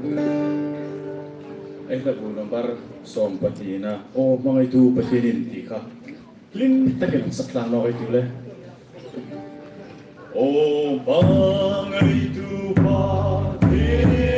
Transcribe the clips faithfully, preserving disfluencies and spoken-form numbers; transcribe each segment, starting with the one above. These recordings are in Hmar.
Ei hla bu number sawm pahni na, Aw Hmangaitu Pathienin ti kha hlim takin sak tlang nawk ei tiu le. Aw Hmangaitu Pathienin.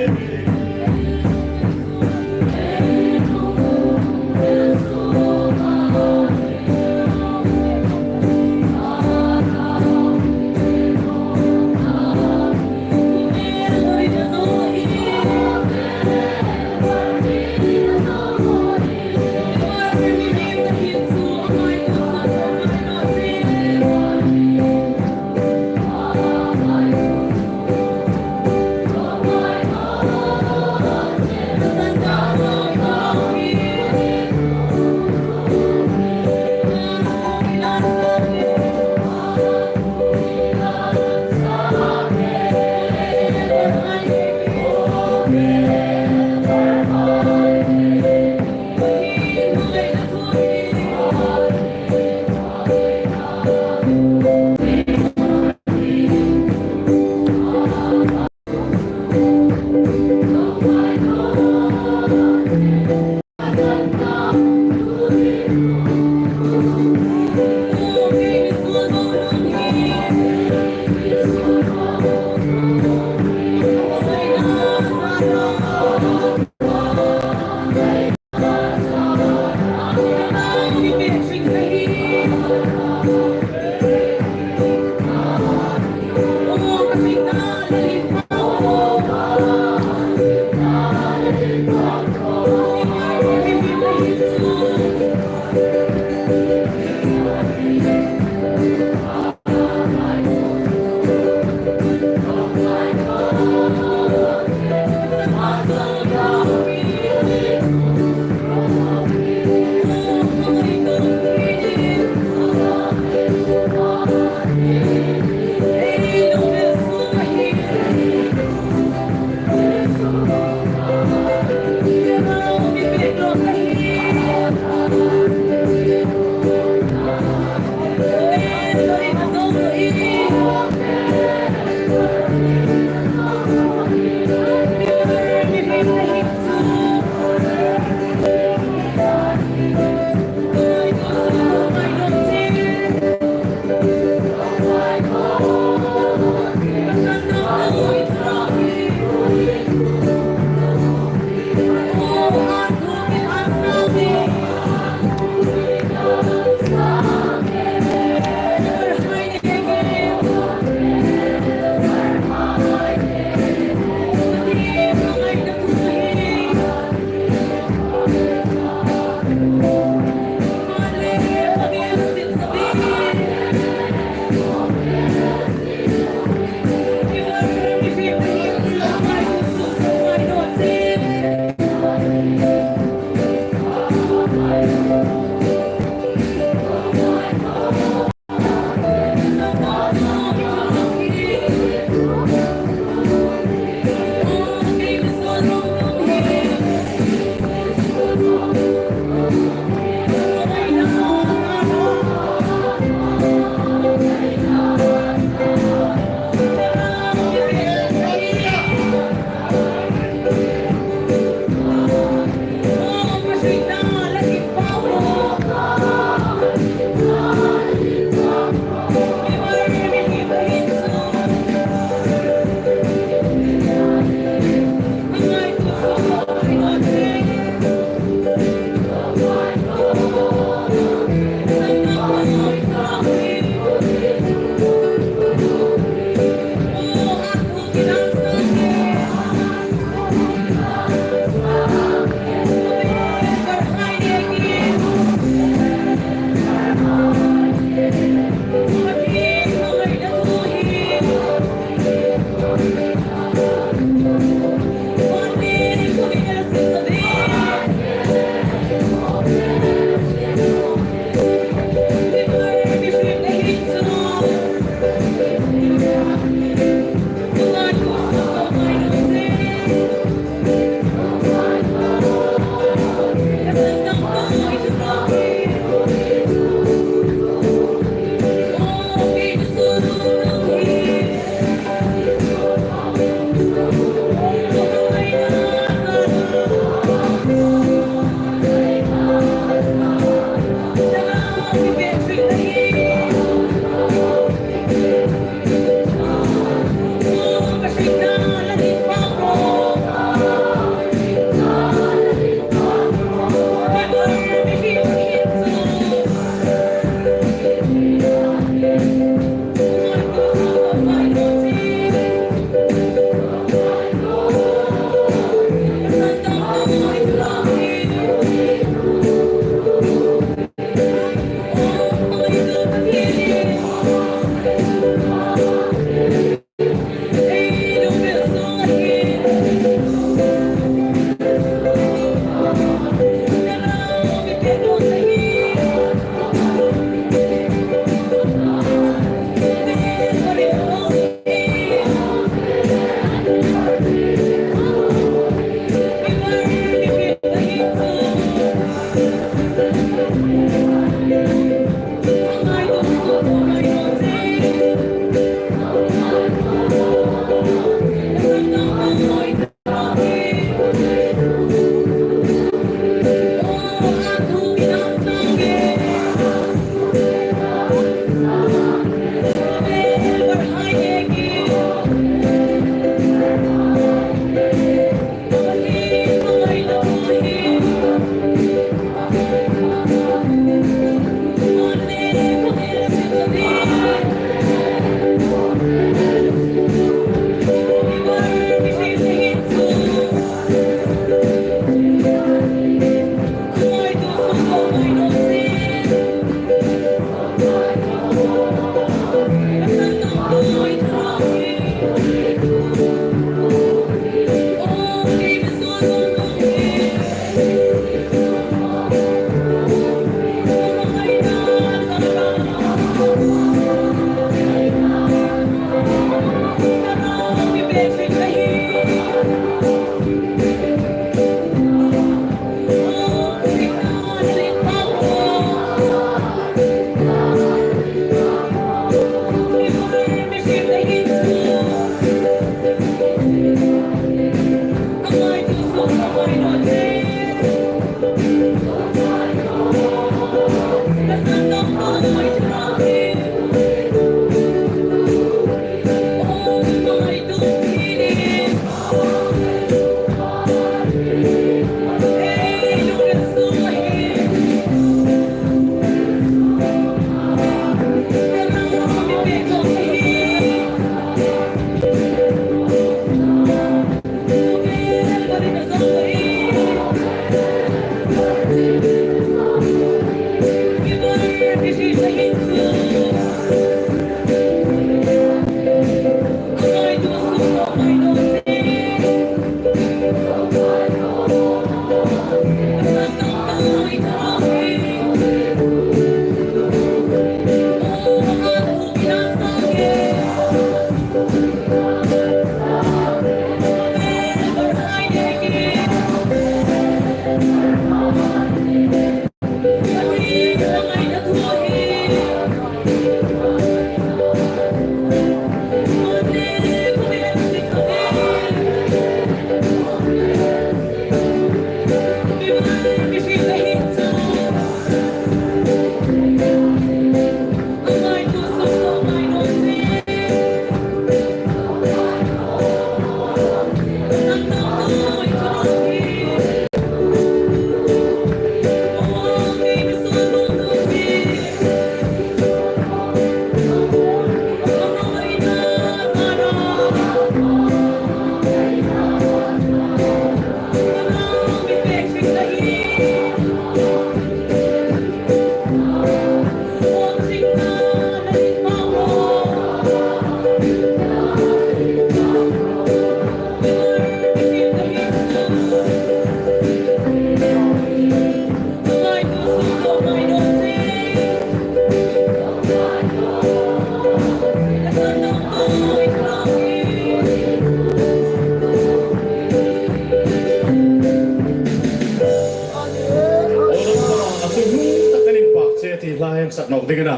nawk ding a na.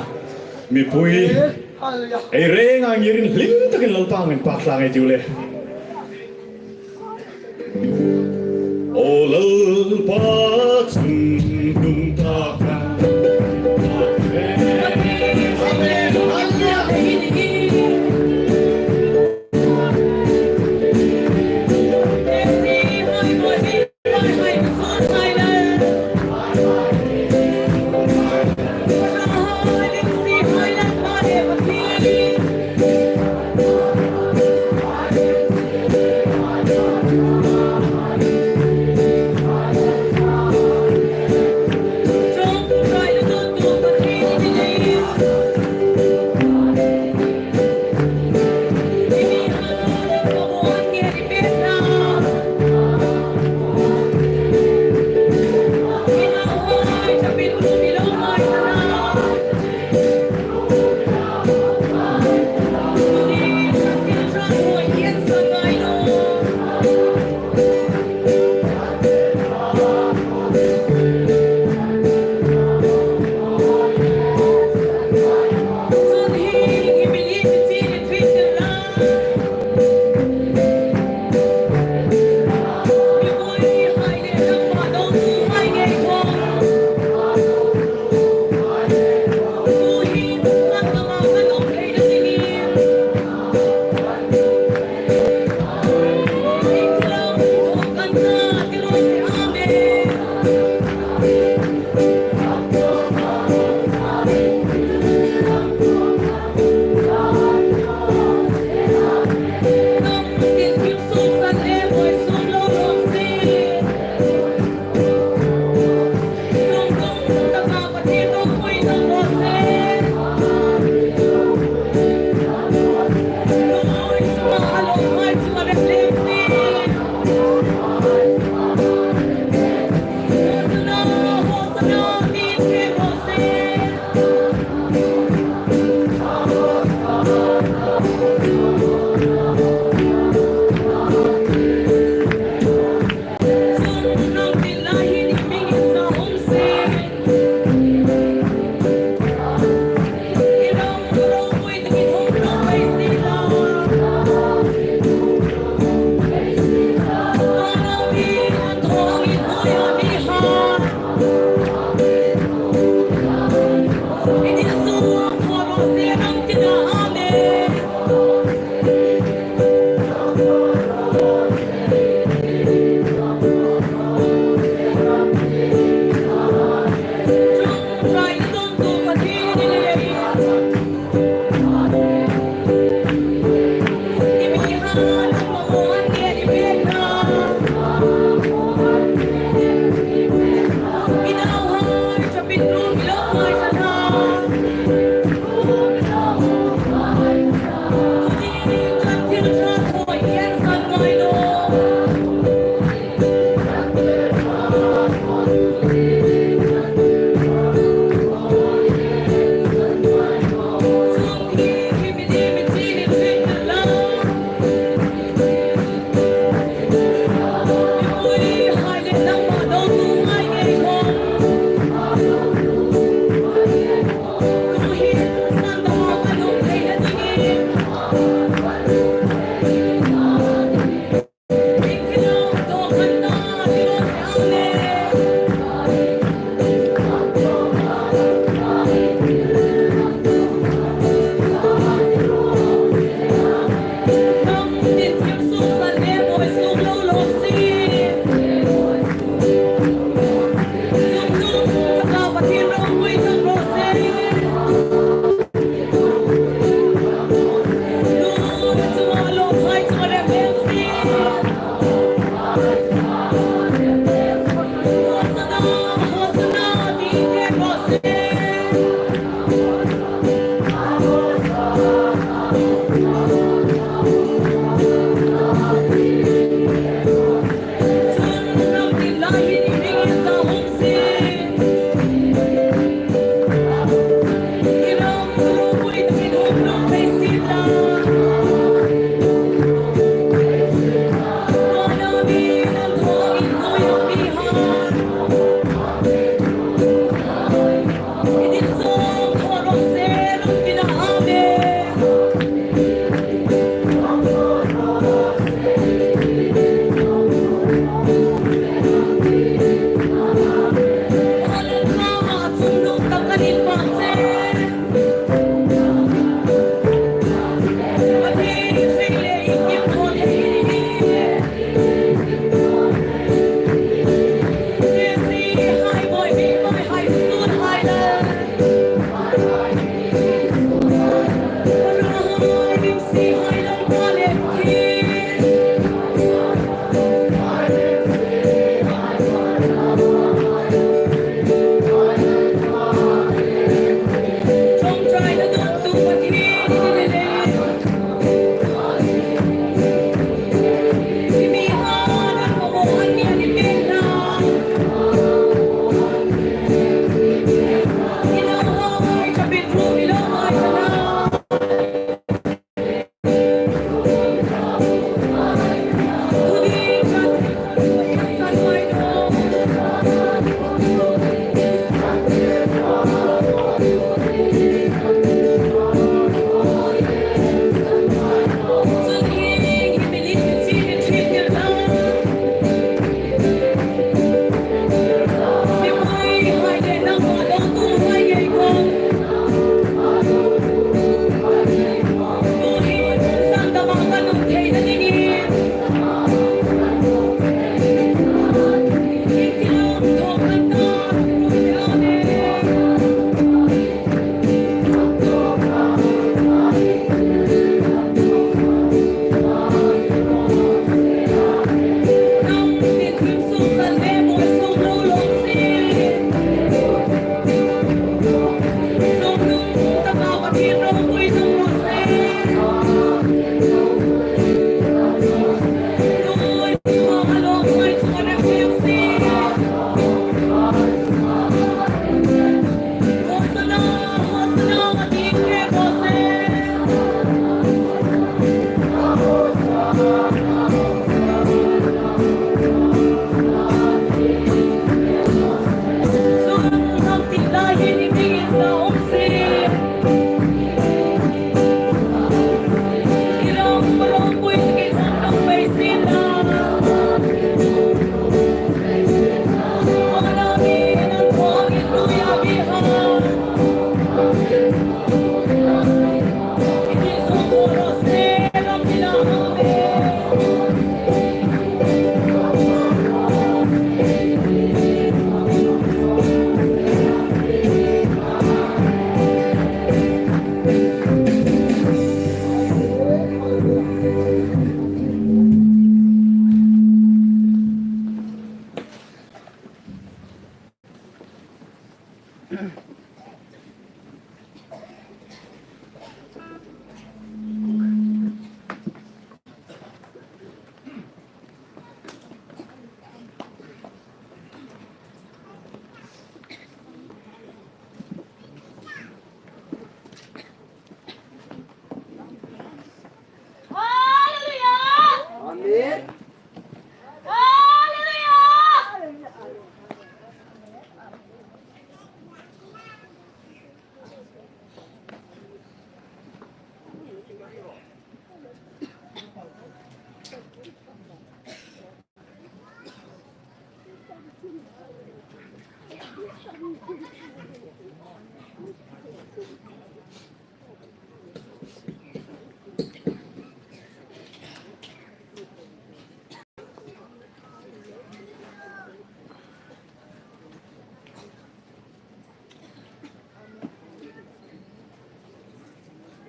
Mipui ei rengin ngir hlim takin Lalpa hmingin inpâk tlang ei tiu le. O Lalpa chun hnungtak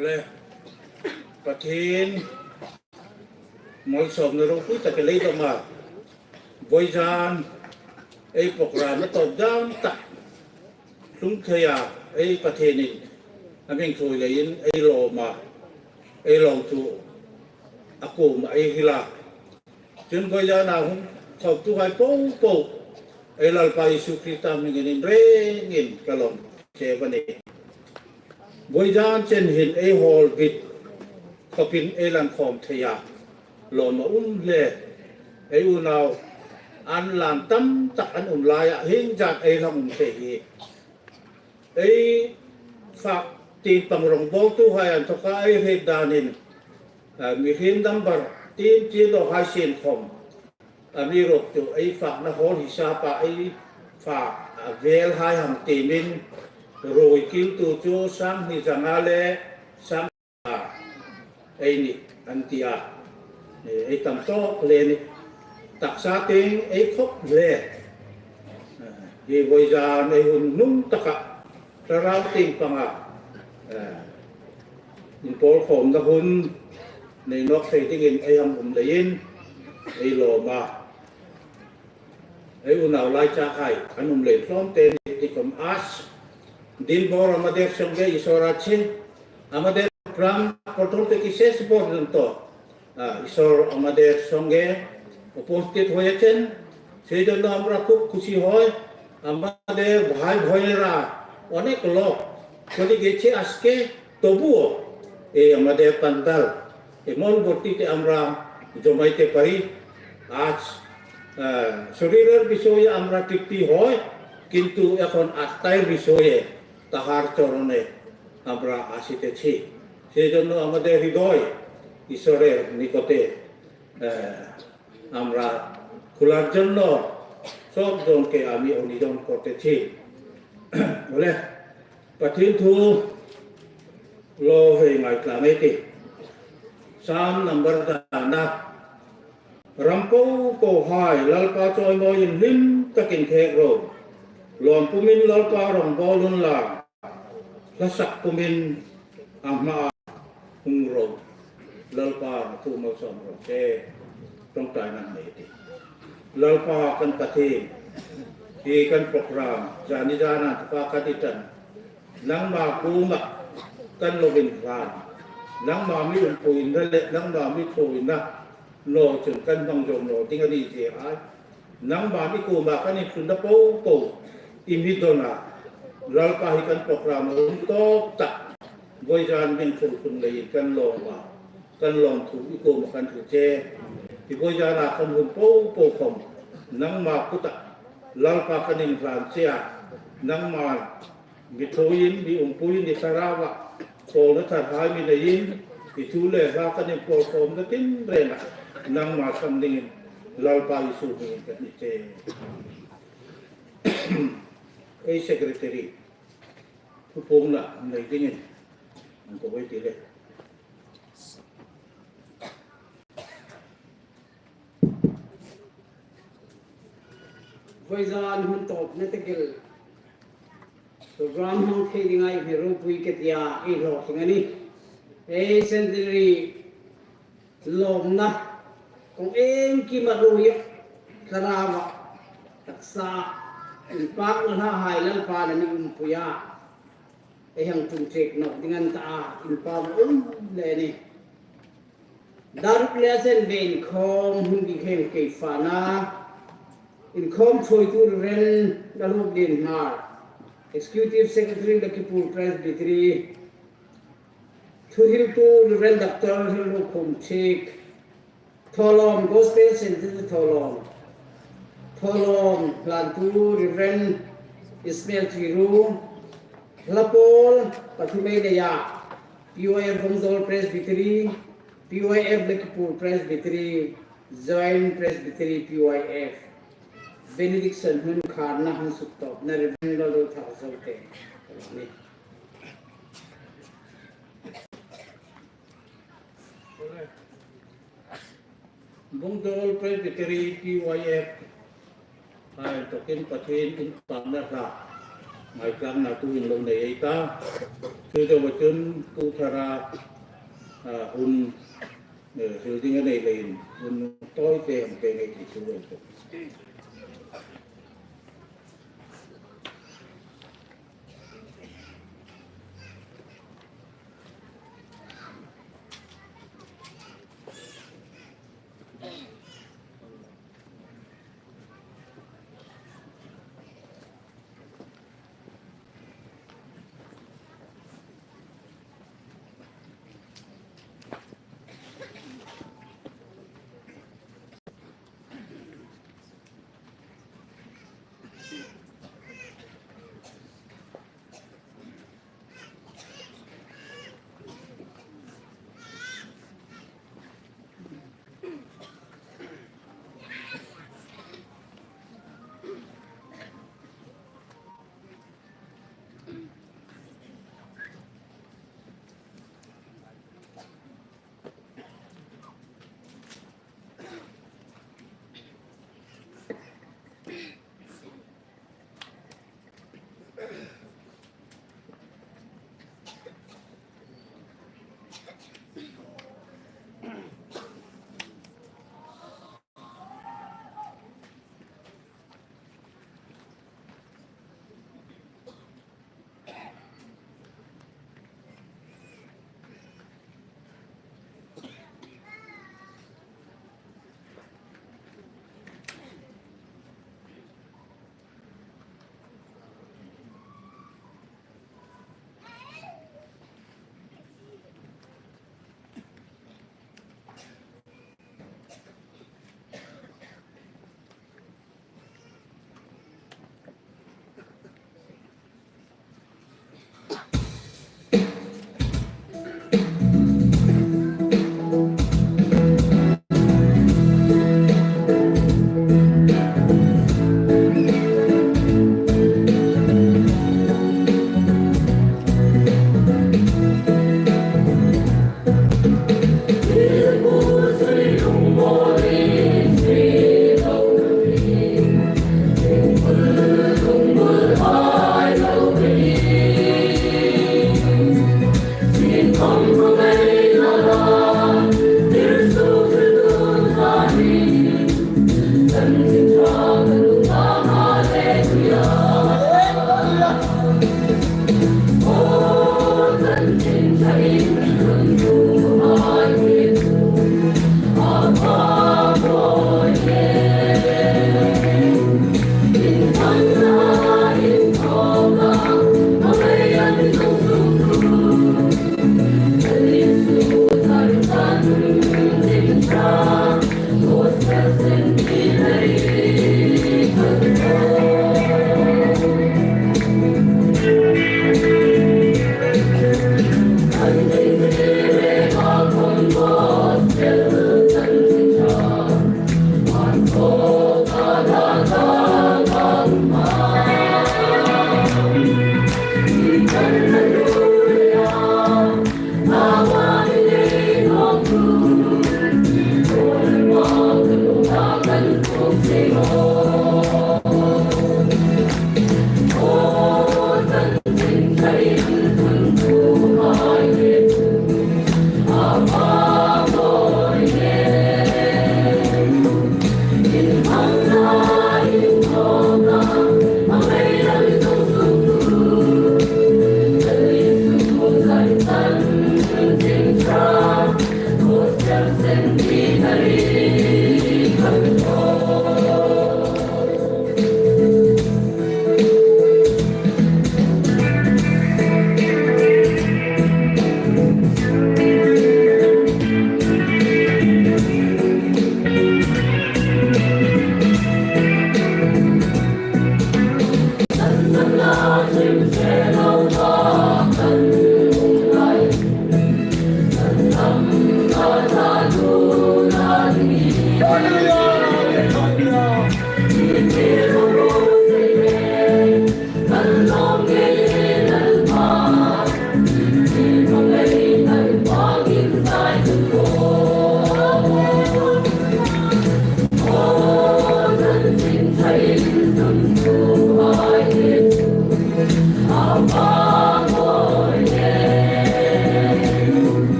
Le, Pathien malsawmna ropui tak ei lei dawng a. Vawizan ei program a tawp dan tak tlung thei a, ei Pathienin a hming ṭhuoi leiin ei lawm a, ei lawmthu a kuomah ei hril a. Chun vawizana hung khawmtuhai popo ei Lalpa Isu Krista hmingin inrengin ka lawm cheu a nih. Vawizan chen hin ei hall bit khawpin ei lang khawm thei a, lawm a um hle. Ei unau an lan tam tak an um laia hieng zat ei lang um thei hi. Ei fak tieng pang rongbawltuhai an thawka ei hriet danin, a, mihriem number tieng tieng lo hai sien khawm, amiruokchu ei fakna hall hi sapa ei fak a vel hai hang tiemin ruoi kiltu chu sang hni zanga le sang a, ei ni an ti a. Ei tam tawk le ni. Taksa tieng ei khawp hle. Hi vawizan ei hun hnung taka thlarau tieng panga, eh, inpawlkhawmna hun nei nawk thei dingin ei hang um leiin ei lawm a. Ei unau lai chak hai an um lei tlawm te ni ti khawm as. Din bawr amader sawngge Isor a che, amader program পটলতে কি শেষ পর্যন্ত, আহ, ঈশ্বর আমাদের সঙ্গে উপস্থিত হয়েছেন। সেই জন্য আমরা খুব খুশি হই। আমাদের ভাই বোনেরা অনেক লোক চলে গেছে আজকে, তবুও এই আমাদের পান্ডাল এমন ভর্তিতে আমরা জমাইতে পারি। আজ, আহ, শরীরের বিষয়ে আমরা তৃপ্তি হয়, কিন্তু এখন আত্মার বিষয়ে তাহার চরণে আমরা আসিতেছি। সেই জন্য আমাদের হৃদয় ঈশ্বরের নিকটে, আহ, আমরা খোলার জন্য সব জনকে আমি অনুরোধ করতেছি। Bole, Pathien thu lo hei ngai tlang ei ti. Sam number dana. Ram popo hai Lalpa chawimawiin hlim takin khek ro. Lawm pumin Lalpa rawngbawl unla. Hlasak pumin a hmaa hung ro. Lalpa thu malsawm ro che. Ṭawngṭaina nei ti. Lalpa kan Pathien, hi kan program zani zana tuka kan i tan. Nangma kuoma kan lo inhlan. Nangma mi umpuina le nangma mi thuoina naw chun kan hmang zo naw ding a ni zie hai. Nangma mi kuoma kan inhlunna popo i mi dawna. Lalpa hi kan program a um tawp tak. Vawizan min thil hun leiin kan lawm a. Kan lawmthu i kuoma kan hril che. I vawizana kan hun popo khawm nangma kuta Lalpa kan inhlan che a. Nangma mi thuoiin, mi umpuiin, i Thlaraua pawlna tharhai mi neiin, i thu le hla kan inpawlkhawmna tinrengah nangma sang dingin Lalpa Isu hmingin kan ti che. Ei secretary, thupuongna nei dingin an ko ei ti le. Vawizan hun tawpna tak el program hmang thei dinga ei hme ropui ka tia ei hlawtling a nih. Ei centenary lawmna kawng iengkima ruoia Thlaraua taksa inpakna hlahai Lalpan a mi umpui a. Ei hang tum chek nawk ding a ni ta a, inpau um le ni. Dar ruk le a chen ve inkhawm hun bi kheng kei fana. Inkhawm thuoitu Reverend Lalhawmlien Hmar, Executive Secretary Lakhipur Presbytery. Thuhriltu Reverend Doctor Lalhukhum Thik. Thawlawm Gospel Centre Thawlawm. Thawlawm hlantu Reverend Ismail Chiru. Hla pawl pathum ei nei a. P Y F Vawngzawl Presbytery, P Y F Lakhipur Presbytery, Joint Presbytery P Y F. Benediction hun kharna hun suktawpna Reverend Lalrothar Zote. Vawngzawl Presbytery P Y F hai inthokin Pathien inpakna hla. Ngaithlakna tuhin lo nei ei ta. Chu deu chun tu thara, a, hun, e, hril ding a nei leiin hun tawite hang pe ngei ti thu ei ta.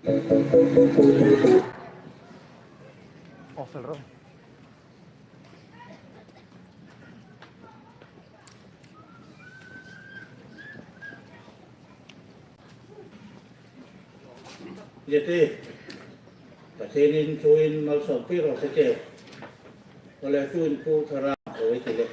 Lete, Pathienin thuin malsawmpui raw se che. Ole tuin pu thara oi ti le.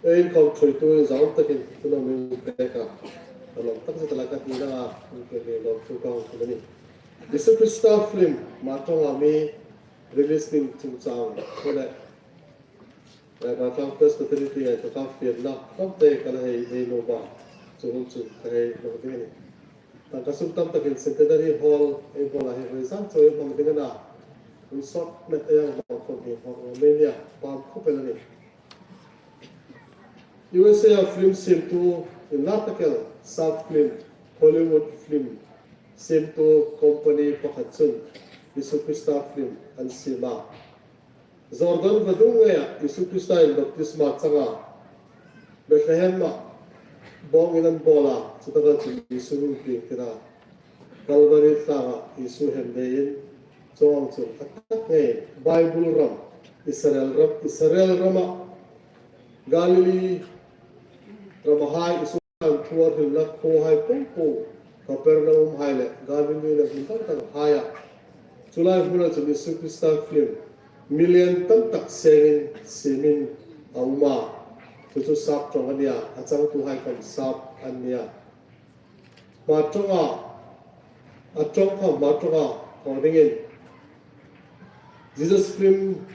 Ei inkhawm ṭhuoitu inzawm takin tunaw min pek a, a lawm tak zet a la ka hni a, in ke le lawm thu ka hung hril a nih. Isu Krista film Hmar ṭawnga mi release ding chungchang, kha le, eh, Rangtlang Presbytery ti ngai taka fielna, tam te ka la hei nei nuom a, chu hun chu ka hei lo ding a nih. Tangka sum tam takin Centenary Hall ei bawla hi voi zan chawi hmang ding a na. Hun sawt met ei hang hmang khawm hi hmang lo mei nia, pam khawp el a nih. U S A a film siemtu inlar tak el, South film, Hollywood film siemtu company pakhat chun Isu Krista film an siem a. Jordan vadung ngeia Isu Krista in baptisma changa, Bethlehem-a bawngin an bawl a, chutaka chun Isu hung pieng tir a. Calvary tlanga Isu hemlein, chuong chun a tak ngeiin Bible ram, Israel ram, Israel rama, Galilee ramahai Isu an thu a hrilna khuohai po po, Capernaum hai le Galilee le hmun dang dang haia, chu lai hmuna chun Isu Krista film million tam tak sengin siemin a um a. Chu chu sap ṭawng a nia, a changtuhai khawm sap an nia. Hmar ṭawnga, a ṭawng kha Hmar ṭawnga thaw dingin Jesus Film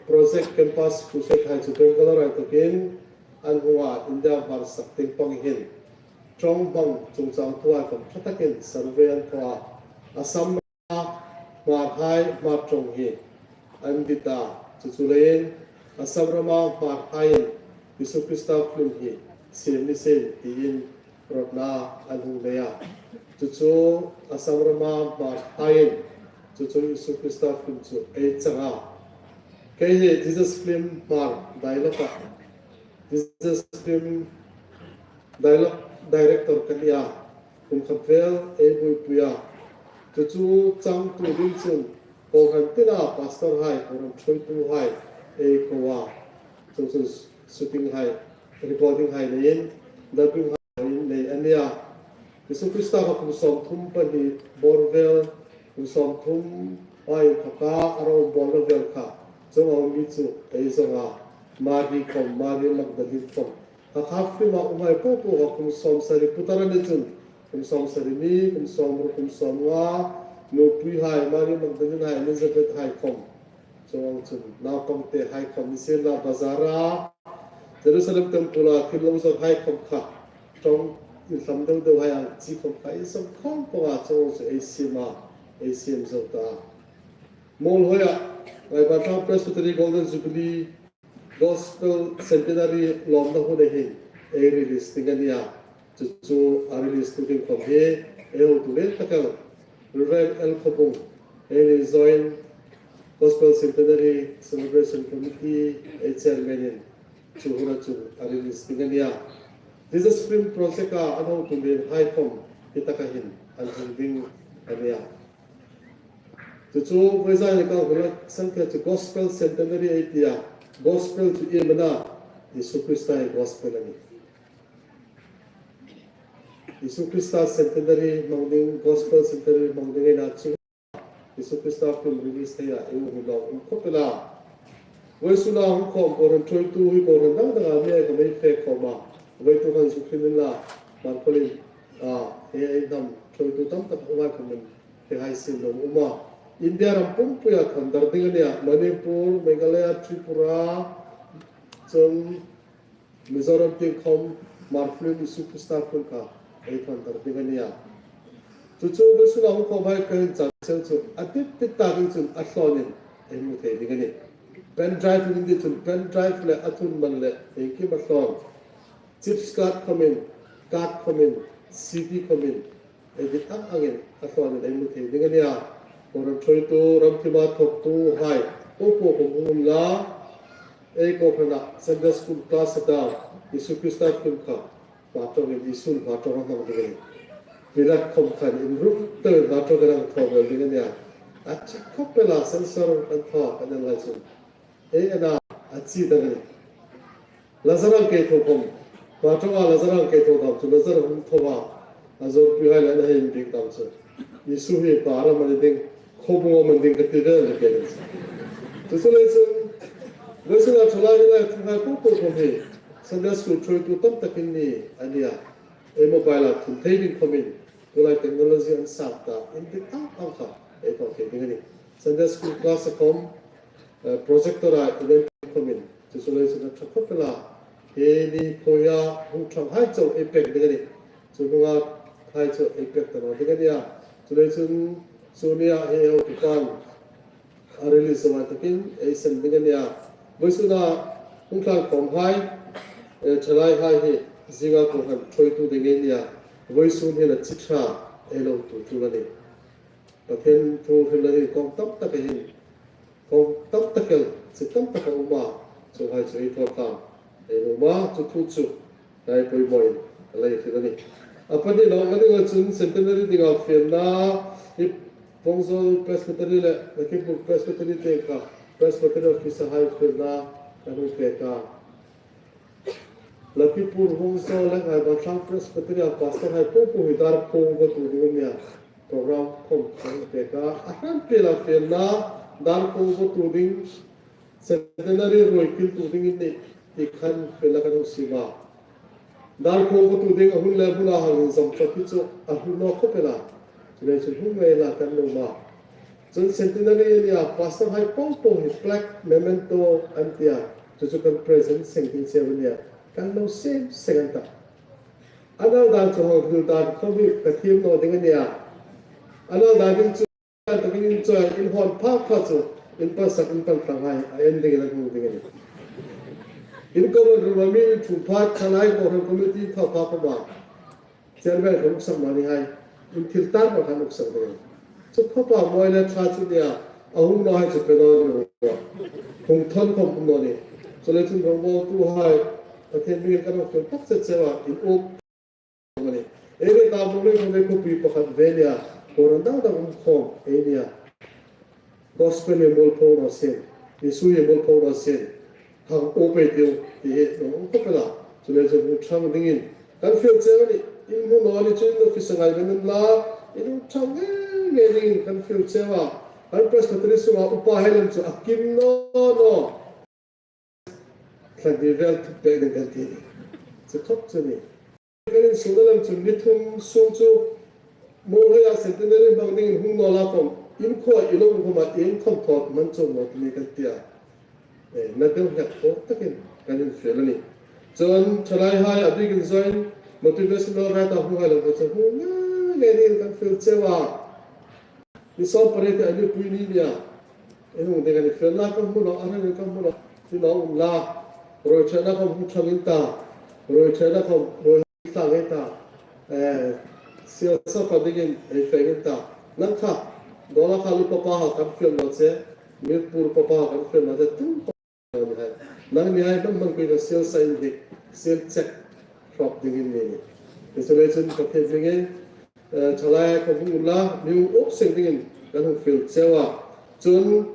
Project Campus Crusade hai chu Bangalore-a takin an hung a, India hmar sak ding pang hin ṭawng hmang chungchangtuhai khawm ṭha takin survey an thaw a. Assam rama Hmarhai Hmar ṭawng hi an dit a, chu chu leiin Assam rama Hmarhaiin Isu Krista film hi siem ni sien tiin rawtna an hung nei a. Chu chu Assam rama Hmarhaiin chu chu Isu Krista film chu ei chang a. Kei hi Jesus film Hmar dialogue-a, Jesus film dialogue director ka ni a, kum khat vel ei buoipui a. Chu chu changtu ding chun kohran tina pastor hai, kohran ṭhuoitu hai ei ko a. Chu chu shooting hai, recording hai neiin, dubbing hai nei a nia. Isu Krista kha kum sawmthum pahni bawr vel, kum sawmthum ai kha ka a ro bawlna vel kha, chuong a um mi chu ei zawng a, Mari khawm, Mari Magdalene khawm. Kha kha film-a umhai po po kha kum sawmsari putar a ni chun, kum sawmsari mi, kum sawmruk, kum sawmnga, nupuihai, Mari Magdalene hai, Elizabeth hai khawm. Chuong chun naupangtehai khawm ni sienla bazar-a, Jerusalem temple-a thil lo zawrhai khawm kha, ṭawng inhlam deu deuhai ang chi khawm kha ei zawng khawm pawng a, chuong chu ei siem a, ei siem zo ta. Muolhoia, Ngaibanthlang Presbytery Golden Jubilee Gospel Centenary lawmna hun hin ei release ding a nia. Chu chu a release-tu ding khawm hi ei hotu lien tak el, Reverend L Khawbung, eini Joint Gospel Centenary Celebration Committee ei chairman-in chu huna chun a release ding a nia. Jesus Film Project-a an hotu lienhai khawm hi taka hin an hung ding a nia. Chu chu vawizan ka hung la sangkhia chu Gospel Centenary ei tia. Gospel chu iem a na, Isu Krista hi Gospel a nih. Isu Krista Centenary hmang ding, Gospel Centenary hmang ding ei na chu Isu Krista film release theia ei um hi lawm um khawp el a. Vawisuna hung khawm kohran ṭhuoitu hi kohran dang danga mi ei khawm ei fe khawm a. Vawituk khan zuk hlim inla, Markolin, a, ei, ei hnam ṭhuoitu tam tak hung hai khawmin fe hai sin lo um a. India ram pumpuia thawndar ding a nia, Manipur, Meghalaya, Tripura, chuong Mizoram tieng khawm Hmar film, Isu Krista film kha ei thawndar ding a nia. Chu chu vawisuna hung khawmhai ka hin chang cheu chu a tit tit ta ding chun a hlawnin ei hmu thei ding a nih. Pen drive in ding chun pen drive le a thun man le iengkim a hlawn. Chips card khawmin, card khawmin, C D khawmin, ei dit ang angin a hlawnin ei hmu thei ding a nia. Kohran ṭhuoitu, ramthima thawktuhai, po po khom hung unla, ei kohranah Sunday School class a ta, Isu Krista film kha hma ṭawngin, Isu hma ṭawng a hmang ding a nih. Pilat khom khan inruk takin hma ṭawngin a thaw vel ding a nih a. A ṭha khawp el a, sensor kan thaw kan en lai chun. Ei en a, a chi dang a nih. Lazar ang kei tho khom. Hma ṭawnga Lazar ang kei tho dam chu, Lazar hung tho a. A zawrpihai le an hei inbiek dam chu, Isu hi hma ram a ni ding, khawbung a man ding ka ti vel ni kei. Chu chu le chun, vawisuna thalai ni lai thu hai po po khom hi Sunday School ṭhuoitu tam takin ni a nih a. Ei mobile-a thun thei ding khomin, tulai technology an sak ta, indik ang ang kha ei thaw thei ding a nih. Sunday School class-a khom, eh, projector-a ei en khomin, chu chu le chun a ṭha khawp el a. Hi ni phoia hung ṭhanghai chau ei pek ding a nih. Chu hnunga hai chu ei pek ta naw ding a nih a. Chu le chun chu nia hi ei hotupan a release zo takin ei send ding a nih a. Vawisuna hung tlan khom hai, eh, thalaihai hi zinga kohran ṭhuoitu ding ei nih a. Vawisun hin a chi ṭha ei lo tu tul a nih. Pathien thu hril lai hin kawng tam tak a hin, kawng tam tak el, chi tam tak a um a, chuonghai chu ei thaw tlang ei nuom a, chu thu chu ei poimaw in ka lo hril a nih. A pahni lo, a ni lo chun Centenary dinga fielna hi Vawngzawl Presbytery le Lakhipur Presbytery te kha Presbytery office-a hai fielna kan hung pek a. Lakhipur, Vawngzawl le Ngaimalthlâng Presbytery-a pastor hai po po hi dar khuong va tu ding a nih a. Program khom kan pek a, a hranpui la fielna dar khuong va tu ding, Centenary ruoi kil tu ding a nih ti khan fielna kan hung siem a. Dar khuong va tu ding a hun le hmuna hang inzawm chawp hi chu a hlu naw khawp el a. Chu le chun hung ngei la kan nuom a. Chun Centenary a nih a, pastor hai po po hi plaque, memento an ti a. Chu chu kan present seng ding cheu a nih a. Kan lo siem seng an tah. A nal dan chu hang hril dan khom hi ka thiem naw ding a nih a. A nal dan ding chu kan takin inchawi in hawn pha pha chu in pan sak in pan tlanghai a en dingin an hung ding a nih. In common room-a mi in ṭhum pha, thalai kohran committee thaw pha khom a. Chairman kan uksak mani hai, in thil tar ma kan uksak ding. Chu khawpa mawi le ṭha chu nia, a hung nawhai chu pe naw ni. Hung thawn khom um naw ni. Chu le chun rongbawltuhai, Pathien hmingin kan hung fiel tak chet cheu a, in uk. Ei le ta bung le khom le khuopi pakhat ve nia, kohran dang dang um khom ei nia. Gospel hi mualpho naw sien, Isu hi mualpho naw sien, hang up ei tiu, ti hi lo um khawp el a. Chu le chun hung ṭhang dingin kan fiel cheu a nih, in hmu naw ni chu in office-a ngai ve unla, in hung ṭhang ngei ngei dingin kan fiel cheu a. Kan Presbytery sunga upa hai lem chu a kim naw naw. Thla hni vel thupek ding kan ti a nih. Chu khawp chu a nih. Kan insuona lem chu ni thum sung chu Muolhoia Centenary hmang dingin hung naw la khom, in khuoa i lo um khoma in khom thaw hman chuong naw ti ni kan ti a. Eh, na deu hlek thaw takin kan infiel a nih. Chun thalaihai a bikin join motivational writer hung hai lo kha chu hung ngei ngei dingin kan fiel cheu a. Ni sawm pariet a ni pui ni nia. Ei hung ding a nih, fielna ka hmu naw, a hrenin ka hmu naw, ti naw unla. Ruoi ṭhena khom hung ṭhang in ta. Ruoi ṭhena khom ruoi tlang ei ta. Eh, sielsa fa dingin ei feng in ta. Nang kha, dollar kha lupa pa ha kan fiel naw che. Mirpur pa pa ha kan fiel naw che. Tum Nang ni hai, nang ni hai, nang hmangpui ka sielsa in hnik, siel chek hrop dingin ni ni. Ti chu le chun Pathien hmingin, eh, thalaihai khom hung unla, mi hung up seng dingin kan hung fiel cheu a. Chun,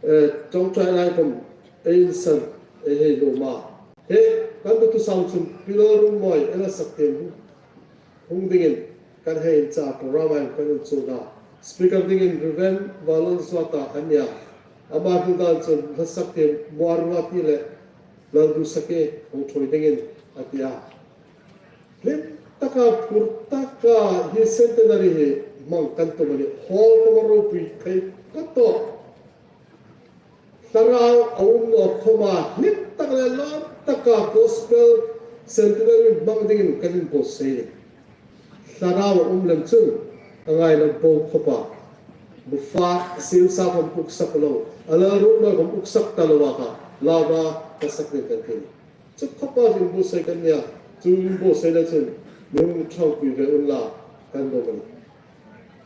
eh, ṭawngṭainahai khom ei insan, ei hei nuom a. He, kan duthusam chun Pi Lalrungmawi, Ela Saktiem hung dingin kan hei inchah a, program-a kan inchuong a. Speaker dingin Reverend Valal Zuata a nih a. Ama hril dan chun Hlasaktiem Muarvati le Lalduhsaki hung ṭhuoi dingin a ti a. Hlim taka phur taka hi centenary hi hmang kan tum a nih. Hall khoma ropui thei ka tawk. Thlarau a um naw khoma hlim tak le lawm taka gospel centenary hmang dingin kan inbuotsai a nih. Thlarau a um lem chun a ngai lo bo khawpa, bu fa sielsa khom uksak lo, a Lalrungmawi khom uksak ta lo a kha, lawm a ka sak ding kan ti a nih. Chu khawpa inbuotsai kan nih a, chu inbuotsai le chun mi hung ṭhangpui ve unla kan dawng a nih.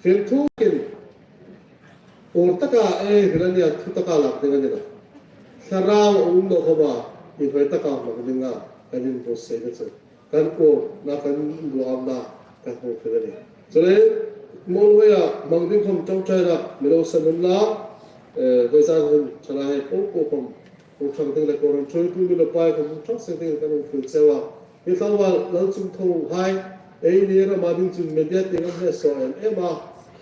Fiel thukin Bawr taka ei hril a nia, thu taka lak ding a ni naw. Thlarau a um naw khawma, inhawi taka hmang dinga kan inbuotsaina chu, kan kuomna, kan inluongna kan hung hril a nih. Chuleiin, Muolhoia hmang ding khawm ṭawngṭaina mi lo san unla, eh, vawisun hin ṭhalai po po khawm hung ṭhang ding le kohran ṭhuoitu nu le pa khawm hung ṭhang seng dingin kan hung fiel cheu a. Hi tlangval Lalchungthohai, eini rama ding chun media tieng an hmel saw em em a,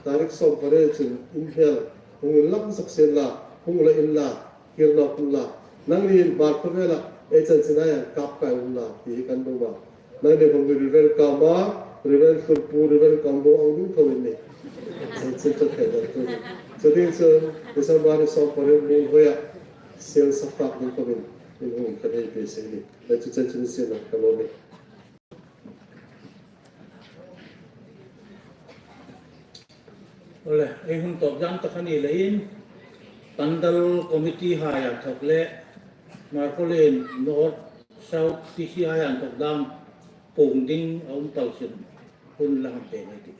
tarik sawm pariet chun in hmel hung inlang sak sien la, hung la inla, kir nawk unla. Nangni in Hmar khawvela ei chanchin aiin kap kai unla, ti hi kan dawng a. Nangni khawm hi Reverend Kama, Reverend Hlurpu, Reverend Kambung ang ding tho in ni. Chanchin ṭha thei dan tu. Chu ding chun, December ni sawm pariet Muolhoia, sielsa fak ding khawmin, in hung kan hei pe seng ni. Le chu chanchin sien la, ka lo ni. Awle, ei hung tawp dan tak a ni leiin, Pandal Committee hai an thawk le, Hmarkhawlien North South T C hai an thawk dam pung ding a um tal chun, hun la han pe ngai ti.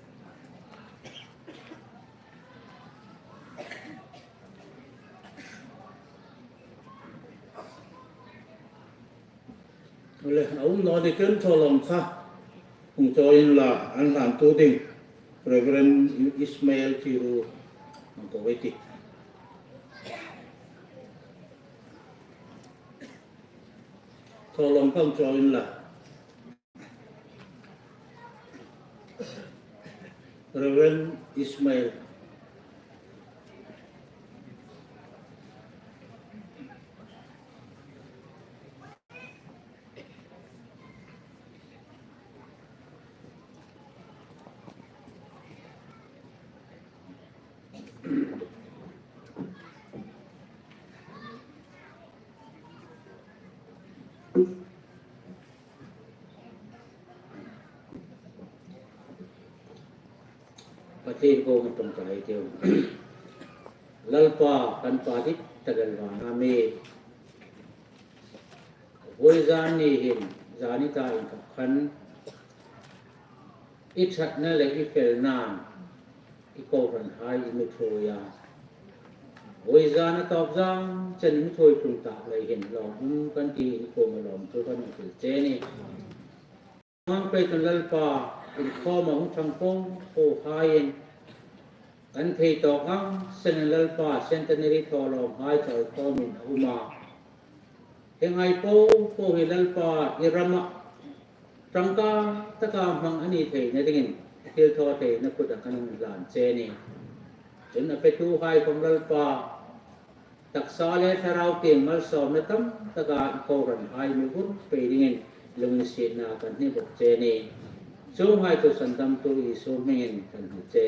Le, a um naw ni khan thawlawm kha hung chawi inla, an hlantu ding Reverend Ismael Chiru hung ko ei ti. Thawlawm kha hung chawi inla. Reverend Ismael. Pathien kuomah ṭawngṭai ei tih. Lalpa, kan Pa dit tak el vana mi. Vawizan ni hin, zani ta inthawk khan, i ṭhatna le i felnain i kohranhai i mi thuoi a. Vawizan a tawp zan chen i mi thuoi tlung tak lei hin lawmum kan ti, i kuoma lawmthu kan hung hril che a nih. Hmang pei chun Lalpa, inkhawma hung ṭhang po pohaiin, kan thei tawk ang sengin Lalpa, centenary thawlawmhai chawi khawmin a um a. Hienghai po po hi Lalpa, i rama ṭangkai taka hmang a ni theina dingin, thilthawtheina kuta kan hung hlan che a nih. Chun a petuhai khawm Lalpa, taksa le thlarau tieng malsawmna tam taka i kohranhai mi vur pei dingin lunginsietna kan hni bawk che a nih. Chuonghai chu Sandamtu Isu hmingin kan hni che.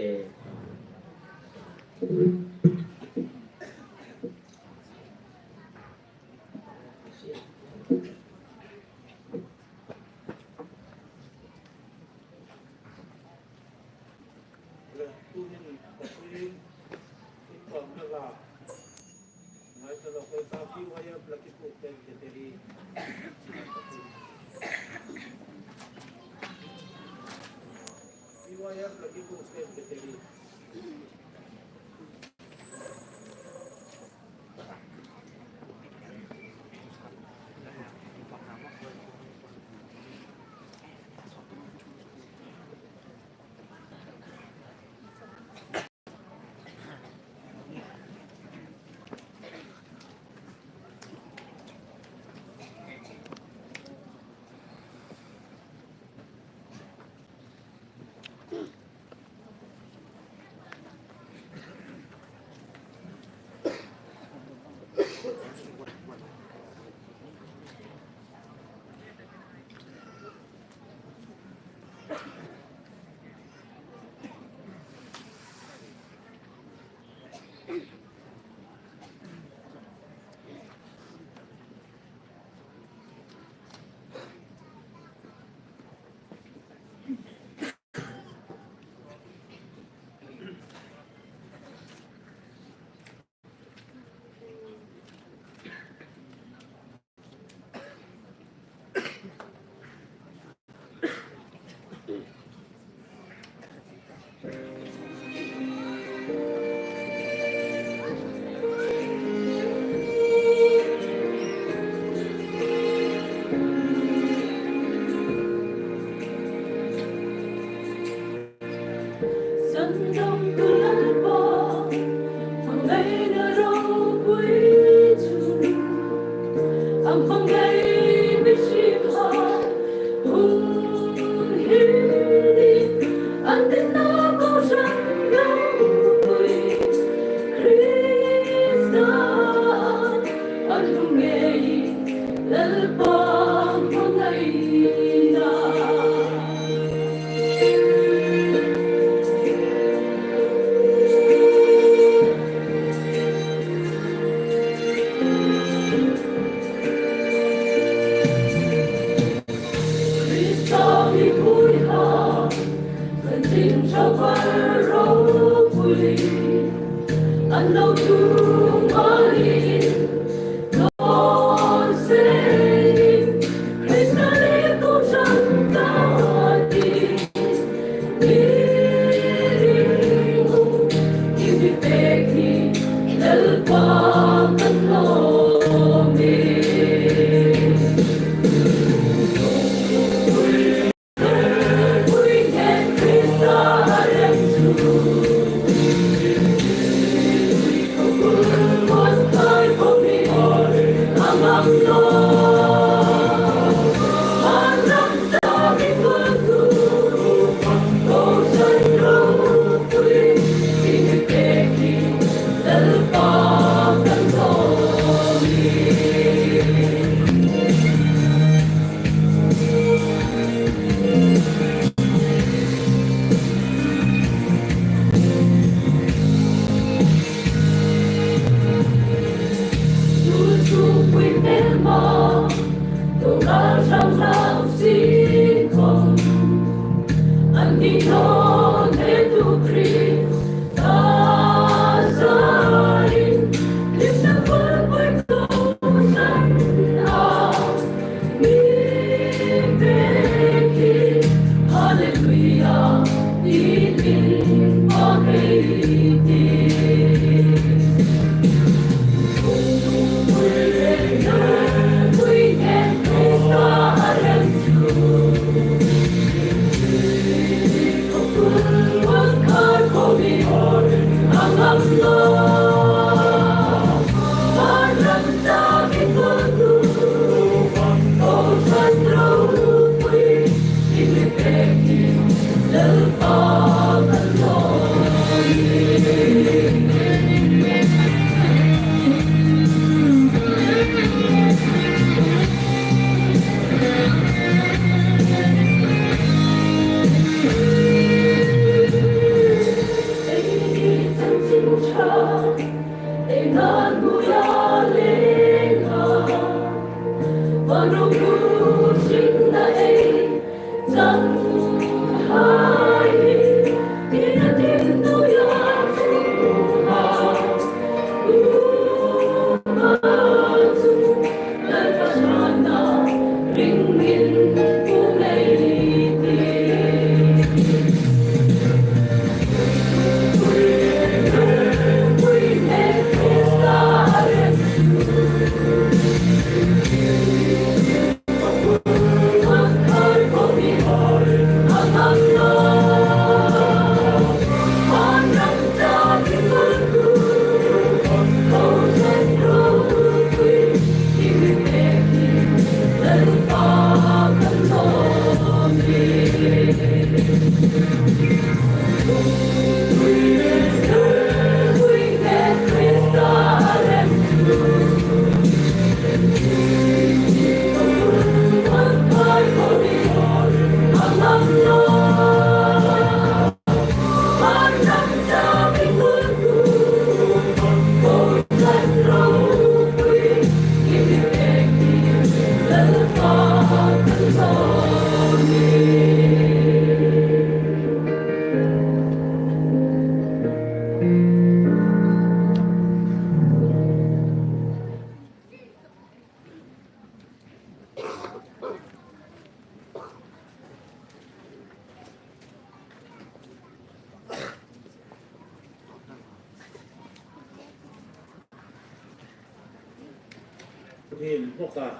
Pathien bawka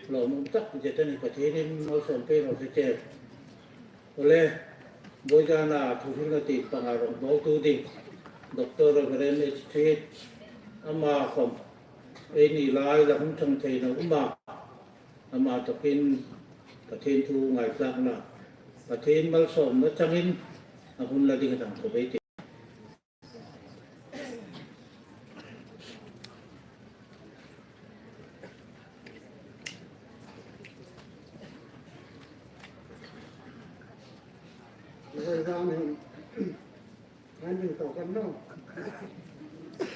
lawmum tak zet a ni, Pathienin malsawm pei raw se che. Awle, Boizana thu hrilna tieng panga rawngbawltu ding Doctor Reverend H T H, ama khawm eini lai la hung ṭhang theina um a, ama takin Pathien thu ngaithlakna, Pathien malsawmna changin a hun la ding a ṭhang khawp ei tih.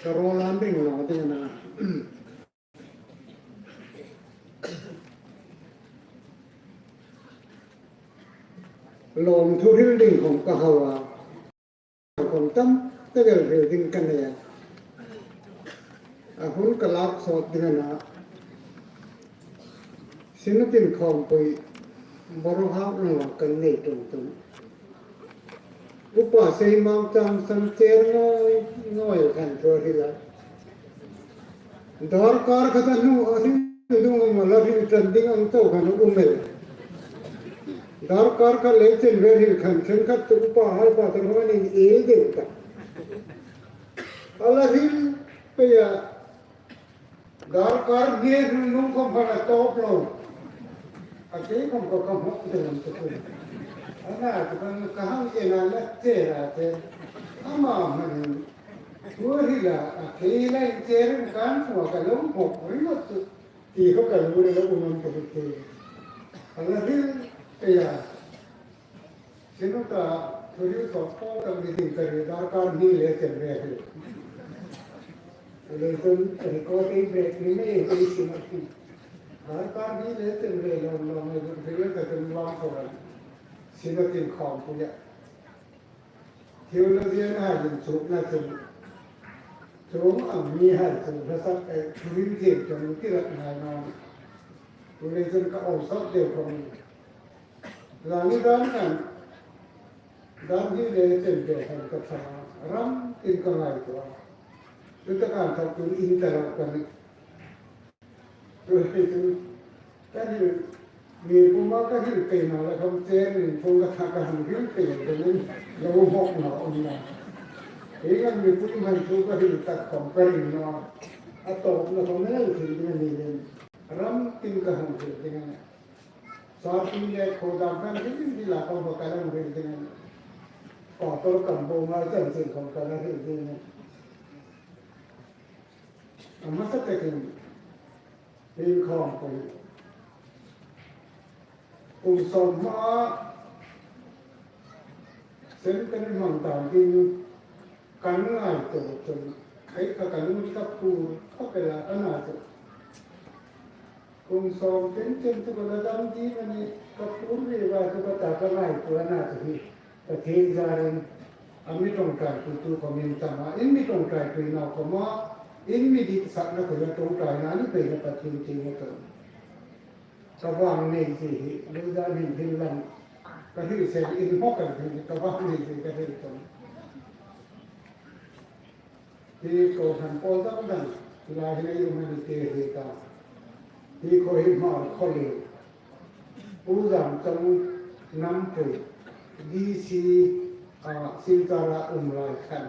Ka rawl an ding lo ding a na. Lawmthu hril ding khawm ka hau a. Khawm tam tak el hril ding ka nei a. A hun ka lak sawt ding a na. Sinatin khawmpui boruhakna kan nei tum tum. Upa Seimang chang san cher ngawi ngawi khan thu a hril a. Darkar khat a hnu a hril dung a la hril ṭan ding ang chau khan a um el. Darkar khat lei chen ve hril khan ṭhenkhat chu upa hai pa ṭan hawnin ei deu ta. A la hril pei a. Darkar hni hril nung khawm khan a tawp lo. A kei khawm ka ka hmawk te lam te khawm. A na te khawm ka hang en a la che ra che. Ama hmang. Thu hril a, a kei lai che rin kan hmawk ka lo hmawk ringawt chu. Ti kha ka lu le lo um am ka ti te. A la hril pei a. Sinu ta, thu hril sawt po tak ni ding ka hril, darkar hni le chen ve hi. Le chun recording break ni mei ei sinu a ti. Darkar hni le chen ve lo lo mei hril ka chun lam ko ran. Sinatin khawmpui a. Theologian hai inchukna chun. Chuong ang mi hai chun hla sak ei, thu hril thiem chun ti rak ngai naw. Chu le chun ka awm sawt deu khawm. Lani dan khan, dan hi le chen ve khan ka ṭha, ram tin ka ngaituo a. Chu ta kan thak tu in ta lo ka ni. Chu hi chu, ka hril, mi puma ka hril pei naw la khawm chen in phung ka thak ka hang hril pei dingin lo hmawk naw a um naw. Hi ngan mipui hman thu ka hril tak khawm ka ring naw. A tawpna khawm hel thil ding a ni lem. Ram tin ka hang hril ding a nih. Sarpi le kho dam kan hril ding ti la khawm ka la hril ding a nih. Pastor Kambunga chanchin khawm ka la hril ding a nih. A hmasa takin hei khawmpui. Kum sawm hma centenary hmang dan ding kan ngaituo chun, kei kha ka nu ka phur khawp el a, a na chu. Kum sawm chen chen chu ka la dam ding a nih, ka phur ve va chu ka ta ka ngaituo a na chu hi. Pathien zarin, a mi ṭawngṭaipui tu khawm in tam a, in mi ṭawngṭaipui naw khawma, in mi ditsakna khawm a ṭawngṭaina ni peina Pathien tieng a ṭawng. Ka vang nei zie hi, lo zan hin hin lam, ka hril seng in hmawk an hin, ka vang nei zie ka hril ṭawng. Hi kohran pawl dang dang, lai hin ei um a ni ti hre ta. Hi khaw hi Hmar khaw le. Pu Zam Chawng Nampui, D C, a, Silchar a um lai khan.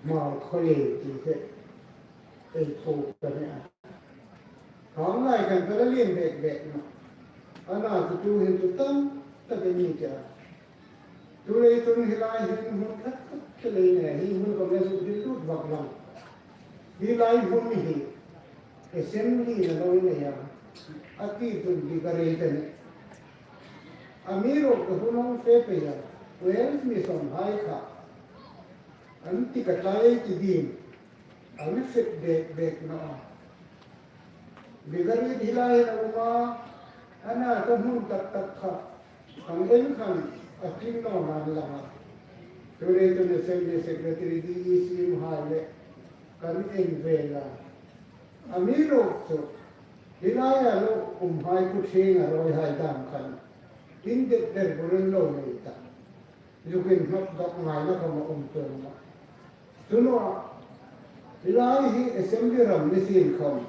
Hmar khaw le ti hi. Ei pu ka ni a. Khang lai khan ka la lien bek bek naw. A na chu tu hin chu tam tak ei ni ta. Chu lei chun hi lai hin hmun khat khat ka lei nei, hi hmun ka la suk dil lut vak lang. Hi lai hmun hi assembly na lo nei a, a ti chun vicarate a nih. Amiruokchu hun hung fe pei a, Wales mission hai kha an ti ka tlai ti ding. A mi sep bek bek naw a. Vicarate hi lai a um a, a na ka hmun tak tak kha, kan en khan a tling naw nan lang a. Chu le chun assembly secretary D E C hai le kan en ve a. Amiruokchu, hi lai a lo um hai Pu Thienga rawi hai dam khan, in det der bur an lo nei ta. Zuk inhnawk dawk ngaina khawm a um chuong nawh. Chu naw, hi lai hi assembly ram ni sien khawm,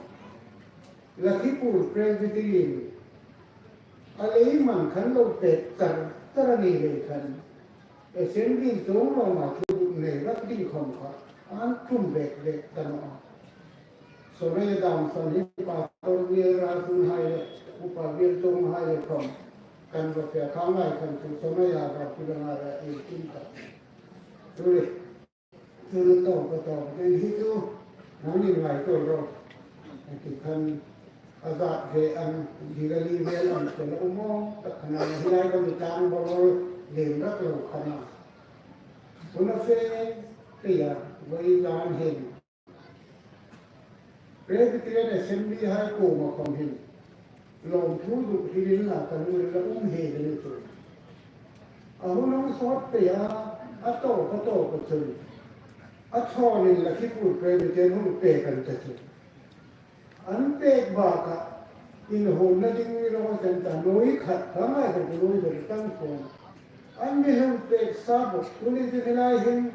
Lakhipur Presbytery-in a lei man khan lo pek char char a ni lei khan, assembly chuong lawma thu nei rak ding khom kha an tum bek bek ta naw. Soreia dam san hi Pastor Niel Razun hai le, Upa Bial Tung hai le khom kan va fe kha ngai kan tu soreia va tu la ngai ra ei tin ta. Tu le, tu le to ka to, tu hi tu, nang ni ngai to ro. Ti khan a zat ve an, di ga li ve an, te la umo, ta khana hi lai ka mi tang bo lo, le rak lo khana. Tuna fe, te ya, voi zan hin. Presbyterian Assembly hai kuoma khom hin lawmthu zuk hril inla ka lungrila um hei a ni chu. A hun hung sawt pei a, a tawp a tawp a chun a thawn inla khi pur Presbyterian hung pek an ta chu. An pek baka inhawmna ding ni rawh a chen ta, nuoi khat ka ngai ka nuoi ka tang khom. An mi hung pek sa bawk, tuni chu hi lai hin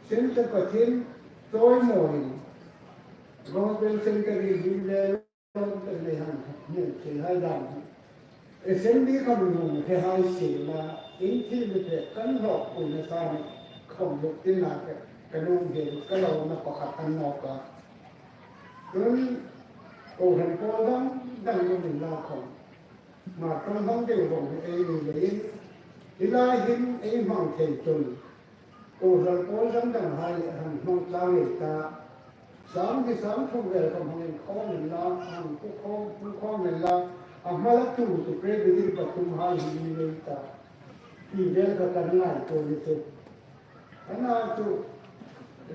Centre Pathien chawimawiin Gospel Centre hi hlim le lawm tak nei han hmu thei hai dam. Assembly khom nuom thei hai sien la, in thil mi pek kan hlawkpuina san khom luk tin na ka, ka nuom ve ka lawmna pakhat a ni nawk a. Tun kohran pawl dang dang nuom inla khom, Hmar ṭawng hmang deu vawng hi ei ni leiin, hi lai hin ei hmang thei chun kohran pawl dang dang hai le han hmang tlang ei ta. Sang hi sang thum vel khom hang inkhawm inla, hang pu khawm, pu khawm inla, a hma la tu tu Presbyterian pathum hai hi ni ei ta. Ti vel kha kan ngaituo ni chu. Ana chu,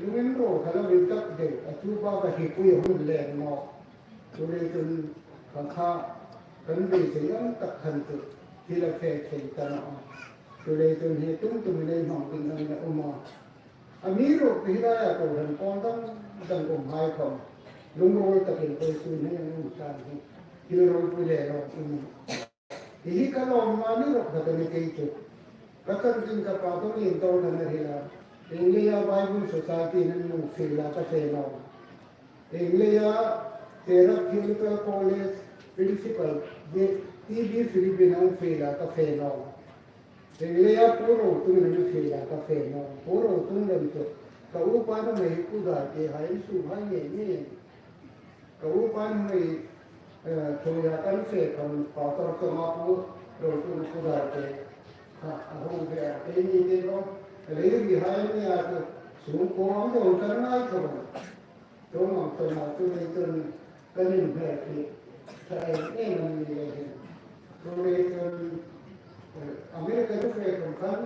lungin ro kha lo in tak deu, a chu pa ka hi pui hun leng maw. Chuleiin chun kan kha, kan beisei ang tak khan chu, hi la fe thei ta naw. Chuleiin chun hi tum tum nei hmang ding ang na um a. Amiruokchu hi laia kohran pawl dang dang um hai khom, lungril takin koi sui nei ang um tlang hi, hi ropui le lawm um. Hi hi ka lawmna ni rawp khat a ni kei chu. Ka chanchin ka pa to nin to ka na hril a. Ieng leia Bible Society nan nung fiel a ka fe naw. Ieng leia Serap Theological College Principal T B Philip-in an fiel a ka fe naw. Ieng leia Pu Rotung nan fiel a ka fe naw. Pu Rotung lem chu ka upa nuhmei Pu Daite hai su hai ngei ngei. Ka upa nuhmei, eh, thuoia kan fe kan pa tor chunga Pu Rotung Pu Daite. Ha, a hung ve a, keini te ro, lei ri hai ni a chu, sung ko ang dong kan ngai tho. Chuong ang chunga chu lei chun kan inhmel hi, tha em em a ni lei hin. Chu lei chun, eh, America chu fe kan kan,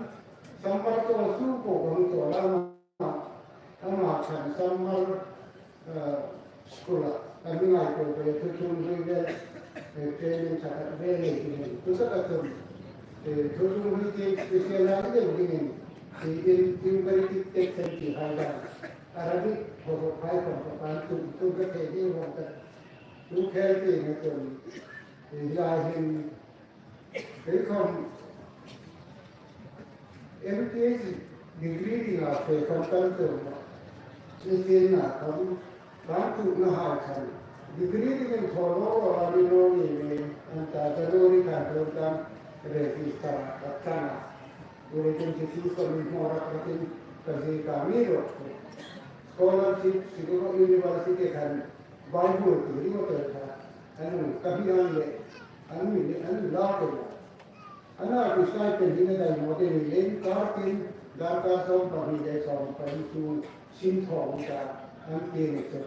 summer chu su ko kan chawl a. Ama khan summer, eh, school-a kan mi ngaituo pei, thu thlung hlui vel, eh, training ṭha khat ve lei dingin. Chu taka chun, eh, thu thlung hlui ti special-a ni deu dingin, tiin, tiin Baptist Texan ti hai dang, Arabic hawhawk hai khom ka pan tum tum ka thei ding vawng ka. Chu khel ti na chun, eh, lai hin, Kei khom M T S degree dinga fe khom kan cheu a. Ni sienna khom kan chukna hai khan degree dingin thaw lo lo a ni naw ni le, an ta January khan program register a chang a. Ule kan ti si so mi mo ra ka tin ka zi ka mi ro. Scholarship Chicago University khan Bible ti ri mo te kha. An ka hi an le, an mi le, an la te la. Ana ku sai pen hi na dai mo te ni le, kar tin, dar ka sawm pahni le sawm pahni chu sin thawm ta, an ti ni chu.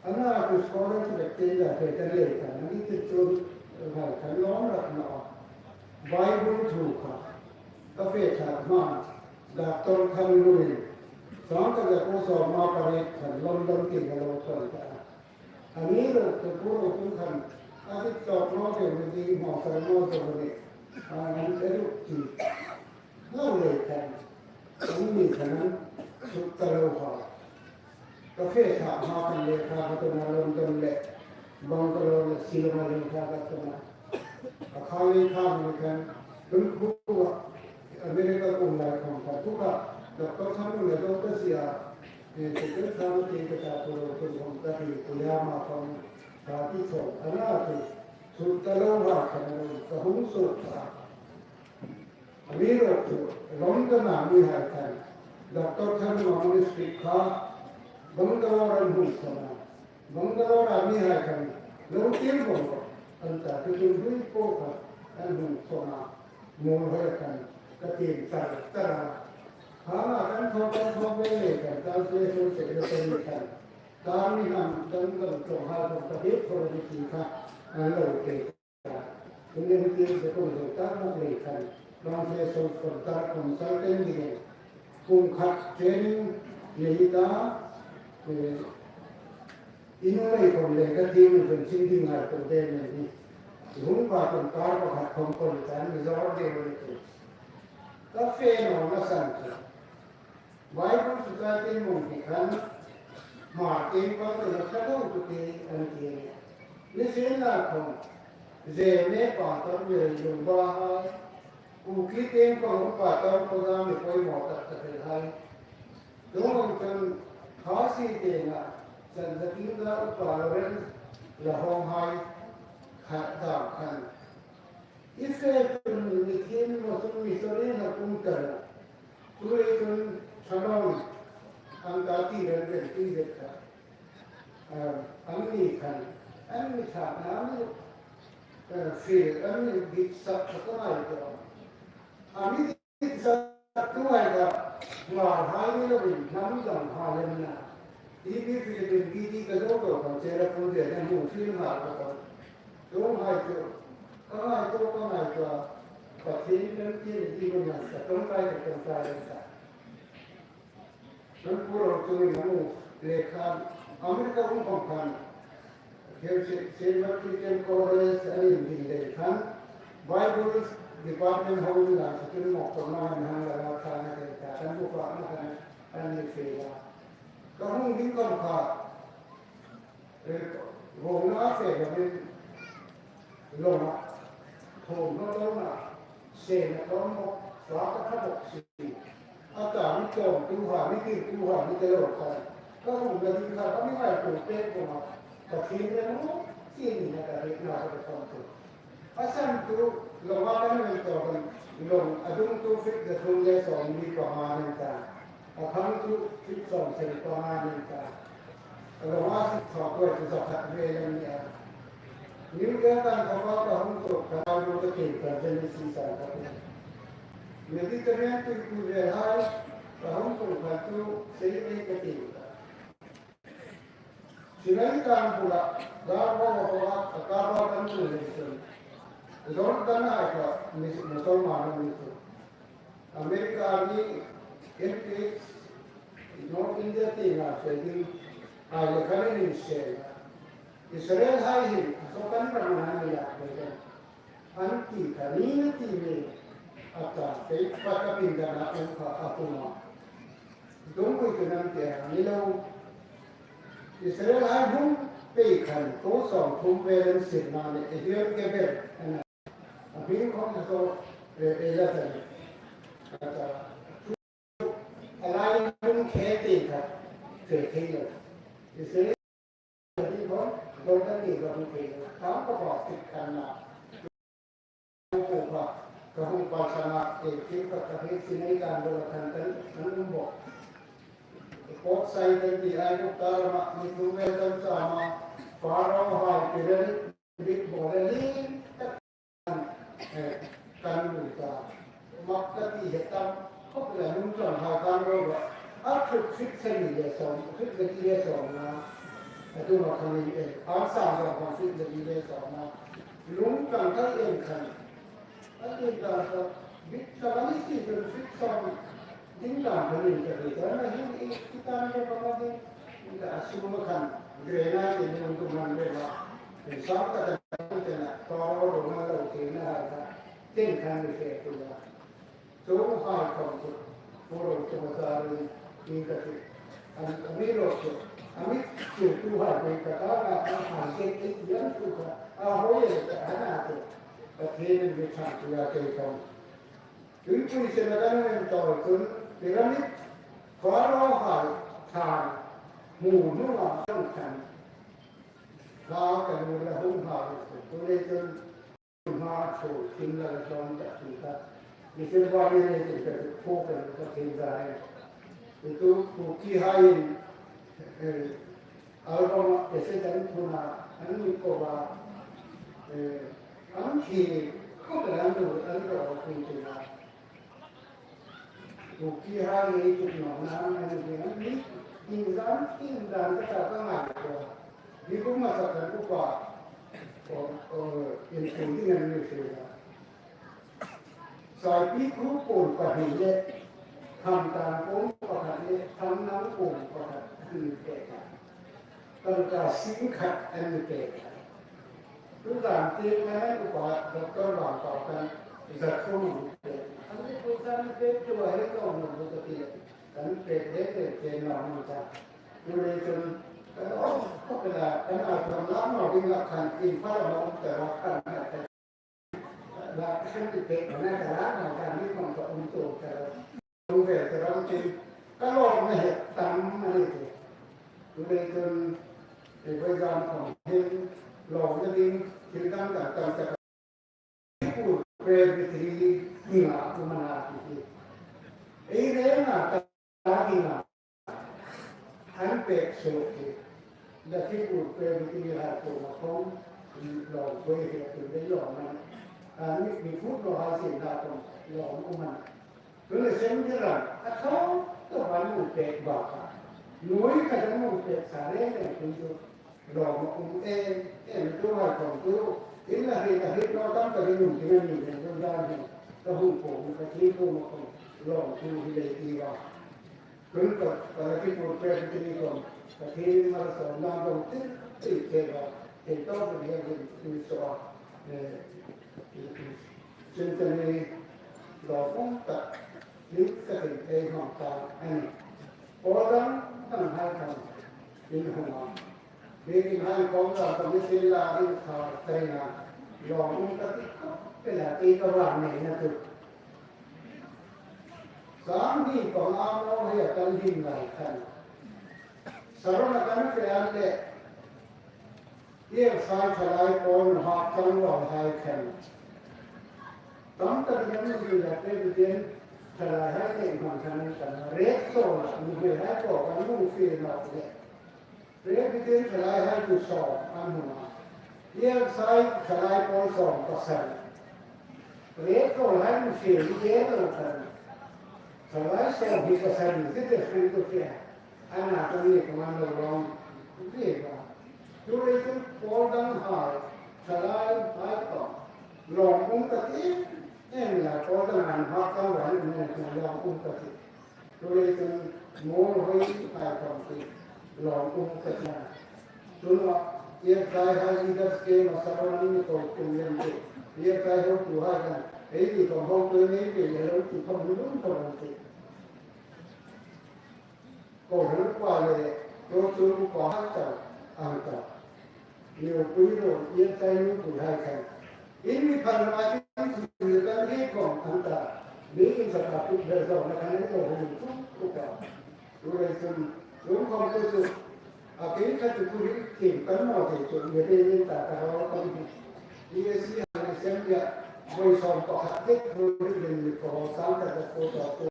Ana ku scholar chu bek te la fe ta le ta, ni ti chu, eh, hai kan lawm rak na. Bible thu kha, ka fe tha ma, Doctor Khan Lui, sang ka le ko so ma pare khan London ti ka lo thon ta. Amiruokchu Pu Rotung khan, a ti tawk naw deu ni ding hmawsal naw deu ni, a, an ti ruk ti. Lo le khan, an mi khan an suk ta lo ha. Ka fe tha hma khan lekha ka tuma London le, Bangalore le, Shillong lekha ka tuma. A kha lekha mi khan, tun khu America kum lai khom khan khu kha, Doctor Khan Lui le Doctor Sia, Eh, Secretary Khan Lui te ka ta Pu Rotung khom ka ti Koyama khom ka ti thaw, ana ti, suk ta lo ha khan lo, ka hung suk ta. Amiruokchu, London-a mi hai khan, Doctor Thanlunga manuscript kha Bangalore an hung sawn a. Bangalore-a mihai khan lo tir vong rawh an ta, chu chu hlui po kha an hung sawn a. Muolhoi khan ka tiem char char a. Khang a kan thaw kan thaw ve ve khan translation secretary khan tar ni hnam dang dang ṭawnghai khawm ka biek phawt a nih ti kha an lo pe. Tun ṭum tir se kum zo tak bawk lei khan, translation consul-, consultant dingin kum khat training nei ta, eh, in nei khom le ka team in chun chin ding ngai tum te nei ni. Hung pa tum kar pakhat khom kon tan mi zor de ni tu. Ka fe no na san chu. Bible Society mung hi khan, Hmar tieng pang tu na kha dong tu te an ti a nih. Ni sien la khom, Zeme pastor ve lung ba hai, Kuki tieng pang upa tor ko za mi poimaw tak tak hai. Dung ang chun, Khasi tienga, San Zakinga upa Lawrence la hawng hai, khat dam khan. I fe chun mi thiem maw chun mi sorry na kum ta lo. Chu le chun thanom ang ka ti ren ren ti zet kha. An ni khan, an ni tha na mi, eh, fe, an ni dik sak kha ka ngai ta. A mi dik sak tu ngai ta, ngar hai ni lo in, hnam dang hai lem na. Ti bi Philippine bi ti ka zo to kan che ra pu de na mu film ha ka ta. Chuonghai chu, ka ngaituo, ka ngaituo, Pathien kan tiem ti ngun nang ka ṭawngṭai, ka ṭawngṭai an ta. Kan pu ro chu ni namu le khan, America um khom khan, Saint Martin College an indin le khan, Bible Department ho ni la chu tun mawk khom na han hang la la khan a te ta, kan bu fa na khan an ni fe la. Ka hung ding khom kha, Vawngna fe lovin, lawng a, thawm hma tawna, sena tawm bawk, fa ka tha bawk si. A ta mi tawmtuhai, mi tirtuhai, mi te lo khan. Ka hung na ding kha, ka mi ngaituo pek vawng a, Pathien rem maw, ti ni na ka hrietna ka tawm tu. A san chu, lawng a kan ngaituo kan, lawng a dung chu feet za thum le sawmli panga a ni ta. A khang chu feet sawmsari panga a ni ta. A lawng a feet sawmkua chu za khat vel a ni a. New Delhi-a kan khawpa ka hung tuok khan, a lu ka tiem khan Genesis-a ka hung. Mediterranean tuipui vel hai ka hung tuok khan chu sei ei ka tiem khan. Sinai tlang bula, dar bawla, a Kaaba kan tlung lei chun, Jordan-a kha mi, Musalman an ni chu. America-a mi M P H, North India tienga fe ding, a le khan an insel a. Israelhai hin, a saw kan ram an ni lak ve kan. An ti kha ni na ti mi a ta, kei pa ka pindana um kha a puma. Dongui ka nam te a ni lo. Israelhai hung pei khan ko sawmthum vel an sirna ni Ezion Geber a na. A hming khom a saw, eh, eh, la ta ni. A ta, a lai hung khe te kha, fe thei lo. Israel Ka ti khom, Jordan ti ka hung thei lo. Khang ka pastor khan na. Ko kha, ka hung pastor na, e, ti ka ka hi Sinai kan bula khan kan, kan um bawk. Port Said kan ti Aigupta rama, mi thum vel kan chama, Pharaohai, Piramid, bawla li, Eh, kan lui ta. Mak ka ti he tam, khop le lung ṭan hai kan ro ba. A thut feet sari le sawm, feet le ti le sawm na. A tu ma khan in e, a sa ba ba feet le ti le sawm na. Lung ṭan kai en khan. A ti ta sa, bit sa ba ni si feet sawm. Ding dan ka ning ka ti ka na hin i, i tan ka pa ma ding. I ka a sum ma khan, granite te ni un tu man re ba. In sa ka ta te na, to ro ro ma lo te na ha ka. Ten khan ni fe tu la. Chu hai khom chu, pu ro chu ma sa ri, i ka ti. An, a mi ro chu, a mi chu tu hai pe ka ta na, a han ke ke ti an tu ka. A ho ye ka a na te. Ka te ni mi chan tu ya ke khom. Tuipui sena kan en tawl chun, Piramid, Pharaohai thlân hmu hnunga kan khan. Hla kan ur la hung hma le chu, tu le chun, hma chu, tin la la tlawm ta chu ta. Mi se ba ni le chun ka chu phu kan ka thil za le. Chu Kuki haiin, eh, album a cassette an phun a, an mi ko a, eh, an thi khawp el an ro, an ro pui ti a. Kuki hai ei chu nawna an ni, an ni, in zan, in zan ka ta ka ngai ko. Ni kum ma sa kan ku pa, o, o, in tu ding an ni se la. Saipi khu pawl pahni le, Thamtan pawl pakhat le, Thamnang pawl pakhat an ni pek a. Tangka sing khat an ni pek a. Tu zan tieng khan upa Doctor Vangpau khan zat khawm an ni pek. An ni pek zan ni pek chu a hei tawm lo ka ti le. Kan pek le pek ke nawm ta. Chu le chun, kan, oh, khawp el a, kan a thawm lam naw ding a khan, in pha lo um ta lo khan, la kan ti pek na ka la na ka ni kong ka um tu ka lo. Lo ve ka lo tin, ka lo na he tam a ni tu. Tu le tun, e voi zam kong hin, lo na ding, thil dang dang tam ta ka. Pur Presbytery ni a um a na ti hi. Ei re na ta ding a. An pek suok hi. Lakhipur Presbytery hai kuoma khawm lawm voi hi a tum dei lawm a nih. A, mi, mi phut lo hai sin na khawm lawm um a nih. Tun le sem hi ram a thaw tawp an hung pek bak a. Nuoi khat an hung pek sa reng reng tun chu. Lawm a um em em, tu hai khawm chu, in la hriet a hriet naw tam tak in um ding a ni le, London hin ka hung pawm, ka thil pawm a khawm, lawm thu hi lei ti va. Tun ka, ka la ki pawm pek ti ni khawm, ka thil mal sawm lam dong ti, ti che va, thil tawk ni hian in, in saw a, eh, Centenary lawm um tak, ni ka tin ei hmang ta a ni. Aw dang dang hai khawm in hung a. Bikin hai kawng la ka mi thil la in kha kai na. Lawm um ka ti khawp el a, ti ka vang nei na tu. Sang hi panga maw hei a kan hin lai khan. Sarona kan fe an le. Ieng sai thalai pawl na hak tang lo hai khan. Tam tak in an min la te bi ten thalai hai te hmang khan an kan. Rek to la, mi hai ko kan lung fil na le. Presbyterian thalai hai chu sawm an hung a. Ieng sai thalai pawl sawm pasari. Rek pawl hai chu siem zel lo khan. Thalai sawm hi pasari, zite free to fia. Ana kan ni kuman lo rawng. Zia ba. Chu le chu pawl dang hai, thalai hai ko. Lawm um ka ti, em la pawl dang an hak tang lo hai, lawm um ka ti. Chu le chun mawl hoi hai khawm chu lawm um ka ti a. Chun a, E F I hai leaders ke ma sa ron an mi ko tum lem chu. E F I hotuhai khan, ei ni khawm hotu nei ve le lo ti khawm lum khawm an ti. Kohran upa le, chu chu upa hai ta, ang ta. Nupui lo, E F I nupui hai khan. In mi phan ma in thu le kan he kong an ta. Mi in sa ka tu ber zo na kan lo hung tu tu ka. Tu le chun, lung khawm tu chu. A ke ka tu tu ri kim kan mo te chu, ye be in ta ka ro kan hi. E A C hai sem ya, voi som pakhat te tu ri le mi ko sang ta ka ko ta tu.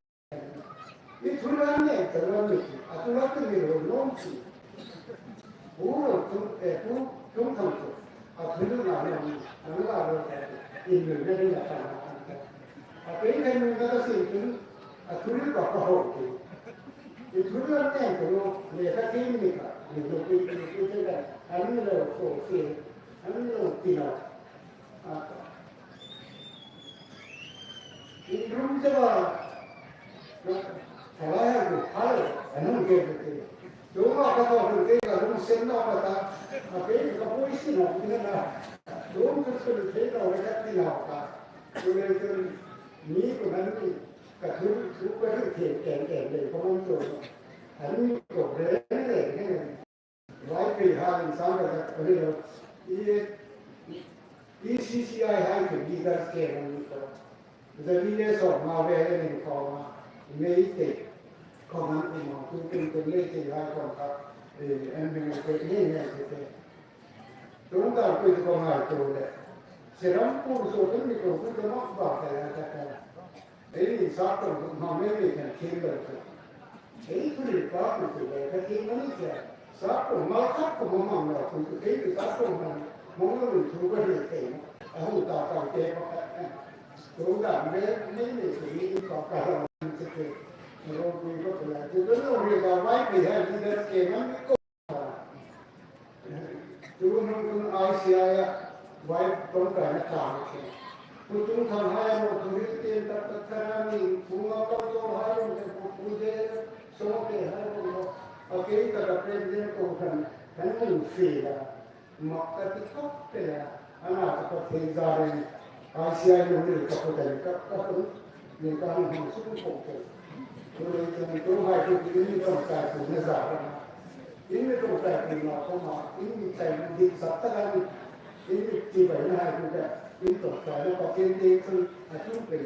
I thu lam nen ta lo ni, a thu lam tu ni lo lo si. Pu lo tu, e, pu, tum thang tu. A thu lu na lo ni, a lu la lo ta, in lu na ni la ta na ta. A pe kan lu na ta si tu, a thu lu ba ka ho tu. I thu lam nen ta lo, le ka tin ni ka, ni lo pi, pi, pi, pi, ka, an lo ko si, an lo ti na. A ta. Inrum che ba, na, thalai hai ku, hal, anung ke ke. Chu ma ka ko ke ke, ka lung sen na ka ta, a ke ka pui si na, ni na. Chu chu chu ke ka we ka ti na ka. Chu le chu ni ku nan ni, ka thu, thu ka ri ke ke ke le, ko man chu. An ni ko re re ne. Vaiphei hai in sang ka tak a ni lo. E, E C C I hai chu leaders ke an ni ko. Zali le so ma ve le ni ko ma. Mei te. Ko man ku ma tu kun kun le te hai ko ka. E, an me te ne ne te te. Tung ta ku ko ngai to le. Seram ku so tu ni ko ku ko ma ba ka ya ta ka. Ei ni sa ko ma me me kan kin lo ko. Ei thu hril pa kuom chu le ka ti mani che. Sa ko ma khat ko ma mang lo kuom chu kei chu sa ko ma mang lo thu ka hril thei. A hung ta ka te pa ka. Ko da me me me se ni pa ka lo che ke. Ro ku ko la. Chu ko no hril ka vai pe ha ni da ke man ko. Chu hnung chun I C I-a vai ṭawngṭaina ṭha a ṭhe. Pu Chungthang hai ro, thu hril tien tak tak khan a ni, Pu Ngam Lo Chawl hai ro, Pu Pu Jen, Sawngte hai ro, a kei taka President ko khan, kan hung fiel a, mak ka ti khawp el a, ana ka Pathien zarin, I C I lo ni ka pu dai ka ka pu ni ka hung hung suk ko ke. Ko le chun ko hai ko in mi ṭawngṭai ko na za ra. In mi ṭawngṭai ko na ko ma, in mi chai na dik sa ta ni. In mi ti bai na hai ko ka. In ṭawngṭai na Pathien te chun a chun pe.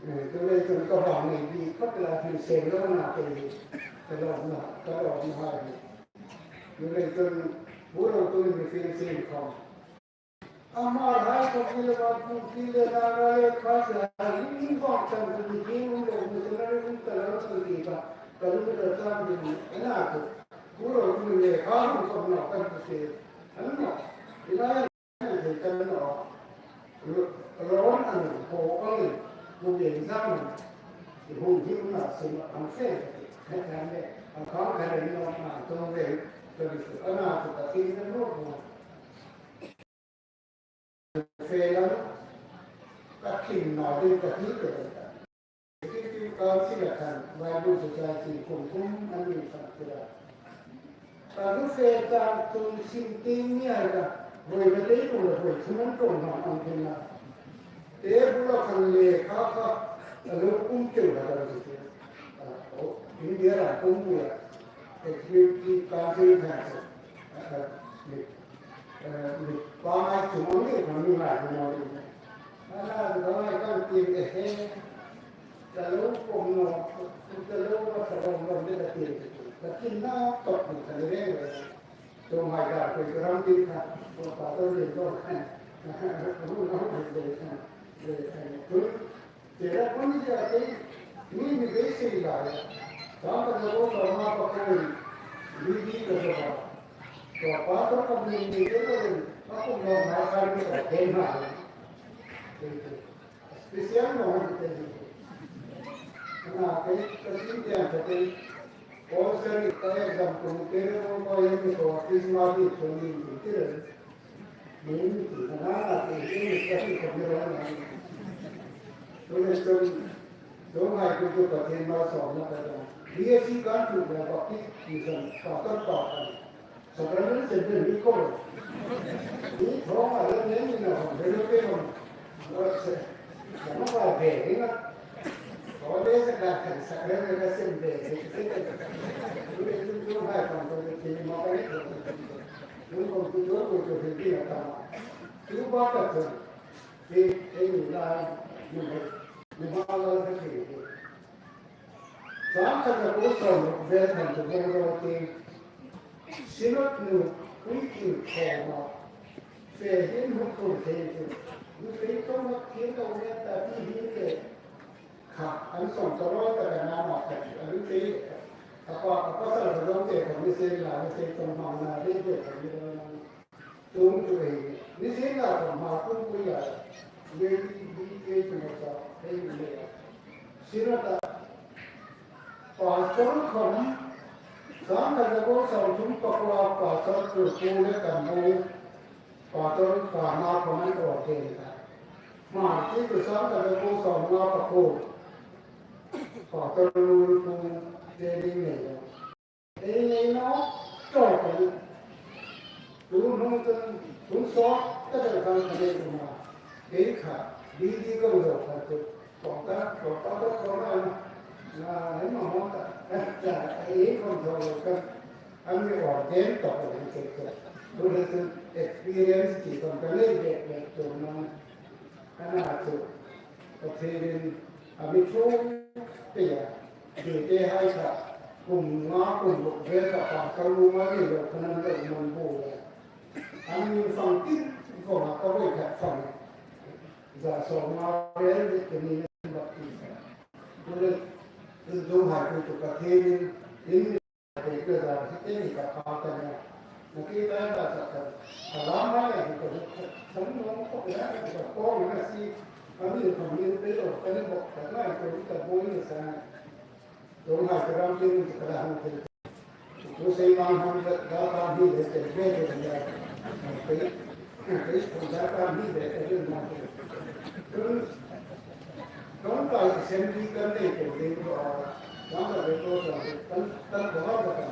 Eh, ko le chun ko ha nei bi ka la tin se lo na ke. Ka lo na, ka lo na hai. Ko le chun bu lo ko mi fin sin ko. Ama hai ko kile wa ku kile na na le ka sa ni ni ko tan ku ni ki un lo ni na ni un ta lo ni ki ka. Ka lu ta ta ni na ko. Ku ro ku le ka hu ko na ka ku se. An na. Ina ya ni se ka na. Ro an ko an ku ye za na. Ku hi na se ma an se. Ka ka le. An ka ka le no na to ve. Ka ni su ana ko ka ki na no ko. Fe lam ka thin naw ding ka ti ka ding ka. Executive Council a khan Bible Society kum kum an min san tira. Ka lu fe chang tum sin ting ni ai ka. Voi ka te kum la voi thum an tong hang ang thin na. Te bu la khan le kha kha. A lo kum keu la ka ti. India ra kum bu ya. Executive Council khan se. Eh, mi, eh, mi pa ngai chung ang ni kan mi ngai kan ngai ni. Ana ka ngai kan ti e he. Ka lo ko no, ka lo ko sa lo ko de ka ti. Ka ti na to ni ka le le. To mai ka ko ram ti ka. Ko pa to le to. Ko no le le. Tira kuni ja ke, ni mi be sei la ya. Sangkar Jago Sawm Nga Pakua, B D ka jago. Ko pa to ka mi ni ke ko ni, ka ko no ma ka ni ka ke na. Special no ni ke ni. Na ke ka sin ke an ke. All sir ka exam ko ni ke ko ko ye ni ko Christmas ni ko ni ni ke. Min ti na na ti ni ka ti ko ni ro na. Tun tun, tun hai ku tu Pathien malsawmna ka ta. B S C kan tu la Baptist Mission pastor pa kan. Sacrament Center ni ko. Ni thong a le ne ni na hong de lo ke hong. Lo se. Lo ma ba be ni na. Ko le se ka kan Sacrament ka sen be. Tun tun hai kan ko ti ma ka ni ko. Tun ko tu ko ko ti na ta. Tu ba ka tu. Ei, ei, ni la, ni la, ni la, ni la, ni la. Sangkar Jago Sawm Nga Pakua vel kan tu vel ro ti. Synod nu, ui ki ko ma. Fe hin hu tu te tu. Ni fe ko ma ki ko ne ta ti hin te. Kha, an sawm ta roi ta ka na ma ka. An te. Apa, apa sa lo te ko ni se la, ni se ko ma na de de ko ni lo na. Tung tu ei, ni sin la ko ma tung ku ya, ye di di ye tu ma sa, ei ni le. Sina ta, pastor khom, Sangkar Jago Sawm Thum Pakua pastor tu ku le kan bu, pastor pa ma ko man ordain ta. Ma ti tu Sangkar Jago Sawm Nga Pakua, pastor lu ku te ni ne. Ei nei naw, ṭawk a nih. Tu hnung chun, hun sawt tak el khan ka nei tum a. Kei kha, B D ka lo khan chu. Kawng ta, kawng ta, kawng ta, kawng ta, na, ei ma hawng ta, ta, ei kawng thaw lo khan. An mi ordain tawk a nih kei chu. Tu hnung chun experience ti kawng ka nei bek bek tu hnung. Ana chu, Pathienin a mi ṭhuoi pei a, Juite hai kha, kum nga kum ruk vel kha pastor nuom a ni lo khan an lo man bu a. An mi fang tin vawng a ka voi khat fang. Za sawm nga vel ni ke ni na baptist a. Tule, Zumhai pui chu Pathienin in mi pekna zar hi te ni ka pha ta nia. Na ki ta da sa ta. A lam hai a hi ka san nuom khop ina ka ko na si. A mi khom ni pe lo ka ni bok ka lai ko ta bo ni sa. Zumhai ka ram tin ka da hang thei. Chu sei mang hang da da ka ni le te ve te ya. Pe pe ko da ka ni le te ma te. Ṭawngṭai assembly kan nei tur ding chu a, ṭawngṭai ve tur kan, kan, kan khawvar kan.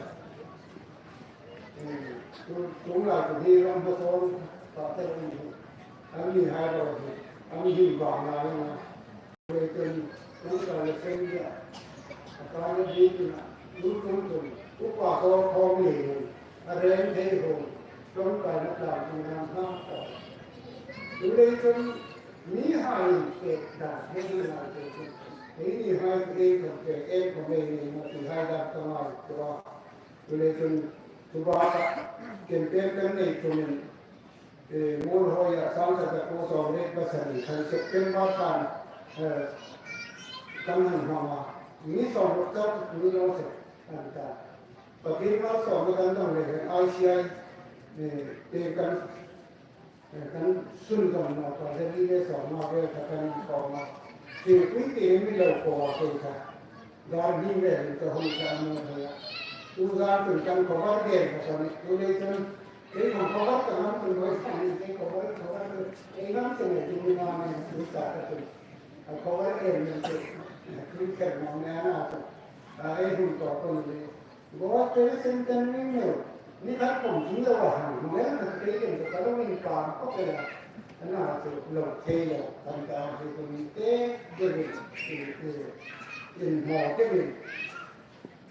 Eh, chu, chu lai chu hi ram hmasawn pa te um hi. An mihai ro hi, an hi vang lai a. Ve chen, ṭawngṭai assembly a. A pa na bi tu na, tu tu tu. Upa ko ko mi ni. A reng thei ho. Ṭawngṭai na tlang tu na ha ta. Chu le chen, mihai pek dan, hei ni lai pek dan. Hei ni hai pek dan, pek en ko mei ni ma ti hai dan ka ngai tua. Chu le chun, chu baka, campaign kan nei chungin, eh, Muolhoi-a sangkhat zakuo sawmriet pasari khan September thla, eh, kan hang hmang a. Mi sawmruk chau ni lo se, an ta. Pathien malsawmna kan dong le hen I C I, eh, te kan Kan sun kan ma pa le ni le sawma vel kha kan khawm a. Thingpui te mi lo ko a kei kha. Dar ni vel ka hung ka mo thei a. Tu zan tun kan khawvar den ka kan tu le chun. Kei khawm khawvar ka ngam tun boi sa ni kei khawvar khawvar tu. Ei ngam chun ei tu ni ma ni tu sa ka tu. A khawvar en ni tu. Tu kher ma ni a na tu. A ei hun ko ko ni le. Goa President kan ring lo. Ni khat khom thing lo a hang. Mel khat kei ken ka lo in ka ko ke la. Ana chu lo thei lo. Kan ka hi ko ni te de rin. In, in, inhmaw de rin.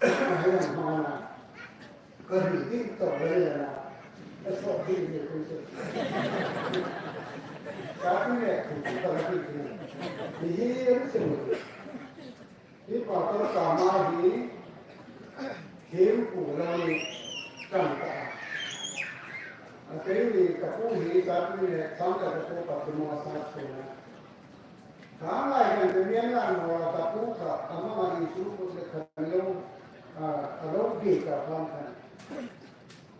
Hai ang hma na. Ka ri ding to le na. Ka so ding de ko se. Ka ti le ku ka la ti. Ni hi en se mo. Hi Pastor Kama hi, hi pu lo ni kan ta. A kei ni ka pu hi ka pu ni le sang ka pu ka pu mo sa ko na. Ka ngai kan te mien la no la ka pu ka ama ma i su ko le kan lo, a, a lo bi ka pan kan.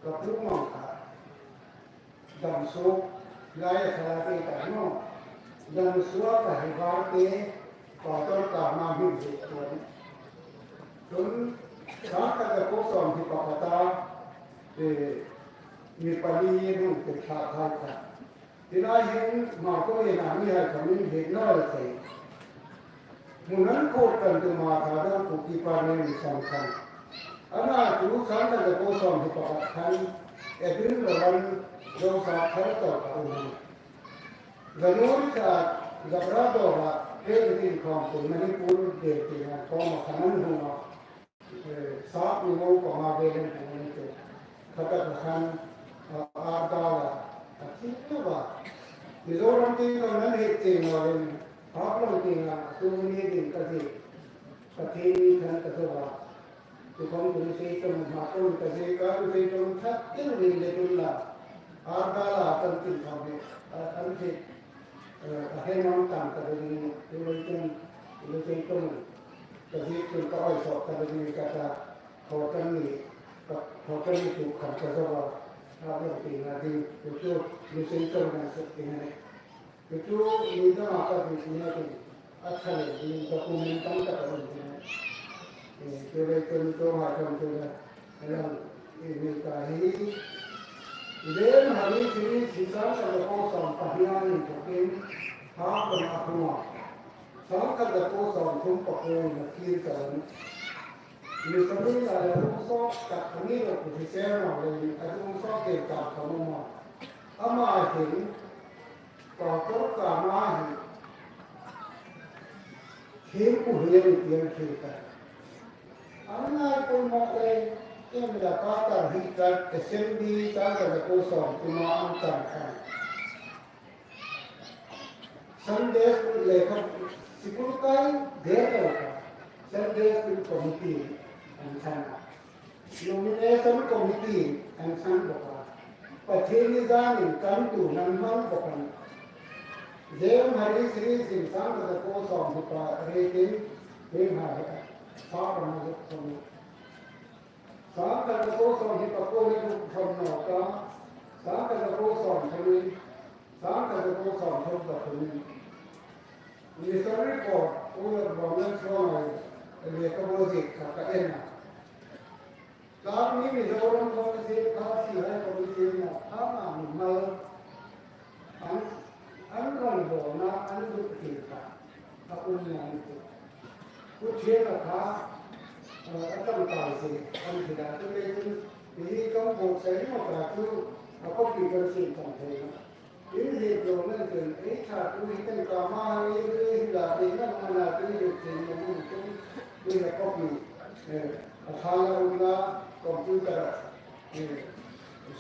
Ka pu mang ka. Dam suok lai a thla te ta no. Dam suok a hi var te, Pastor Kama hming hi tuan. Tun, sangkhat zakuo sawmhni pakhat a, eh, mi pali hung te thla thai ta. Tina hin ma ko ye na mi hai ka min he na le te. Hmun an khawt kan tum a, Thadou Kuki Parliament Sung khan. Ana chu sangkhat zakuo sawmhni pakhat khan, Edwin Lawal, Zosap thar chau ka um. January thla, Labrador-a, President khawm tu Manipur vel tieng an khawm a khan an hung a. Eh, sap ni mo panga vel an hung a ni chu. Khata ka khan, a, Ardal-a, a thil tu ba. Mizoram tieng kan nan he tieng a len, Haflong tieng a, tu ni ding ka ti. Pathien ni khan ka zo ba. Tu khawm tu ni sei tum ma tum ka sei ka tu sei tum that tin ring le tum la. Ardal-a kan tin khawm ni. A, an ti. Eh, a he man tam ka ding, tu le tum, tu le tum. Ka zi tum ka oi so ka ding ka ta. Hotel ni, hotel ni tu khan ka zo a, a lo ti na ding, tu tu, ni sei chau na suk ti na ni. Tu tu, ni da ma ka ti na ding, a chale ding, document tam ka ta ding. Eh, tu le tu ni tu ma kan tu na, a lo, eh, ni ta hi. Ven hari siri sisa ka lo ko sam pa hi a ni tu kin, ha ko na kuma. Sangkhat zakuo sawmthum pakuo na kir ka ni. Missionary-a la hung sawk tak a ni lo ku ti ser naw leiin a hung sawk deu tak ka mu maw. Ama hin, Pastor Kama hin, thil ku hi a ni ti an thil ka. An ngai pawimawh le, em la pastor hi ka assembly sangkhat zakuo sawmthum a an chang khan. Sunday School lekha, school kai der lo kha. Sunday School Committee an chang a. Nomination Committee an chang bawk a. Pathienni zanin kan tu nan hmang bawk a. Jem Hari Sri Singh sangkhat zakuo sawmhni pariet in, Jem Hari. Sangkhat zakuo sawmhni pakuo le ruk hram nawk a, sangkhat zakuo sawmthum, sangkhat zakuo sawmthum pathum. Mission Report, U Lalruomlal Suangngai lekhabu ziek kha ka en a. Tlangmi Mizoram Council kha Sihai Committee-a kha ma mimal an, an ran dona an duk thil kha a um naw ni chu. Ku thiena kha, eh, a tangkai si an thil a chu le chun, hi kan buotsai naw ta chu a copy kan siem tang thei naw. In hi lo nan chun ei ṭha tu hi kan ka ma hi hi la ei na ma na tu hi chin na mun chun hi la copy, eh, a ṭha la um la computer, eh,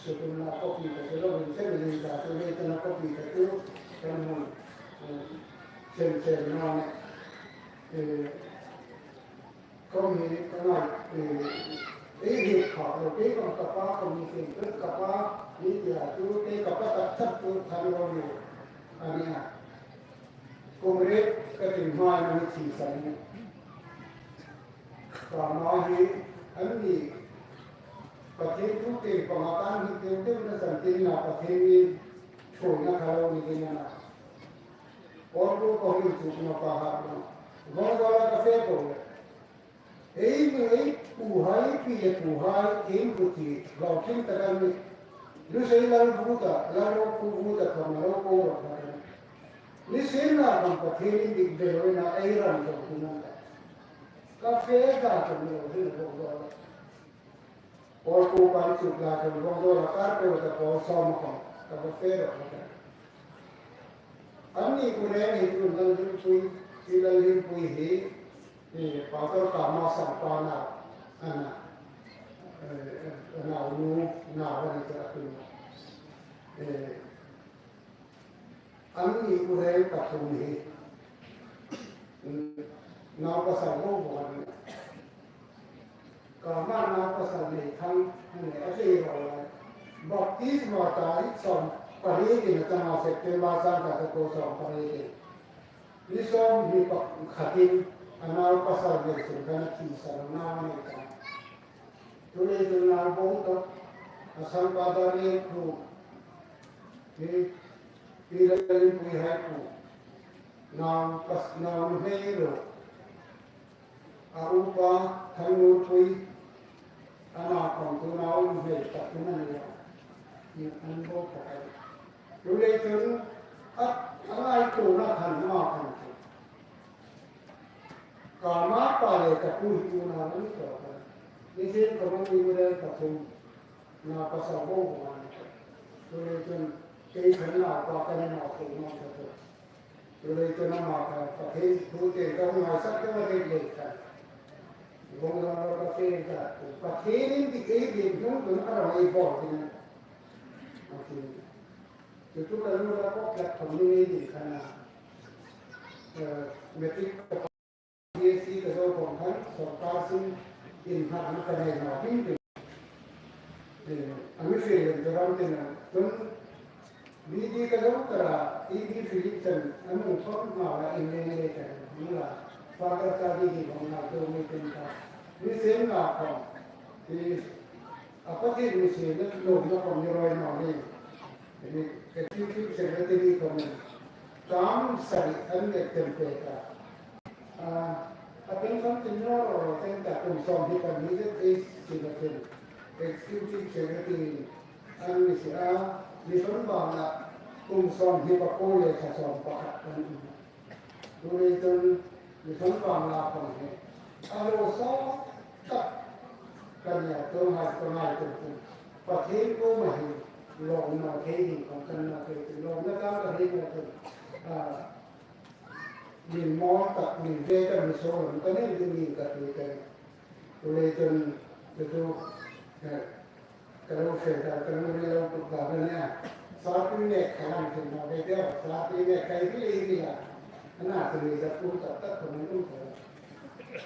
sukun na copy ka chu lo in chen ni ta chu le chun a copy ka chu kan hung, eh, chen chen na ne, eh, Khom hi ka ngai, eh, ei hi kha lo, kei khom ka pa khom ni ken, ka pa ni tia tu, kei ka pa tak tak tu khan lo ni a nia. Comrade ka ti hma ni thi san ni. Ka ma hi an ni Pathien thu te panga kan hi teu teu na san tin na Pathien ni choi na kha lo ni tin na. Or ko ko ni chu na pa ha lo. Vong vong la ka fe ko le. Ei nu ei puhai, pi le puhai, ei nu ti, lo kin ta kan ni. Lu sei lal bu ta, lal lo pu bu ta, ka ma lo ko lo ta kan. Ni sin na kan Pathien in dik be lo na ei ram lo tu na ta. Ka fe da ka ni lo ri lo lo. Or ko pan chu la kan lo lo la kar ko ta ko so ma ko. Ka fe lo ta kan. Anni ku reng hi tu Lalhlimpui, hi Lalhlimpui hi, hi Pastor Kama Sangpa nau, a na, eh, a naunu, nau a ni ta tu. Eh, anni ku reng pathum hi, mm, nau pasal bo bo a ni. Kama nau pasal nei thang, nei a tei ro lai. Baptisma tarik sawm pariet in a changa September sangkhat zakuo sawm pariet in. Ni sawmhni pakhatin a nau pasal nei sun khan a thi san nau nei thang. Tu le tu nau bo to, a sang pa da le ku. Ni, ni le le pui hai ku. Nau pas, nau nei ro. A upa Thangnumpui, a na khom tu nau um hmel tak tu na ni a. Ni an bo tak a. Lu le chun a, a ngaituona khan ma khan chu. Ka ma pa le ka pu hi tu nau um to ka. Ni sin ka ma ni le ka tum. Na pasal bo bo a ni chu. Chu le chun kei khan naupa ka ni naw thei naw ka chu. Chu le chun ama kha Pathien thu te ka hung ngaisak ka ma thei le khan. Vong lo lo ka fe ka. Pathien in ti kei dik hnung tun a ram ei bol tin. A ti. Chu chu ka lu la ko ka thom ni ngei ding khan a. Eh, matric ka B S C ka zo khom khan, sawrkar sin innghatna ka nei naw hrim hrim. Eh, a mi fiel lem chu ram tin a, tun B D ka zo ta ra, E D Philipson, a mi khom naw la in leng le ta, mi la, Father Charlie hi khom naw zo mi tin ta. Mi sen naw khom, ti A Pathien mi sena lawmna khom ni rawi naw ni. Ni executive secretary khom ni. Term sari an le tem pek a. A, a pension tin naw raw raw ten ta kum sawmhni pahni zet ei sina ten. Executive secretary an mi si a, mi son bang la kum sawmhni pakuo le thla sawm pakhat an um. Chu le chun mi son bang la khom hi a lo sawt tak ka nia, tu hai ka ngai tu tu. Pathien kuoma hin lawm naw thei ding khom kan naw thei tu, lawmna tang ka nei naw tu. A, min mawl tak, min ve tak, mi so lam ka nei ding ni ka tu te. Chu le chun chu chu, eh, Ka lo fe ta, ka lo ri lo tuk ta ka nia. Sarpi mek ka lang thil naw ve deu, sarpi mek kai ri lei ri la. Ana ti lei za pu tak tak ka lo ri ta.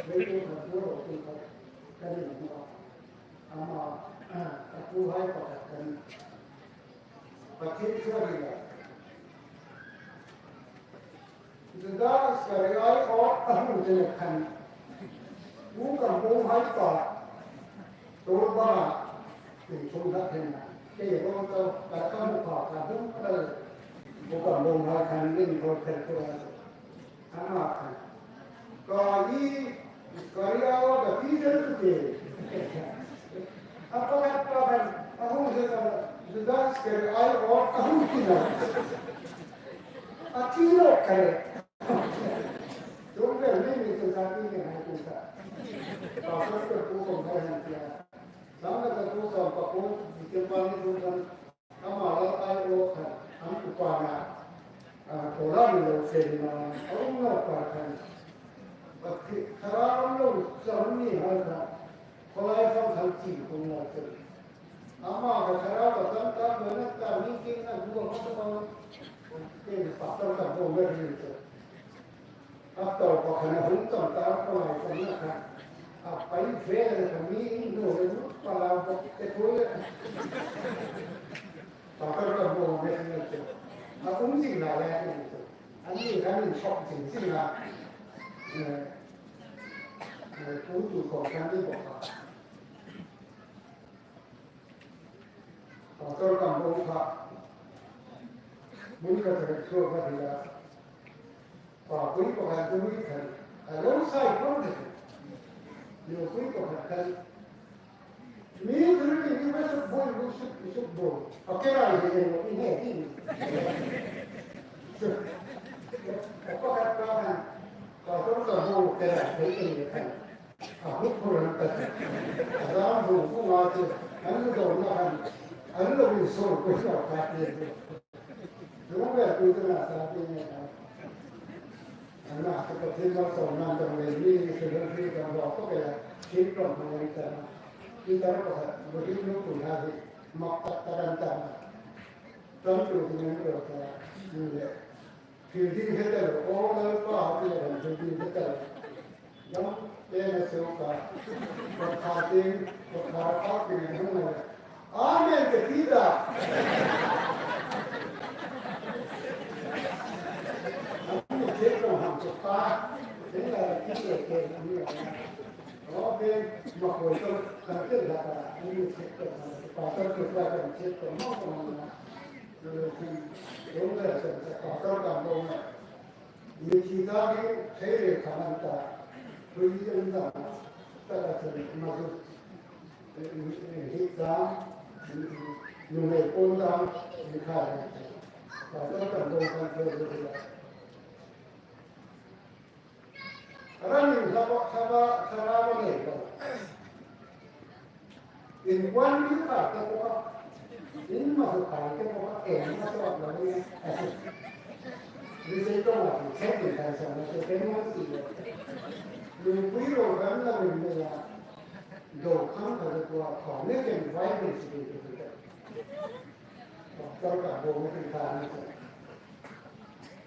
Lei ri ta pu lo ri ta. Ka ni mo. Ama, a pu hai pa ka ni. Pathien thu a ri la. Juda Iskariot aw a hung te le khan. Pu Kam Bung hai pa, tur banga, tin chung hak hen na. Kei ro to, ka ka mu pa, ka hung ka, Pu Kam Bung hai kan ring ko tel ko. Ama kan. Ka i, ka i awa ka ti tel tu ke. Apa ka pa kan, ahung se ka, Judas Iscariot ai o, ahung ti na. A ti lo ka le. Tung vel mi mi tung sa ti mi hai tung sa. Pastor ke pu kong hai han tia. Sang ka tu sa pa pu di ke pa ni tung san. Ama la ai o khan. An ku pa na. A, ko la mi lo se ni ma. Au na pa khan. Ba ki khara lo sa ni hai khan. Ko lai sang khan ti kong na se. Ama ka khara ba san ta ba na ta mi ki na ku ba ko ta. Ke pastor ka bo me ri se. A tawpa khan a hung chang ta, a palai chang na khan. A pai ve le khan mi in hnu le nu, palau bawk te thu le. Pastor ka bo me khan le chu. A um zing la le khan chu. An ni khan in chawk zing zing la. Eh, eh, tu tu ko khan ni bawk a. Pastor Kam Bung kha. Mun ka tel chu ka ti la. Pa pui pakhat chu mi khan, a lo sai khawm khan. Lo pui pakhat khan. Mi thil ni ni ba suk bul, bu suk, suk bul. A ke rai he he lo in he ti ni. Suk. A pakhat pa khan. Pastor Kam Bung ke rai he he khan. A huk hur an ta. A zam bu bu ma chu. An lo do na khan. An lo in so ko sa ka ti. Lung ve tu tu na sa ti ne na. An na ka tin ma so na dong le ni ni se dong ti dong lo ko ke la. Chin dong ma ni ta na. Ti ta ko ha. Bu ti lu ku ha ti. Mak ta ta dan ta na. Dong tu ti ne ko ta. Ni le. Thil ding he ta lo. O Lalpa ti le thil ding he ta lo. Dong, te na seu ka. Ko kha tin, ko kha ka tin na hung na. Amen, ke ti da. Amen, ke ko han ko ka. Tin la ti ke ke ni la. O ke, ma ko to, ka ke la ka. Amen, ke ko han ko ka. Ka ke la ka, ke ko ma ko ma. Amen, ke ko la ka, ka ko ma. Mi thi ta ding thei le kha man ta. Thui ding dang ta ka chen ma zu. Hi ta, nuhmei pawl dang, mi kha le. Ka ta ka dong kan thei le la. Ram in hla ba, hla ba, hla ba nei lo. Inpuan mi kha te ko kha. In ma su khai te ko kha, en ma su lo ni. Ni sei ko ma, sei tin kan sa ma, sei tin ma si lo. Ni pui ro kan la ni me ya. Do khang kha te ko kha, ne ken vai ni si ni te. Kal ka bo ma tin kha ni sa.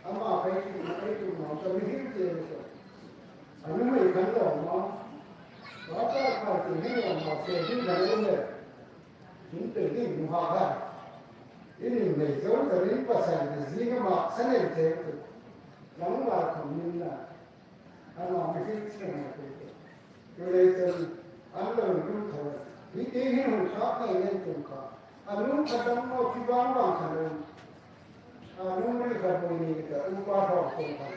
Ama kai ti ma kai tu ma ta mi hin te ni sa. Anu mai kan lo ma. Ba ta ka ti hin lo ma se hin da lo le. Hin te hin mu ha ha. Ini mai zo ta rin pa sa ni zi ma sa ne te. Nang ma ka min na. Ama mi hring chen a tum. Chuleiin an lo tum tho. Hi te hi hung sak nei nei tum kha. A nu kha dam naw ti vang vang kha lo. A nu ri kha boi ni ka upa hawng tum kha.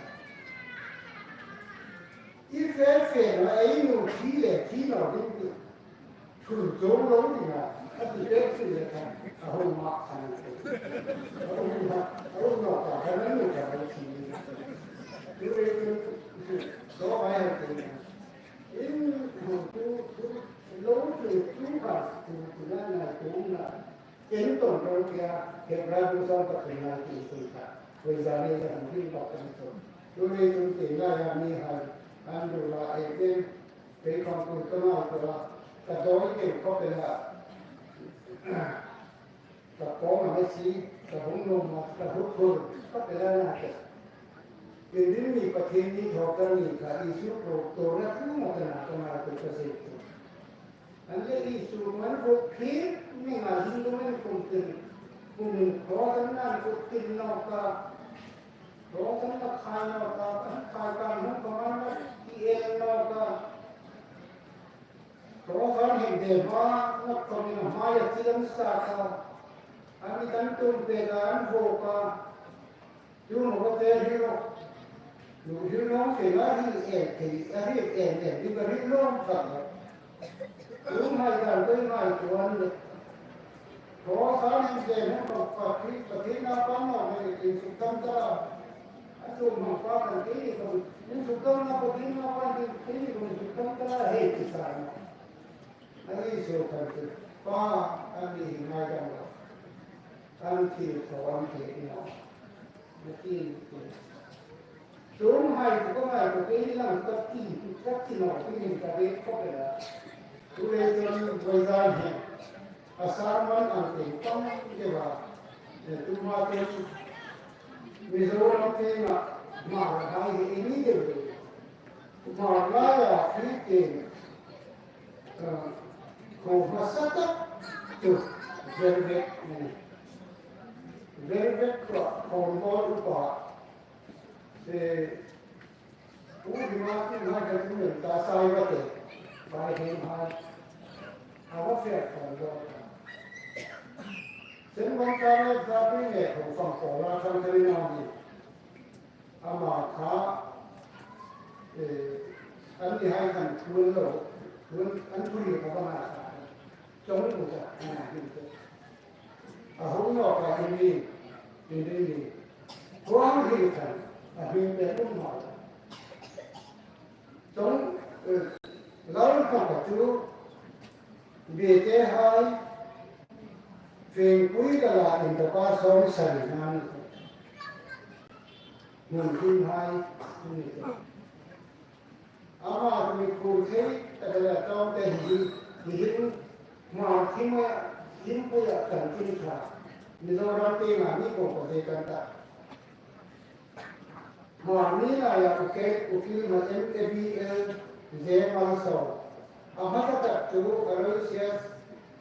I fe fe na ei nu thi le thi naw ding ti. Thun zo lo ding a, a ti pek si le khan, a hung mak khan a ti. A hung mak, a hung nawk a, khan a nu khan a ti. Ti ve ti, zo mai a ti. In hung tu, tu, lo tu, tu kha, tu, tu na na, tu na. In tong tong kia, Hebrai bu sawm pathum na ti tu kha. Voi za ne la hung ring bak kan tu. Tu ve tu ti na ya mi hai, an du la e ken. Kei khawm tu ka ngai tu a, ka dawi kei khawp el a, ka kawng a mesi, ka hung nuom a, ka huk hur khawp el a na ke. Inrinni Pathien ni thaw ka ni kha Isu thaw tuorna thu ma ka na ka ngai tu ka zei tu. An le Isu man ko khi mi nga zin tu man kum tin, kum in cross an nan ko tin naw ka, Rawng kan la khai naw ka, kan khai ka hmun ka man la ti el naw ka. Thaw san heng de hma, nak khawmin a hmaia chilang sa kha. An i kan tum pek a, an vuok a. Chu maw ka te hi lo. Lu hi lo ke na hi e, ke a hi e, e, di ka hi lo ka. Lu mai dan ko mai ko an le. Thaw san heng de hma ka pa ki, pa ki na pa ma me ki su tam ta. A chu ma pa kan ki ni ko. Ni su tam na ko ki na pa ki, ki ni ko su tam ta he ki sa. An Isu kan ti, Pa, an ni hi ngai dam lo. An ti thaw an ti ina. Na ti ti. Tum hai tu ko ngai tu ke ni lang ka ti, ka ti no, ti ni ka be ko ke la. Tu le tu ni voi zan he. A sermon an ti pang ke ba. Tu ma tu Mizoram te na ma hai he ni de. Ma la ya ti ke. Ko hmasa tak chu Velvet a nih. Velvet kha Khawmbawl upa. Eh, u hima ti na ka tu men ta sai va te. Vai he mai. A va fe Khawmbawl. Sen bang ta ne ta pi ne ko fang ko la chang ka ni na ni. Ama kha, eh, an ni hai kan thuon lo, thuon an thuon ni ka ba ma sa. Chong ku cha, ana hin te. A hung no ka hin ni, hin ni ni. Thuon hin kan, a hin te kun ma. Chong, eh, lau ka ka chu, be te hai, feng pui ka la in ka pa song sa ni na ni. Nun tin hai, nun tin. Ama mi kur thei, ta ka la tawm te hi, hi hin, ma thim ya, thim pu ya kan tin tha. Mizoram te nga ni ko ko de kan ta. Ma ni la ya u ke, u kil ma M A B L, J Malsawm. A hmasa tak chu Aloysius,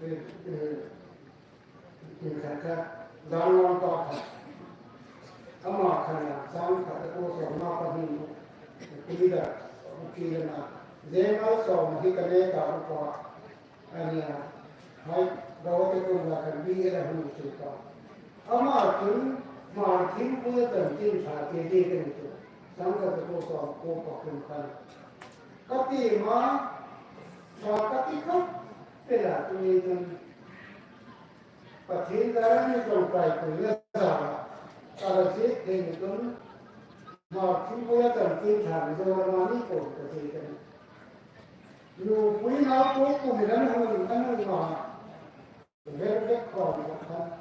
eh, eh, Inkhar kha, dan lawn pa kha. Ama khan a, sang kha te ko sawm na pa hin, pui da, pui da na. J Malsawm hi ka ne ta upa. A nia, hai, gawa te ko la kan bi era hun chu pa. Ama chun, ma thim pui da kan tin sa ke de kan chu. Sang kha te ko sawm ko pa kun khan. Ka ti ma, sa ka ti kha, pe la tu ni chun. Pathien dara ni tlawmpuina zara, a la ziek thei ni chun, Hmar thim puia chanchin ṭha Mizoram-a ni ko ka ti ka ni. Nupui nau po kumin an hung, an hung a, Velvet Khawm khan,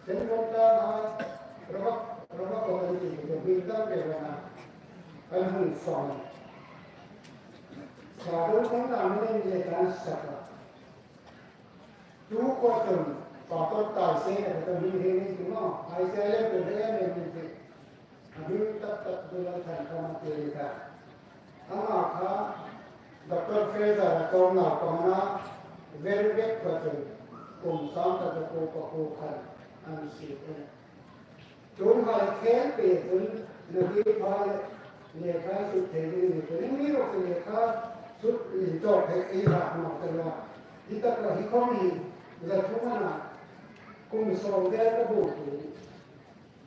Sen Rom ta a, Rama, Rama ko kan ti ka hming dang ve wana, an hung fang. Sa dong kong na mi le kan sa ka. Tu ko chun, pa ko ta se ka ta mi he ni tu ma, ai se le ko he ni ni ti. A mi tak tak tu la than ka ma ti ka. Ama kha, Doctor Fraser a ko na ko na, Velvet ko chun, kum sang ka ko ko ko khan, an si ko. Chuong hai khel pe chun, na ti pha le, lekha sut thei ding ni chun, ni ro lekha sut in chawk thei ei ha ma ta la. Hi ta ka hi khom hi, la thu ma na, kum sawm vel ka bu tu.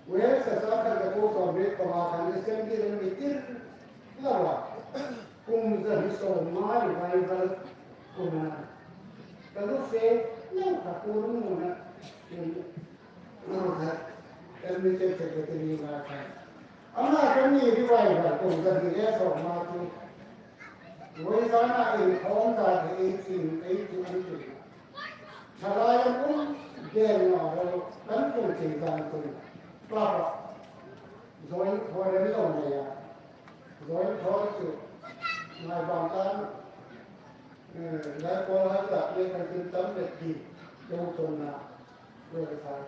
Wel sa sa ka ka ko sawm vel ka ma ka ni sem di ni tir la wa. Kum za hi sawm ma ni vai val kum na. Ka lu se, na ka ko lu na. Admission secretary nga khan. Ama kan ni revival kum kan ni le sawm ma chu. Voi zana in home da the eighteen, eighty an chu. Thalai an um, gen na ro, kan kum ching zan chu. Papa. Join foreign lo ne ya. Join thor chu. Ngai bang tan. Eh, lai ko lai tak le kan tin tam le ki. Lo chon na. Lo sai.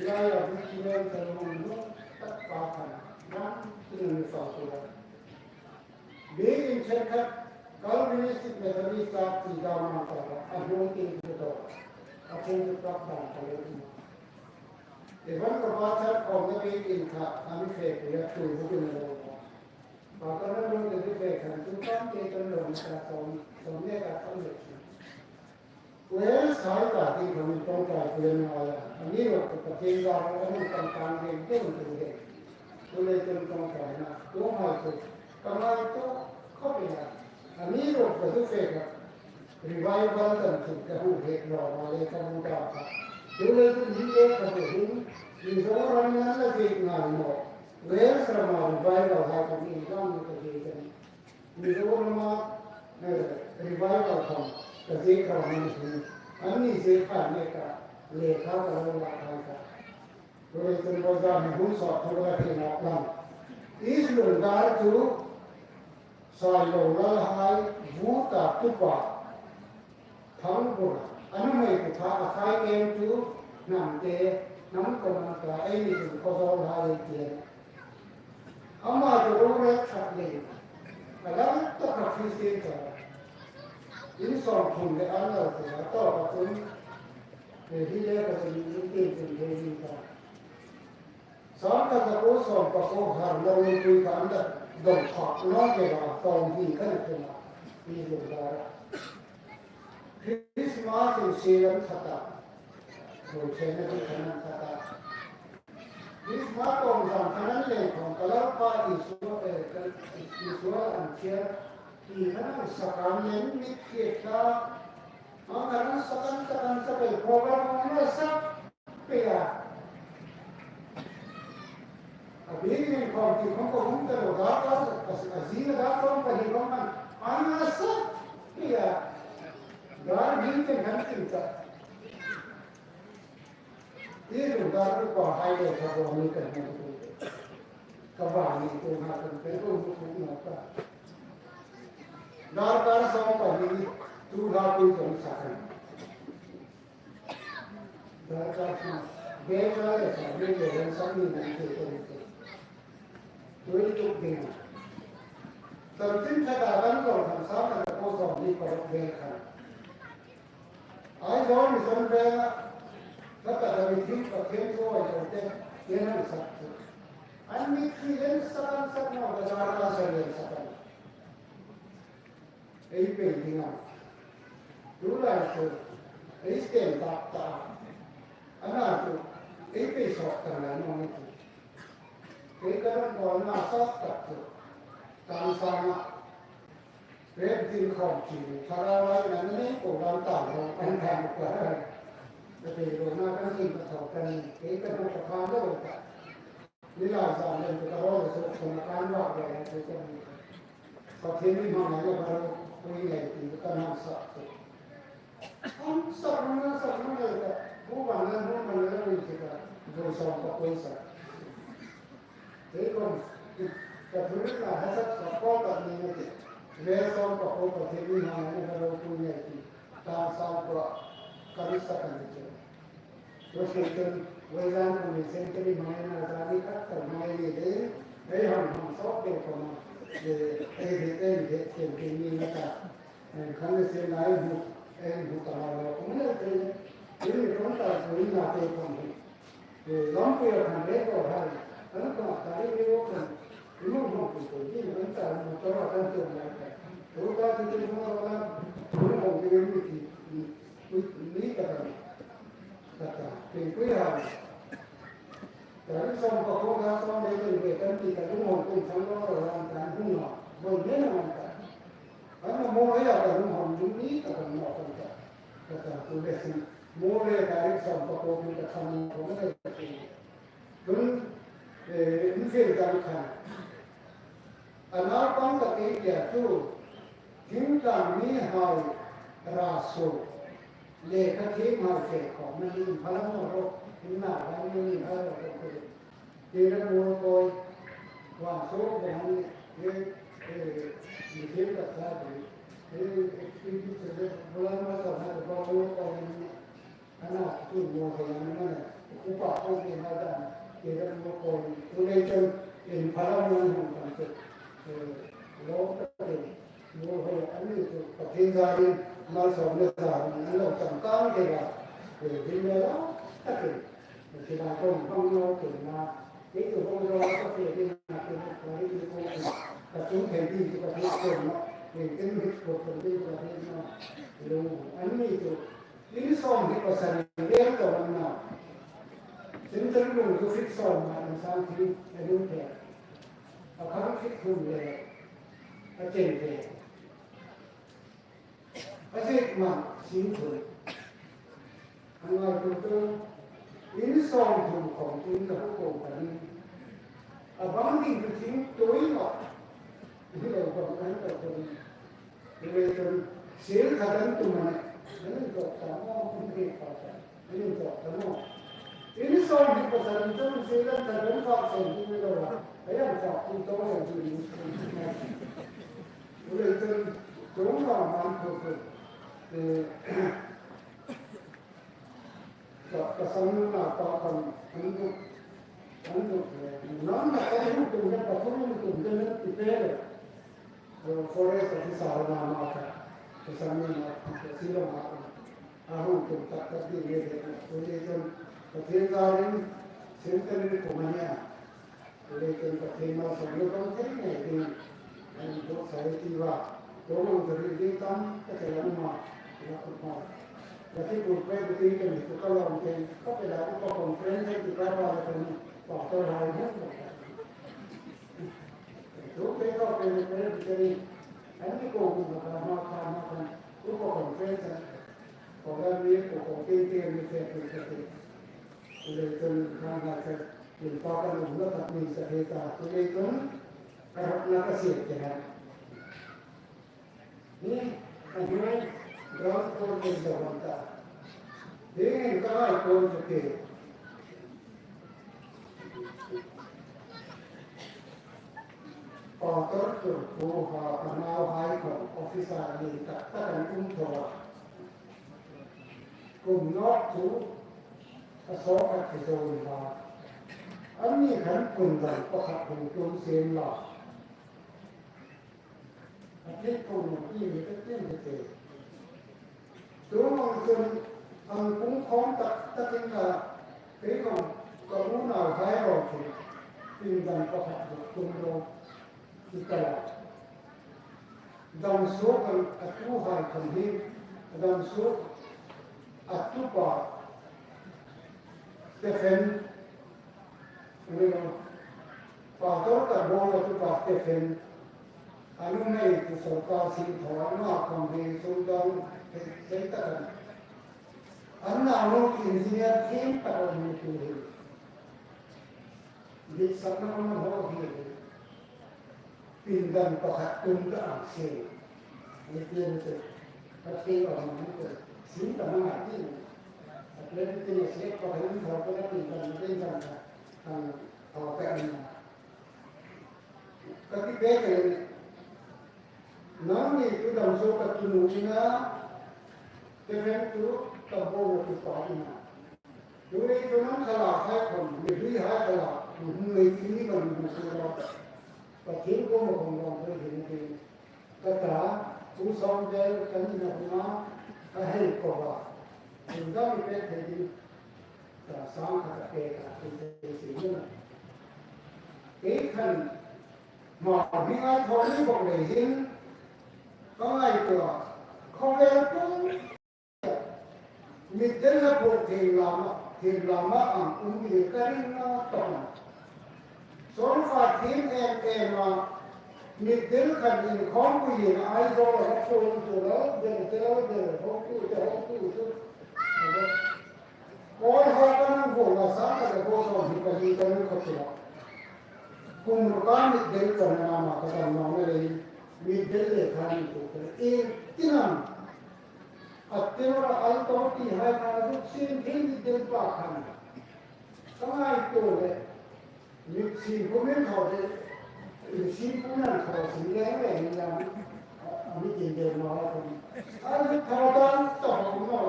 Lai a bi ki nen ta lo no. Tak pa kan. Nam tin ni sa ko la. Bi in chen khat. Calvinistic Methodist ta ti da ma ta. A hung tin ko to. A hung tu tak dan ta le. Evan ka pa chan khawm na pek in kha, a mi fe pui a tui bu in a lo. Ka kan lo de de fe kan tu kan te kan lo na ka sawm, sawm ne ka kan le. Wales hai ka ti kan tawngtai pui an ngai a. Amiruokchu Pathien zâr an kan kan de de tu de. Chuleiin tawngtaina tu hai chu ka ngaituo khawp el a. Amiruokchu tu fe ka revival kan ti ka hmu het naw a le ka hmu ta kha. Chuleiin hi le ka hmu hin Mizoram an la ziek ngai naw. Wales rama revival hai kan inlang ka ziek a nih. Mizorama, eh, revival khom ka ziek ram a ni hi. Anni ziek kha mek a lekha ka lo lak hai kha. Chuleiin vawisun hin hun sawt thu ka ti nawk lang. East Lungdar chu Sailo Lalhai, Vuta tupa, Thangbura, a nuhmei ku kha a khai kem chu Hnamte, Hnam Komang ka ei ni chu Khawzawlhai ei ti a. Ama chu rorel ṭhat lei, a dang taka Christian ka. In sawmthum le an lo ti a, tawka chun, eh, hi le ka chun in tin tin thei ding ka. Sangkhat zakuo sawm pakuo harna ruompui kha an la dawng phak naw ke a, sawm hni kha ni tum a, East Lungdar. Christmas in sel an that a, ruoi ṭhenna ding khan an that a. Christmas kawng zan khan an leng khawm ka Lalpa Isua, eh, ka Isua an chhiar ti khan an sak an leng mit khi ta. An khan an sak an sak an sak ei program an la sak pei a. A bik ning khawm ti khawm ka hung ta lo, dar ka, a, a zing a dar khawm ka hi khawm an, an la sak pei a. Dar bik ning khan tin ta. East Lungdar tupa hai le ka bo ni kan hmu tu. Ka ba ni tu ha kan pe tu hmu tu na ka. Darkar sawm pahni tu la tu jong sa kan. Darkar sawm. Bel ka le sa, bel le ran sa ni nan te ko ni te. Tui tuk ding. Chanchin ṭha ka kan lo kan sa kan ko sawm ni ko bel khan. Aizawl Mission Veng-a, ka ka da mi thil Pathien thu ai lo te, ken an sak chu. An mit khi len sak an sak naw, ka dar ka sa len sak an. Ei pei ding a. Tulai chu, ei stand up ta. Ana chu, ei pei sawk ta lai naw ni chu. Kei ka rawngbawlna sawt tak chu, Tangsanga, Rev. Tin Khawm Chin, Thlarau Lai Nana nei ko lam ta lo, an kan ka. Ka tei lo na kan tin ka thaw kan, kei ka hmu ka pha lo ta. Ni lai zan len ka rawl le suk khum kan wa le ka kan. Pathien mi hmangaina bar pui nei ti ka hmang sak chu. An sak hmang, an sak hmang le ka, bu ban le bu ban le ring ti ka, bu sawm ka pui sak. Ei kon, ka thurit na ha sak sak ko ka ni na ti. Ve sawm ka ko ka ti ni na na ka ro tu ni ti. Ta sawm ko ka ri sak ni ti. Ko se ken, ve zan ko ni se ken ni ma na za ni ka ta ma ni de. Ei hang hang sawk de ko ma. Ei, ei, ei, ei, ei, ei, ni na ta. Kan le se lai hmu, ei hmu ta lo, hmu le te, ei mi kong ta, ei na te kong hi. Lampuia kan le ko hai, kan ko ta le le ko kan, ei hmu hmu ko ko, ei kan ta hmu ta lo kan te lai ka. Ko ta te te hmu lo la, hmu hmu ke mi ti, ni ta kan. Ka ta, ke ko ya. Tarik sawm pakuo, dar sawm le ken ve kan ti ka lunghon kum chang lo lo lam kan hung a, voi ne na man ta. Kan ma mo ya ka lunghon ding ni ka kan ma kan ta. Ka ta tu le sin. Mo le tarik sawm pakuo kin ka tham mo ko le. Tun, eh, in fen kan khan. A naupang ka kei tia chu, thingtlang mihai ra su, lekha thiemhai fe khawmna ni, hma lam naw ro, in na lam ni, hma lam naw ro, ti ram mo koi, wa so bo ni, e, e, ni thiem ka sa ni, e, e, e, e, e, bo lam ma sa na, bo mo koi ni. Ana tu mo ko yang na, upa ko ke ma dan, ke dan mo ko, tu le chen, in phala mo hung kan te. Eh, lo ta ke, mo ko ani tu, Pathien zarin, malsawmna zarin, an lo tam tang ke ba. Eh, din le la, ta ke. Ti ba ko hung lo ke na, Ei tu hung ro ka fe ding a, tu hung ro ka fe ding a, ka tum thei ding chu ka hriet ṭhin nawh. Ei tin hriet ṭhin ding ka hriet nawh. Lung an ni chu. In sawm hni pasari vel ka wan naw. Central lung chu feet sawm a, in sang thli a lung thei. A khang feet thum le a chen ve. A ziek man sin thum. An ngaituo chu in sawm thum khawm in ka hung ko ka ni. A bang ding chu thing tuoi lo. Hi lo bang kan ka ko ni. Hi le chun sel khat an tum a nih. An inchawk ta maw, an hriet ta ta. An inchawk ta maw. In sawm hni pasari chun sel an khat an fak seng ding lo a. Ei an fak tu to lo ding. Hi le chun chung lo man ko ko. Eh, Ka, ka sangnu naupa khan an duk, an duk le. Nang na ka hung tum le, ka hung tum le, ti pe le. Forest officer na ma ka. Ka sangnu naupa, ka silo ma ka. A hung tum tak tak ding le le. Chu le chun, Pathien zarin, Centenary kum a nia. Leiin Pathien malsawmna kan thei ngei ding, an dawt sa ei ti a, dawt ang ka hril ding tam tak a um a, la kup a. La ki pur pe bu tin kan tu ka lawm ten, ka pe la upa conference ei ti ka ba la kan, pastor hai hmu. Tu pe ka pe pe bu tin, an ni ko bu ka ma ka ma kan, upa conference, ko la mi ko ko te te mi te te te. Leiin kan ha ka Inpakna um lo tak ni sa hei ta, tu le tun, ka rak na ka sir ke ha. Ni, a hnuoi, ground floor ke sa wan ta. Dingin ka ai ko chu ke. Pastor tur pu ha, a nauhai ko, officer ni tak tak an um tho a. Kum nawk chu a sawt khat ti zo ni ha. Anni khan pindang pakhat hung tum sien la. A thil tum ti mi ka tin ti te. Tu mong chun an kum khawm tak takin la, kei mong ka unauhai ro chu pindang pakhat hung tum ro. Ti ta la. Damsuk an a tuhai khan hi, damsuk a tupa Stephen, ringawt, Pastor Tarbawng a tupa Stephen, a nuhmei chu sawrkar sin thaw a, a nuhmei khawm hi sum dang thei tak a nih. An naunuhai engineer thiem tak an ni tu hi. Ditsakna a um a, hi hi. Pindang pakhat tum ka ang sien. Ni tieng chu. Ka thei awm ang chu. Sin ka hmang a ti. A tieng chu ni se pakhat in thaw ka pindang ni tieng ka ang thaw ka ang. Ka ti pek a ni. Nangni chu damsuk ka tunu i na. Stephen chu ka bo na tu pa i na. Chu ni chu nang khala hai khom, mi ri hai khala, mi hung nei ti ni ban mu su lo. Pathien kuoma khom lo hoi hin ti. Ka ta, tu sawm vel kan ina huna, ka hei ko ba. Tun dam i pek thei ding. Ka sang kha ka pek a, tun thei si ni na. Kei khan, ma, mi ngai thaw ni bok lei hin, ka ngaituo a, khawvel pum, Mitdel la pawh thil lama, thil lama ang um hi ka ring naw tak a. Solfa thil em em a, mitdel khan inkhawmpuiin Aizawl a la phun tu lo, del te lo del, hotu te hotu chu. Kawl ho ka nang vuong a, sa ka le bo sawm hi ka hi ka nang ka tua. Kum ruka mitdel ka na ma ka dam naw na lei, mitdel le khan tu ka. E, tinam. A tir a al tawk ti hai khan a zuk siem thei ni ding pa khan. Ka ngaituo le, mit siem pum in thaw de, mit siem pum in thaw siem le le ni lam, a, a mit in de ma la pum. A zuk thaw dan tawk a um naw.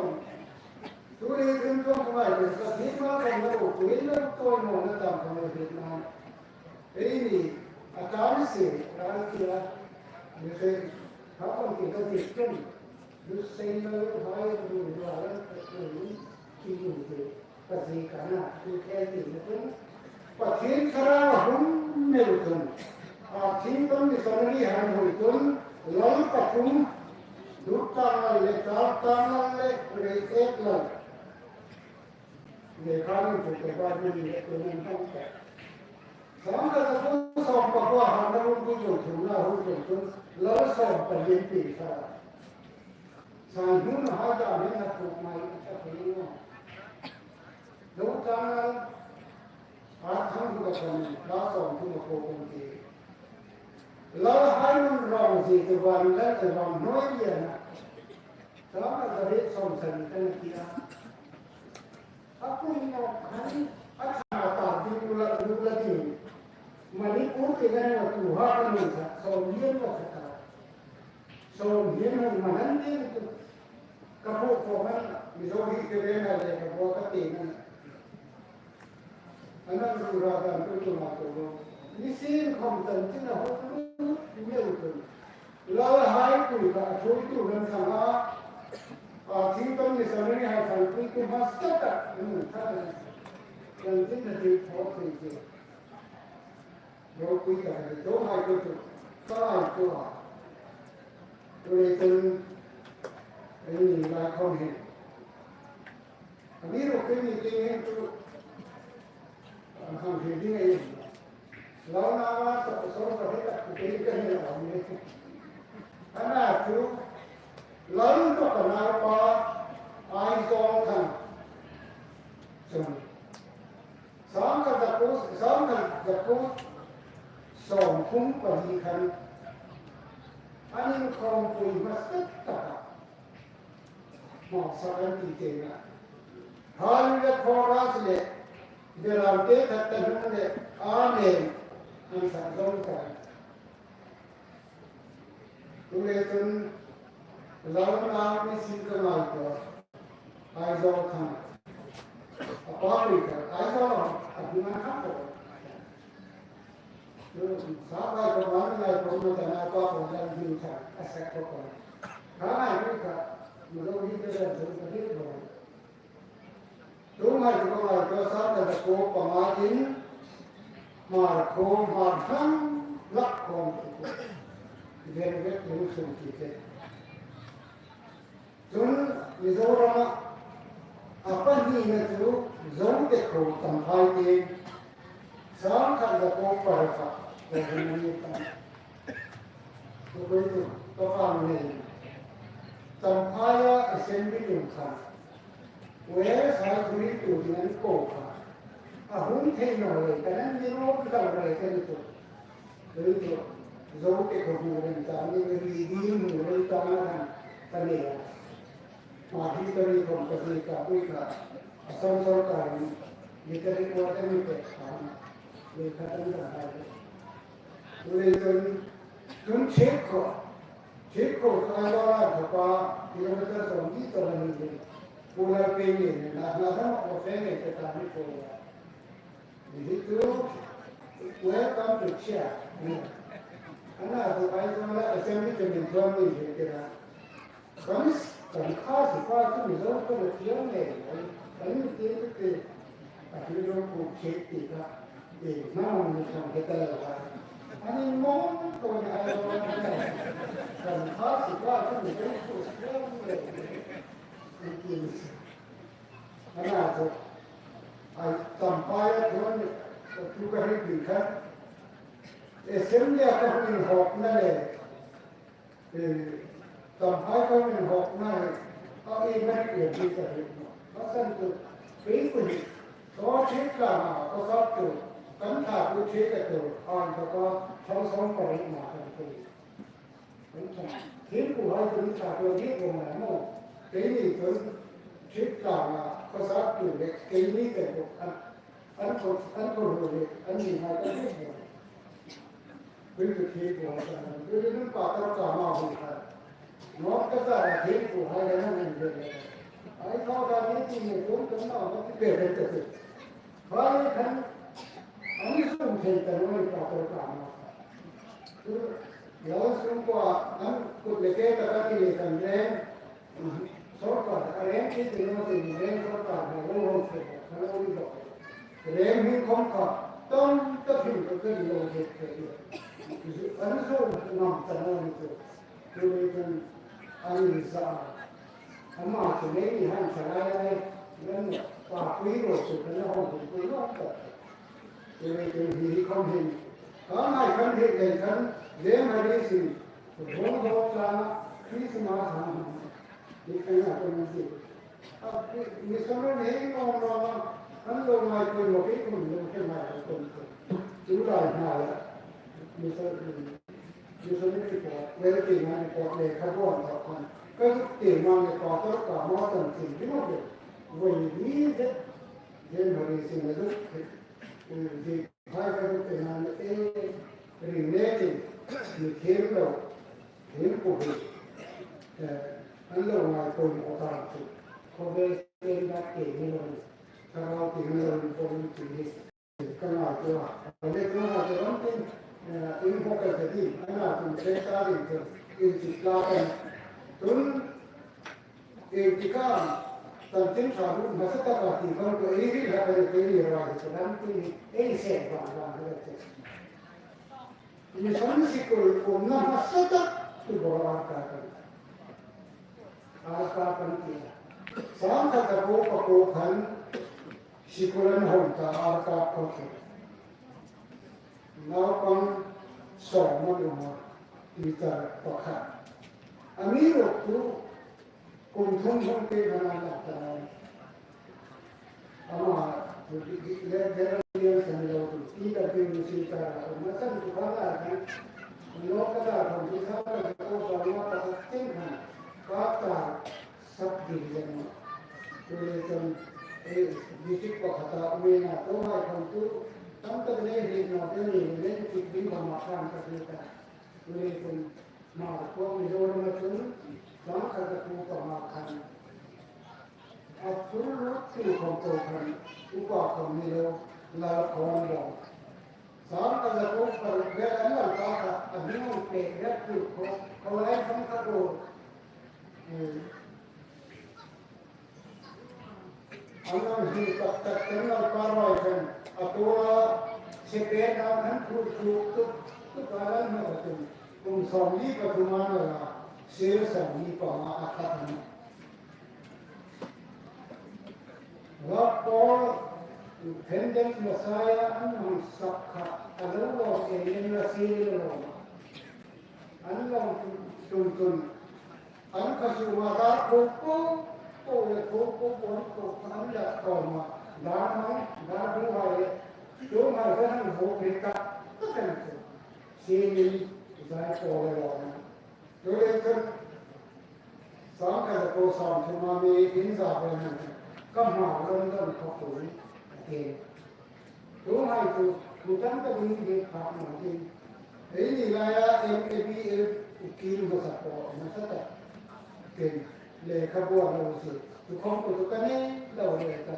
Tu le ding tawk ka ngaituo, ka thil ma kan lo, tu in lo tawk naw na tam ka lo thil ma. Eini, a ṭha ni si, ral tia, ni se, ha kon ti ka ti tum, lu sei na lu hai lu la la ka tu ni, ti lu ti, ka si ka na, tu ke ti ni tum. Pathien Thlarau a hung nei chun, a thing ton missionary han hui chun, Lal pathum, Duktanglal le Châktanglal le Reiteklal. Lekha ning chu ke ba ni le tu ning tang ke. Sangkhat zakuo sawm pakua han na hun tu chun thum na hun chun chun, Lal sawm pali an pi sa. Sang hun ha ta min na thuk mai a thei lo. Duktanglal a thang tu ka thang la sawm tu ma ko kon ti. Lalhai nun rong zie tu van la tu rong noi zie na. Sangkhat zakuo sawm sari kan ti a. A kum nawk khan a ṭha tak ding la, la ding. Manipur tieng an lo tu ha ka nun sa, sawm lien lo sa ta. Sawm lien hung man an ding tu. Ka pu ko man, Mizo hi ke ve na le ka bo ka ti na. An an ru ra dan tu tu ma tu lo. Ni sin khom tan tin a hok lu, ni u tu. Lalhai pui kha a thui tu nan sang a, a thing ton missionary hai sang pui tu hmasa tak, mm, tha na. Kan tin na ti thaw pui ti. Ro pui ta ni to hai ko tu, ka ai ko a. Tu le tun, ai ni lai khom hi. Amiruokchu mi tieng hin chu, a hang hril ding ei. Lal naupa saw, saw, saw, hei tak, kei ka hei lo ni. Ana chu, Lal nawk a naupa, Aizawl Thang. Chun, sangkhat zakuo, sangkhat zakuo sawmthum pali khan, an inkhawmpui hmasa tak a. Hmasa kan ti te na. Hallelujah chorus le, Beramte khat ta hnung le, Amen. An sak zawng ta. Tu le chun, Lal nau ni sin ka ngai ko. Aizawl Thang. A pa ri ka, Aizawl a, a hung an kham ko. Sa bai ko man ngai ko ma ta na pa ko la ding ta, a sak ko ko. Ka ngai ko ka, Mizo hi te da zo ka ding ko. Tu ngai ko ngai ko sangkhat zakuo panga in, Hmarkhawm, Hmarthang, Lakhawm ko. Ven vet tu sum ti te. Chun Mizorama a pahnina chu Zote kho Champhai te, sangkhat zakuo paruk a, ko hung ni ta. Ko koi tu, ko kha nei. Champhaia assembly tum khan. Wales hai thu hriltu ding an ko kha. A hun thei naw le, kan an ni ro ka dang le kan tu. Rei tu, Zote kho hmu reng ta ni, rei di hmu reng ta na kan, kan ni a. Hma history khom ka zui ka pui ka, Assam sawrkar in, literary quarter ni pek kha, lekha kan kan hai. Rei tun, tun Chhikho, Chhikho chu Aizawl a thapa, kilometer sawmhni chau a ni le, Pu Lalpei ni, na, na dam a ko fe nge te ta ni ko ya. Hi chu, welcome to Chhia. Ana chu Aizawl a assembly te min tuam ni hi tira. Kan, kan kha si pa chu Mizo ko le tiang le. Kan mi te te te. A hi lo ku che ti ka. E, na mo ni kan ke ta la. Ani mo ko ni Aizawl a. Kan kha si pa chu Mizo ko tiang le. Ni ti ni si. Ana chu, ai, Champhai a thon, tu ka hriet ding khan. Assembly a ka hung inhawkna le, eh, Champhai ka hung inhawkna le, a ei mari le ti ka hriet naw. Ka san tu, kei ku hi, saw ṭhe tla ma, ka sa tu, kan ṭha tu ṭhe ka tu, an ka ka, thang sawm pariet ma kan tu. Thiempuhai chun ṭha tuo ding vawng lai maw. Keini chun ṭhit tlanga khawsak tu le keini te bawk an, an khaw, an khaw le an ni hai ta ding vawng. Tui tu thiempuhai ta, tui tu nun pa ta ka ma hu kha. Nawk ka ta la thiempuhai la nan en ve le. Ai thaw ta ni ti ni chun kan ma ma ti ve ve ta tu. Hmai khan an sum thei ta naw ni pa tawk a maw. Lo sum ko an kut le ke ta ka ti le kan reng. Sawrkar a reng ti ti naw ti reng sawrkar hmai lo hawng thei ta ka lo ni lo. Reng hi khom kha. Tam tak hin ka kan lo het ka ti. An zo ngam ta naw ni chu. Chu le chun an za. Ama chu nei ni han sa lai lai. Nan pa pui ro chu kan hong pui lo ta. Chu le chun hi hi khom hin. Ka ngai kan het le kan le ma ri sin. Hong hong la Christmas han. Ni kan ya kan si. A, mi, mi sawm le nei ngawm lo a, an lo ngai pui lo kei khom lo kei ngai lo khom khom. Chu lai hna la, mi sawm, mi sawm le report, le kei ngai report le kha buan lo khom. Ka zuk te ma le pa tor ka ma tan chin di mo le. Voi ni zet, zet ma ri sin le zuk, zet. Hai ka ruot te nan e ring ne tin, mi thiem lo, thiem ko hi, eh, an lo ngai ko ni ko ta chu. Ko ve ten da ke ni lo, ka rau ti ni lo, ko ni ti ni. Ka ngai ko a. Ka le ko ngai ko ram tin, eh, in ko ka te di, ana tun te ta ring ko, in chi ka kan. Tun, Ei ti khan, chanchin ṭha lut hmasa taka ti khan ko ei ri hla ka ni, ei ri rai hi ka dam ti ni, ei se vang vang ka ti. Mission sikul umna hmasa tak tu bo ar ka kan. Ar ka kan ti. Sangkhat zakuo pakuo khan sikul an hawng ta ar ka ko ti. Naupang sawm an um a, teacher pakhat. Amiruokchu kum thum hung te khan a la ta. Ama le, le, le, le, san lo tu, PWC ta, ma san tu kha la kan. Lo ka ta kan tu sa ka ko ba ma ta ka tin khan. Ka ta sub division. Tu le chun, eh, district pakhata umna, tu hai khom tu, tam tak le hi na te ni le chik ding ba ma khan ka ti ta. Tu le chun, ma ko mi lo ma chun, sangkhat zakuo panga khan. A thur lut tu khom ko khan, upa khom ni lo, la khom lo. Sangkhat zakuo paruk vel an lo ta kha, a hming hung pek vel tu kho, kho lai sangkhat ko. Hmm. An lo hni tak tak kan lo pa roi khan, a tua se pek a khan thu thu tu, tu ka lan hma ka tum. Kum sawmli pathum an lo la, sir sawmli panga a khat an. Love Paul, Independent Messiah an hung sak kha, a lo lo se nen la sir lo. An lo tum tum. An kha su ma dar ko ko, ko le ko ko ko ko an la ko ma. Dar ma, dar bu hai le. Tu ma ka han ho pe ta, ta kan ko. Sinin zai ko le lo na. Tu le kan, sangkhat zakuo sawmthum a mi in za ve na. Ka ma lam lam ko ko ni. Ate. Tu hai tu, tu tam ka ding de kha ma ding. Ei ni laia M A B L u kil ma sa ko, ma sa ta. Tin, lekha buan lo si. Tu khom ko tu ka nei lo le ta.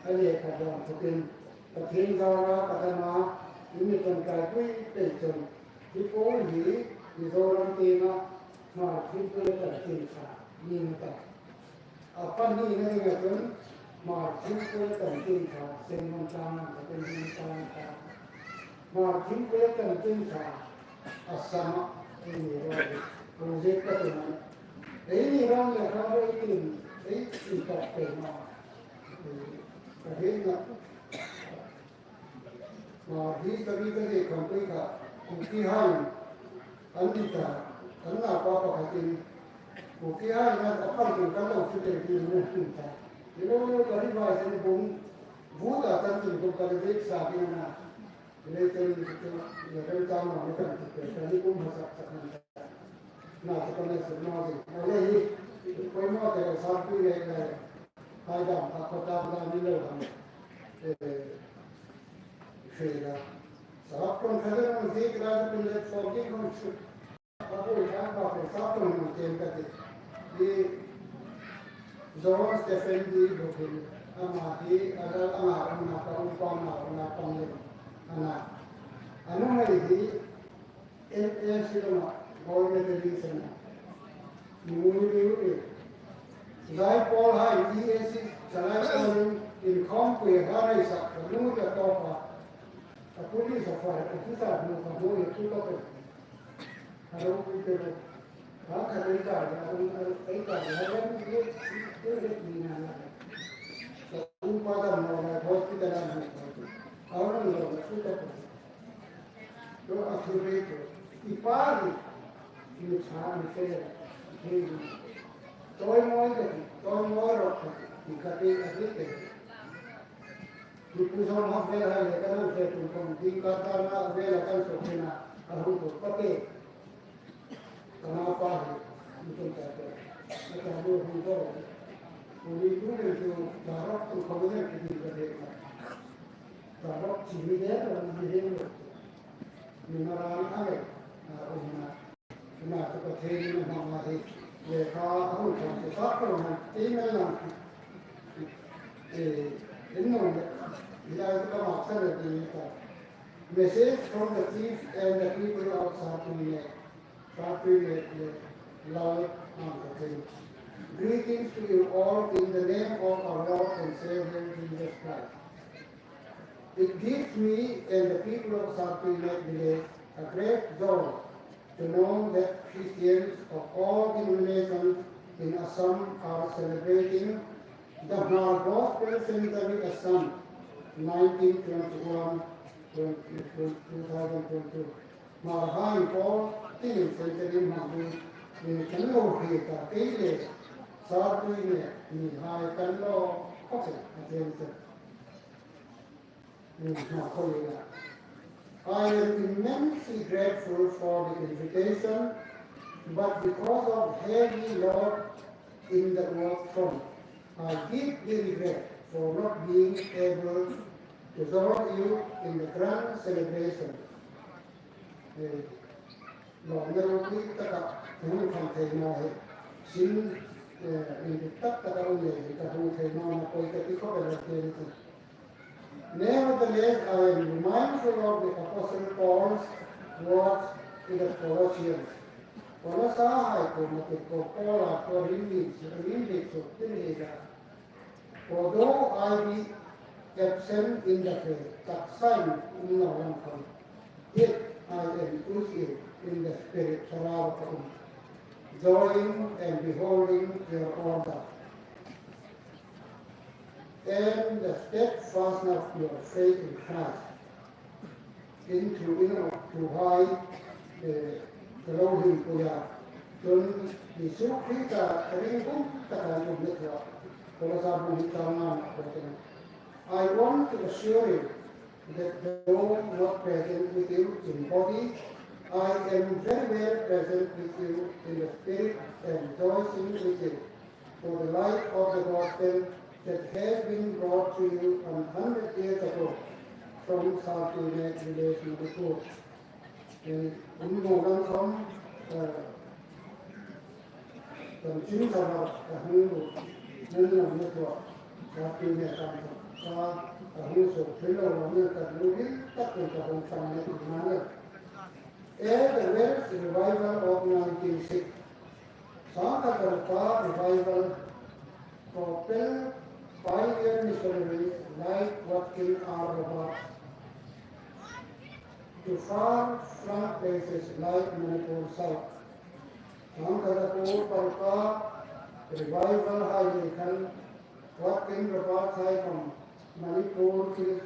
A lekha buan ko tin. Pathien zara ka ta ma, in mi ṭawngṭai pui pei chun. Hi pawl hi Mizoram tienga Hmar thim pui le chanchin ṭha ni ta. A pahnina dinga chun Hmar thim pui le chanchin ṭha, Senhmon tlang, Senhmon tlang ta. Hmar thim pui le chanchin ṭha, Assam-a ei ni ro, project ka tum a. Ei ni ro le ka ro ei tin, ei tin ka pe ma. Ka hei na. Hmar history ka zai khom pui kha, Kuki hai an ti ta, kan naupa pakhatin, Kuki hai na a pal tu kan lo chu te ti na ti ta. Ti lo lo ka ri vai sen bung, bu ta tan tin ko ka ri sa ti na. Le ten ni ko, le kan ta ma le kan ti pe, ka ni kum ha sak sak na. Na ta ka na su na zin. A le hi, koi mo te sa pi le le. Hai dam, a ko ta da ni lo dam. Eh, Fela. Sap kon khadar mo zik raj kun le forgi kon chu. Abu ya ba ko sap kon mo tem ka te. Ye John Stephen di Bukhin. Ama hi, adal ama, ama pa, upa ama, ama pa le. Ana. Anu mai hi, M A C lama, gold medalist ana. Nungui nungui. Zai pawl hai E A C, Zalai pawl in, inkhawmpui a hla nei sak, ka nu ka tawpa. Police a fire officer hmu ka hmu e tu ka pe. A ropui te ro. Ka ka dei ka ya, a ropui ka ya, a ropui te, te re ni na na. Ka upa dam na na hospital a hmu ka tu. A ro lo na tu ka pe. Ro a thu re tu. I pa ni. Ni cha ni se le. Ni ni. Toi moi ka ti, toi moi ro ka ti. Ni ka te a ti te. Ni pu zong hak vel hai le kan hang fe tum kong ding ka ta na vel a kan sok thei na a hung tuk pa te. Ka ma pa hi ni tum ta te. A ta lo hung ko. Ko ni tu vel tu ta rok tu ko vel ki ding ka te. Ta rok chi ni de ta ni de lo. Ni ma ran a le. A um na. Ina chu Pathienin a hmang a hi. Lekha a hun thawk chu sak rawh han ti mai lang. Eh, in nung le. Hilai chu ka mak sa le ti ta. Message from the chief and the people of Sartuni. Sartuni le Lal Mang Pathen. Greetings to you all in the name of our Lord and Savior Jesus Christ. It gives me and the people of Sartuni village a great joy to know that Christians of all denominations in Assam are celebrating the Hmar Gospel Centenary Assam nineteen twenty-one, twenty, two thousand twenty-two. Hmar hai po tin centenary Hmar ni kan lo hriet a, kei le Sartuni mihai kan lo khawk a, a tiem che. I am immensely grateful for the invitation, but because of heavy load in the work front, I deeply regret for not being able to join you in the grand celebration. Eh, Lawmna ropui taka hung thang thei naw hi. Sin, eh, indik tak taka um lei hi ka hung thei naw na poi ka ti khawp el a ti ni. Nevertheless, I am mindful of the Apostle Paul's words to the Colossians. Kolosa hai kuoma ti ko Paula ko rin ni si, rin ni su tin hi la. Although I be absent in the flesh, taksain um naw lam khan, yet I am with you in the spirit, thlarau ka um, joying and beholding your order, and the steadfastness of your faith in Christ. In thu in a, thuhai, eh, ka lo hrilpui a. Chun Isu Krista ka ringum taka an umna thua. Kolosa bung hni chang ngana a ko ten. I want to assure you that though not present with you in body, I am very well present with you in the spirit and rejoicing with you for the light of the gospel that has been brought to you a hundred years ago from Sartuni village, Manipur. In Umno Langkham, uh, kan chin sa ba ka hung lu, nan lo ne tua, Sartuni kan sa, ka hung so, thil lo lo ne ka lu ri, tak ka hung sang ne ma ne. At the Welsh revival of nineteen six, Sangkhat Zopa revival propelled pioneer missionaries like Watkin R Roberts to far-flung places like Manipur South. Sangkhat Zopa revival hai le khan Watkin Roberts hai khawm Manipur thil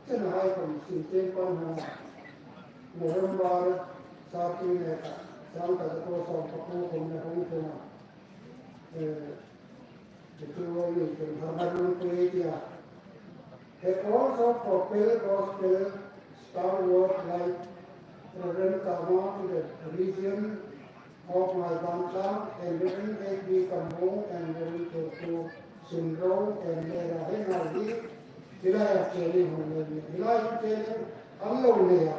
chen hai khawm sin chen pan hung a. November Sartuni le ka, Sangkhat Zopa sawm pakuo khawm le hung tlung a. Eh, the two only can have a long play here. Have also propelled gospel stalwart like Reverend Karma to the region of Maibang Town and Reverend H B Kambo and Reverend Teku Sunro and Mera Henari. Hilai a training hung le ni. Hilai a training an lo nei a.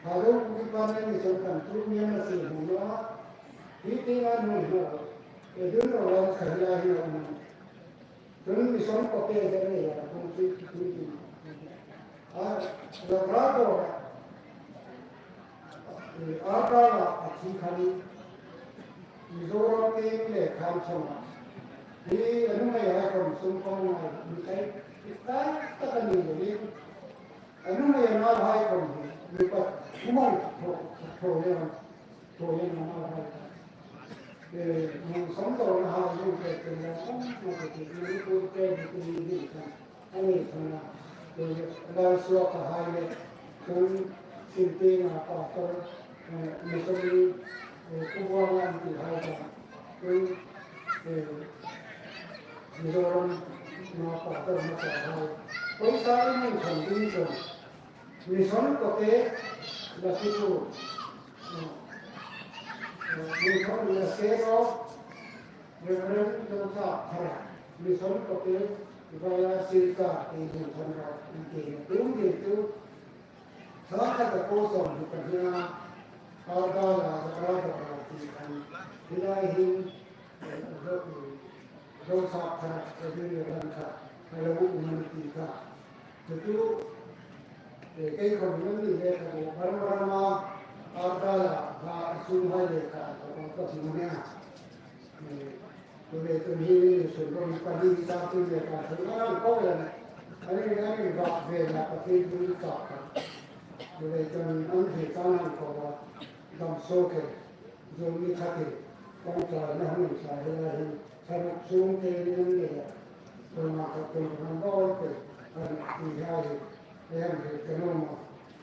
Hado Kuki Department ni son kan tu mi na si hung lo a. Hi ti na hung lo. E dun ro lan ka hilai hi lo. Tun mi sawm ko pe ze nei a, tun ti, tun ti. A, Labrador, eh, a ta la a thi khan, Mizoram te le khan chawm a. Hi a nuhmei hai khawm sum kawng ngai, mi kai, i kai tak a ni le ni. A nuhmei a nauhai khom hi, mi pathum an thaw, thaw nia, thaw nia a nauhai. Eh, mun sawm tawna hai, mun pe pen la sawm, mun pe pen, mun pe pen, mun pe pen, mun pe pen. A ni thang a, eh, Lal Suok a hai le, chun Sinping a pastor, eh, missionary, eh, Pu Buanga an ti hai ta, chun, eh, Mizoram a pastor hmasa hai. Poisa in an thang ding chun, mission ko te la ki tu, eh, eh, mission la se ro, Reverend Joseph Thara, mission ko te via Silchar te hung thang ro, in te na tum de tu, Thla khat a ko sawm hi ka hnia, Ardala, Zakara, Zakara ti khan, hi lai hin, eh, Zo, Zo sap kha, Zo ni ran kha, a lo um an ti kha. Chu chu, eh, kei khom nan ni le kha, Ram Rama, Ardala, ha, sum hai le kha, ka kong ka ti ma nia. Chu le chun hi sun ko mi pali ta tu le ka sun a nang ko le na. Ani, ani va ve na pa ti tu ta ka. Chu le chun an hi ta nang ko va. Dam so ke. Zo mi kha ti. Kong ta na hung sa he la hin. Sa ruk sung te ni nang le la. Ko ma ka ko nang ko te. Ani ti ha hi. Em, em, em, em.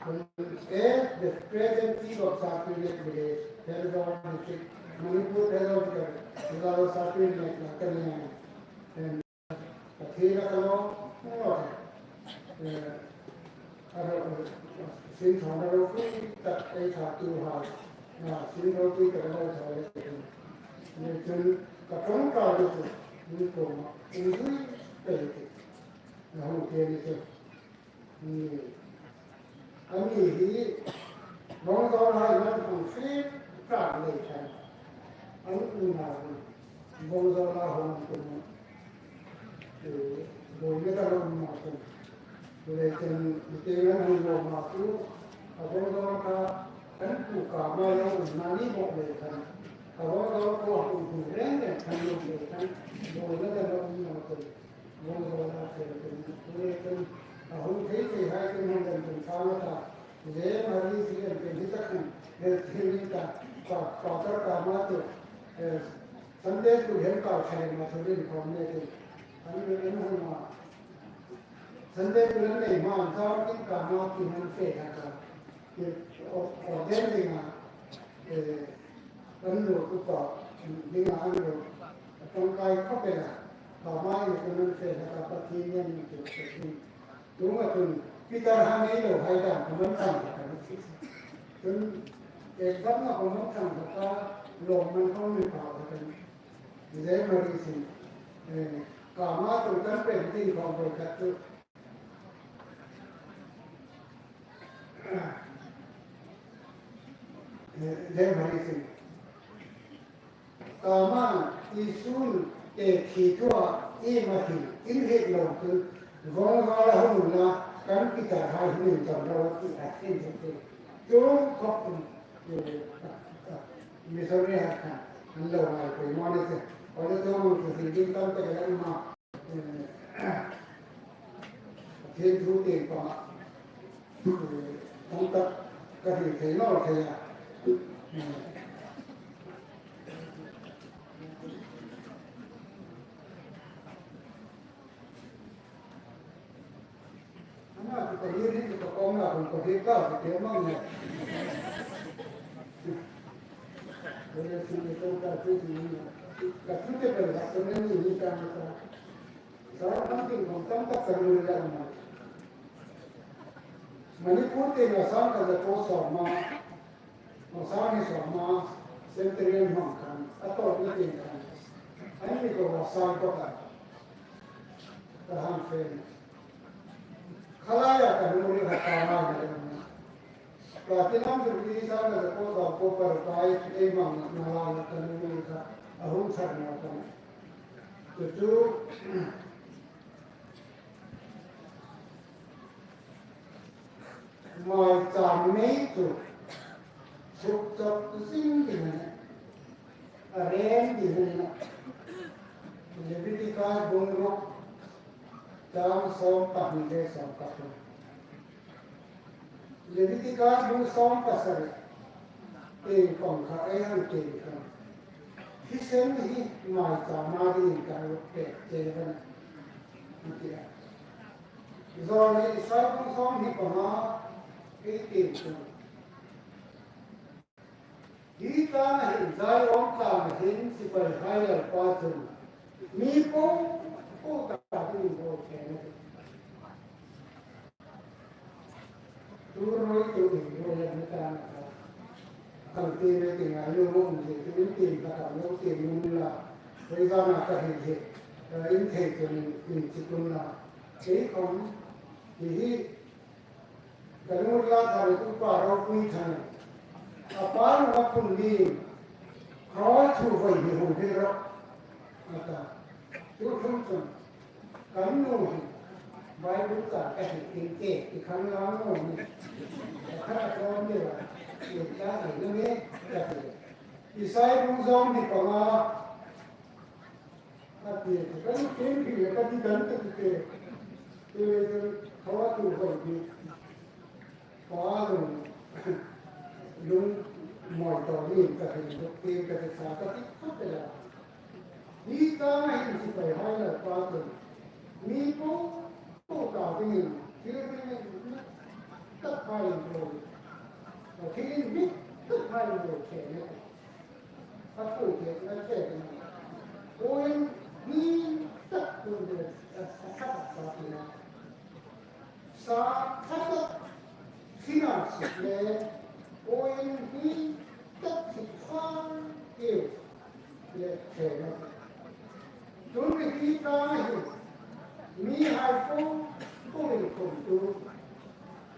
As the present chief of Sarpi Village, Pherzawl district, Manipur, Pherzawl district, Pherzawl Sarpi Village, la ka ni. Em, ka thei la ka lo, lo. Eh, a ro, sin thaw na ropui tak ei tha tu hai. Na, sin ropui tak lo tha le. Ni chun ka ṭawngṭai chu, ni ko ma, ni zui pe ti. Na hung ti ni chu. Ni. Ani hi, Vawngzawlhai man hung hriet ṭak lei khan. An umna hun. Vawngzawla hung tum. Eh, buoina ka lo umna tum. Leiin, mi te an hung lo ma tu. A Vawngzawl kha, an pu ka ma lo umna ni bawk lei khan. A Vawngzawl kha hung hung reng reng khan lo lei khan. Buoina ka lo umna tum. Vawngzawla fel tum, tu le tum, a hung thei thei hai tum hung dam tum sang a ta. Jane Marie Singh an tum hi ta khan, he thil ni ta, pa, pa tar ka ma tu, eh, Sunday school hem ka thai ma thu rin khom ne tum. An rin an hung ma. Sunday school an nei ma an zam kin ka ma kin an fe ha ka. Ki o, o den ding a, eh, An lo upa, ding a an lo, a ṭawngṭai khawp el a, ka mai ni kan an fe hlak a, Pathien nen ni ti ka ti. Tunga chun, Peter ha nei lo hai dan, ka man thang hlak a ni ti. Chun, eh, exam-a ka man thang hlak a, lawmman khawm ni pha hlak a ni. Jane Marie Singh, eh, ka ma chun kan pen ding khawm voi khat chu. Jane Marie Singh. Ka ma Isun te khi thua i ma hi in hriet lo tu. Vawngzawla hung la kan Peter hai hin dam lo ti a hin hin. Chung khawp, eh, missionary hai khan an lo ngai pei maw ni ti. Ole tu mun tu hin ding tam tak la i ma. Pathien thu tieng panga, tam tak ka hril thei naw thei a. Ama chu ka lir hi chu ka kawngna hun ka hril ka ti te mang ne. Ka lir chu ni ka ka chu ti ni. Ka chu te ka la ka ni ni ka ni ka. Sara kan tin khom tam tak kan hril a um a. Manipur tienga sangkhat za kuo sawm a, sangni sawm a, Centenary hmang khan, a tawpna tieng khan, an mi ko va sang ko ta, ka han fen. Kha laia kan hril a ka ma na le um a. Ka ti nam chu ti sangkhat za kuo sawm kuo paruk ei hmang na laia kan hril kha, a hung char naw ka. Chu chu, Maicham mei chu suk chawk zing ding a nih. A rem ding a nih. Leviticus bung ruk chang sawm pahni le sawm pathum. Levitika bung sawm pasari. Ei kong kha ei hang kei kha. Thisen hi maicham a dingin ka lo pek che a nih, a ti a. Zawlnei Isai bung sawmhni panga ei kei kha. Hi tlanga hin Zion tlanga hin sipaihai Lalpa chun mi po po ta dingin a lo thleng a tih. Tu ruoi tu in ruoi an ta na ka. Kan ti le ti ngai lo um ti tu in ti ka ka lo ti nun la. Ruoi za na ka hin hi. Ka in thei tu in in ti kun la. Kei khom hi hi. Ka lung la ka le tu pa ro pui thang. A pa lo ma kun ni. Ka thu voi ni hung hi ro. A ta. Tu thum thum. Kan nu hi Bible ka ka hi tin ke, i kan la nu ni. Ka ka ko ni la, i ka ni ni ka ti. Isai bung sawmhni panga. Ka ti, kan tin ki le ka ti kan ka ti ke. Ti le ka wa tu ho ni. Pa lung, lung mawi taw ni ka hin duk tir ka ti sa ka ti khawp el a. Hi tlanga hin sipaihai Lalpa chun mi po po ta dingin thil dingin tak hai lo. Thil in mi tak hai lo che ne. A tu che na che ne. Ko in mi tak tu de a sa ka ta ti na. Sa khat tak sina sik le, ko in hi tak sik sa iu le thena. Tun ri hi ta hi, mihai po po in kum tu,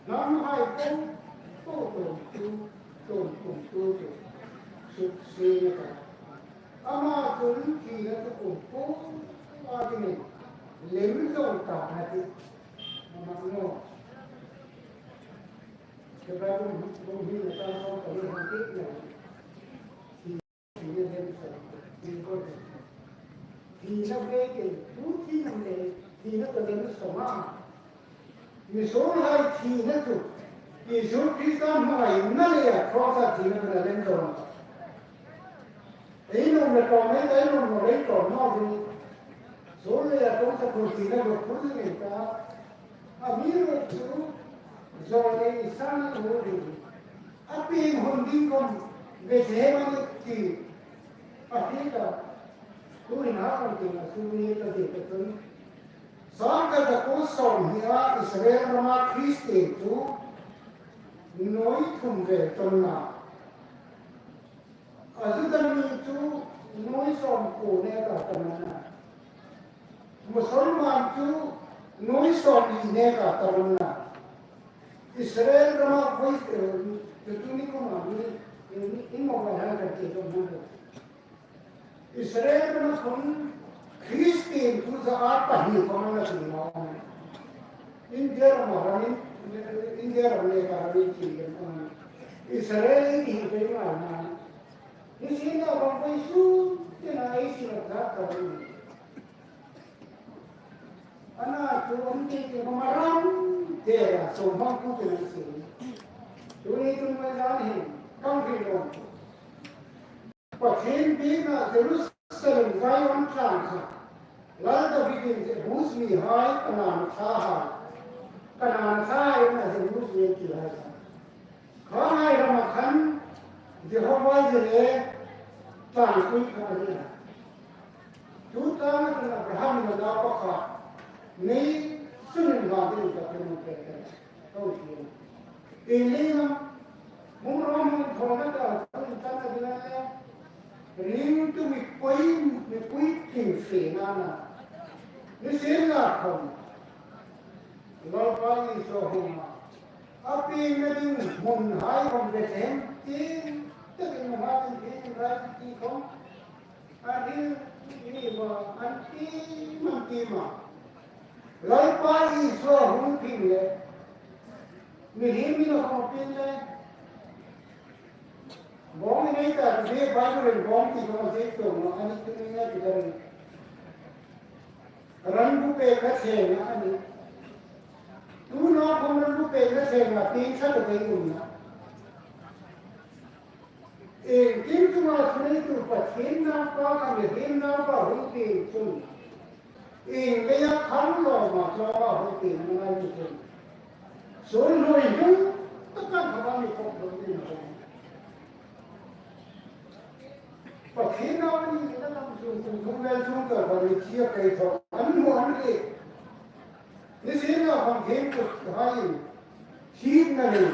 namhai po po tum tu, tum kum tu tu, suk sina ka. Ama tun thina tu kum po a dingin, lem zong ta na ti. Ama no. Ke ba kum, kum hi na ta no ka ni hong ti na. Ti, ti na lem sa. Ti ko. Ti na ve ke, tu ti na le, ti na ka lem sa ma. Misuolhai thina chu Isu Krista hmangaina leia cross-a thina chu a lem dawn. Ei nuom le ṭawm ei, ei nuom le ṭawm naw ding. Suol leia cross a khur thina chu khur ding ei ta. Amiruokchu zawlnei Isai hmu ding. A pieng hun ding khom Bethlehem a ni ti. A hriet a. Tuhin a hung ti a, sum ni ka ti ka chun. Sawm ka ta ku sawm hi a Israel rama Kristien chu nuoi thum vel ṭawnna. A Juda mi chu nuoi sawm kuo neka ṭawnna. Musulman chu nuoi sawm li neka ṭawnna. Israel rama voi, eh, chu chu ni kuma ni, ni, ni mo ba han ka ti ṭawnna. Israel rama khun Kristien chu za a pahni khom an la ti naw. India rama ramin, India ram le ka ramin ti kan khom. Israel in ti pe ma na. Ni si na bang pe su, ti na ei si na ka ka ni. Ana tu om ti ti ma ram, te ra so ma ku ti na si. Tu ni tu ma za ni, kan ri lo. Pathien biekna Jerusalem Zion tlâng kha Lal David-in Jebus mihai, Kanaan thlahai, Kanaan thlahai na Jebus mi ti hai kha. Khanghai rama khan Jehova Jireh tlângpui kha a ni a. Tu tlânga chun Abraham-in a nau pakhat nei sunin hlan dingin ka ṭhen pek a. Ka hung ti a. Tieng leiin a, hmun ram hmun thawna ta, hmun tana ding a le, ringtu mipui, mipui tling fena na. Nisienlakhom Lalpa Isu a hung a. A piengna ding hmunhai khom Bethlehem tieng takin hmunhai tieng tieng rai ti khom. A hril ni ma an ti, an ti ma. Lalpa Isu a hung phing le. Mihriem in a hung phing le. Bawng nei ta, Bible in bawng ti khom a zek tum ma, a ni tu ni na ti dan. Ran bu pe ka che na a ni. Tu naw khom ran bu pe na se na ping sa ta dei um na. Iengkim chunga thuneitu Pathien Naupa kha mihriem naupa hung ti chun, ieng leia khang lo ma chawa hung ti na ngai ni chun, sun hnoi hnung taka thava mi khawk lo ni na. Pathien nau ni na lam chung chung chung vel chung chung va ni chia kai tho an mu an ri. Ni sin na hang thiem tu hai. Thim na ni.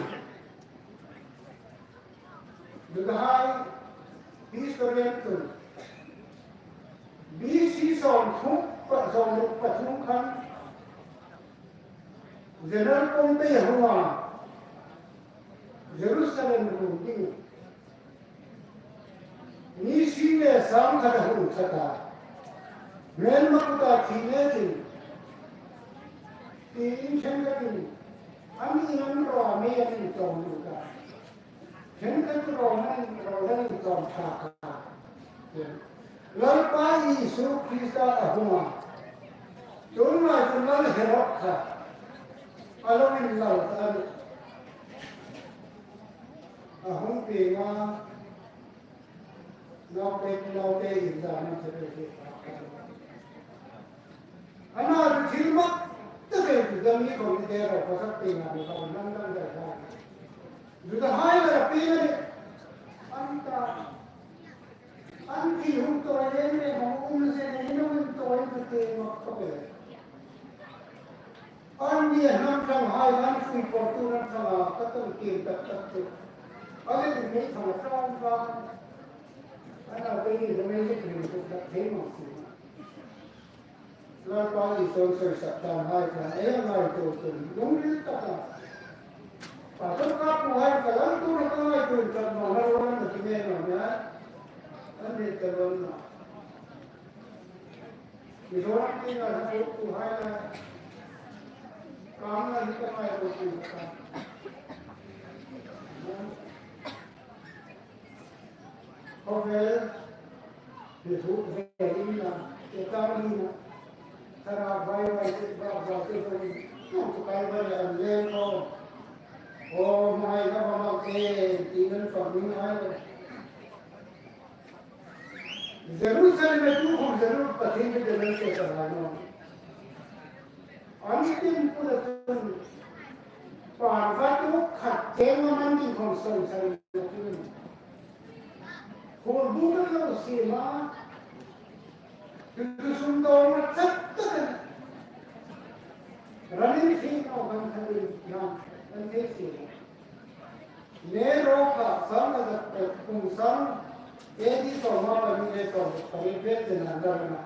Judahai historian chun B C sawmthum pa, sawmruk pathum khan General Pompey a hung a, Jerusalem run ding mi sing le sang khat a hung thlak a. Hmelma kuta thi le tin, tiin ṭhenkhatin, an in an raw mi an inchawm lut a. Ṭhenkhat raw an, raw an inchawm thlak a. Lalpa Isu Krista a hung a. Chun lai chun Lal Herod kha a lo inlal ta a. A hung pieng a. Naute, naute inzana chhe pe hi. Ana chu thil mak tak ei chu dam ni khom ni te ro, pasak te na ni khom nan dan da ha. Judahai la pi na ni. An ta. An ti hung to le ne hung um se ne hung to in te mak to le. An ni hnam thang hai nan fui por tu nan thang a ka tong kien tak tak chu. A le ni thang a thang ba. Ana pe ni le me ni tu tak thei mo si. Lalpa Isu soi sak dan hai khan ei ngaituo chun lungril taka. Pathum ka pu hai ka laltuo na ka ngaituo chun ma na ro na ti nge na nia. An ni ta lo na. Mizoram tienga hlatuoktuhai le, kam le hi ka ngaituo chun ka. Khawvel, hi thu ve in la, ke kam ni na. Thara vai vai te, va va te vai. Nong tu kai vai an le ko. O mai ka va ma ke, ti nan fa ni ai le. Jerusalem a tu khom Jeru-, Pathien biek ding an soi sa lai naw. An temple a chun pan va tu khat cheng a man ding khom soi sa lai naw. Khur bu ka lo siem a. Tu tu sum dawng a chat tak a. Ranin khi naw kan khat in nam kan thei siem a. Nero kha sang a zat pek kum sang, A D sawm a pali le sawm pali pek chen an dar na.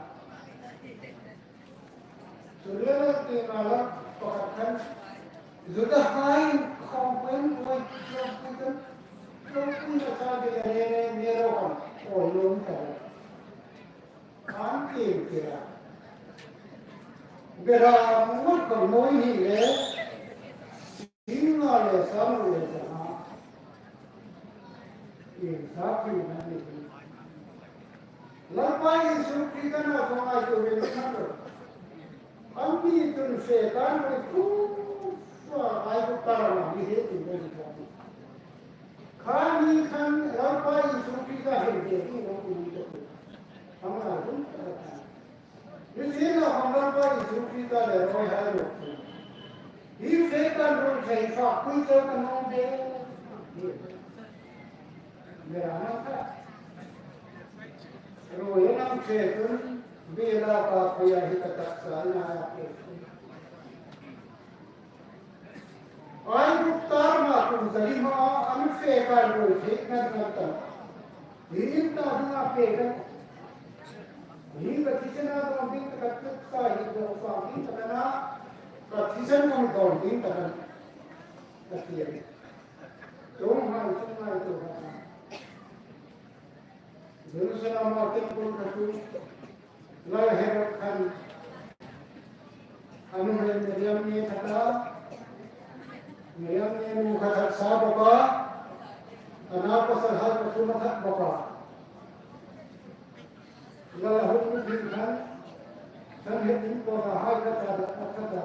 Chu le ti ma la pakhat khan, Judahai khawm pen koi lo pui kan, lo pui na sa de le le Nero khan, oi lo ta. An ti ti la. Bera ngot ko noi ni le, Singa le sang le sanga. Insa pi na ni. Lalpa Isu Krista na ko ngai tu ve ni na lo. An ni tun Setan ko tu sa ai ko para na ni he tu ve ni ko. Kha ni khan Lalpa Isu Krista he de ni ko tu ni ko. Ang na dun ta ta. Ni sin la hong Lalpa Isu Krista le roi hai lo. Hi Setan roi thei fa kui chau ka nong de. Mera na ka. Roi nang che tun, bela ka kuya hi ka taksa na ya ke. Aigupta rama kum zali ma an fe ka roi thei kan kan ta. Hi in ta ding a pe kan. Hi ka thisen a dawng ding ka tuk sa hi dawng sa ding ka na. Ka thisen ka mi dawng ding ka na. Ka ti a. Dawng hai sung hai dawng hai. Jerusalem a temple ka tu. Lal Herod khan a nuhmei Mariam ni that a, Mariam ni nu kha that sa bawk a, a naupasalhai pathum a that bawk a. Lal a hung ding khan, Sanhedrin kohra hai kha that a, a that a.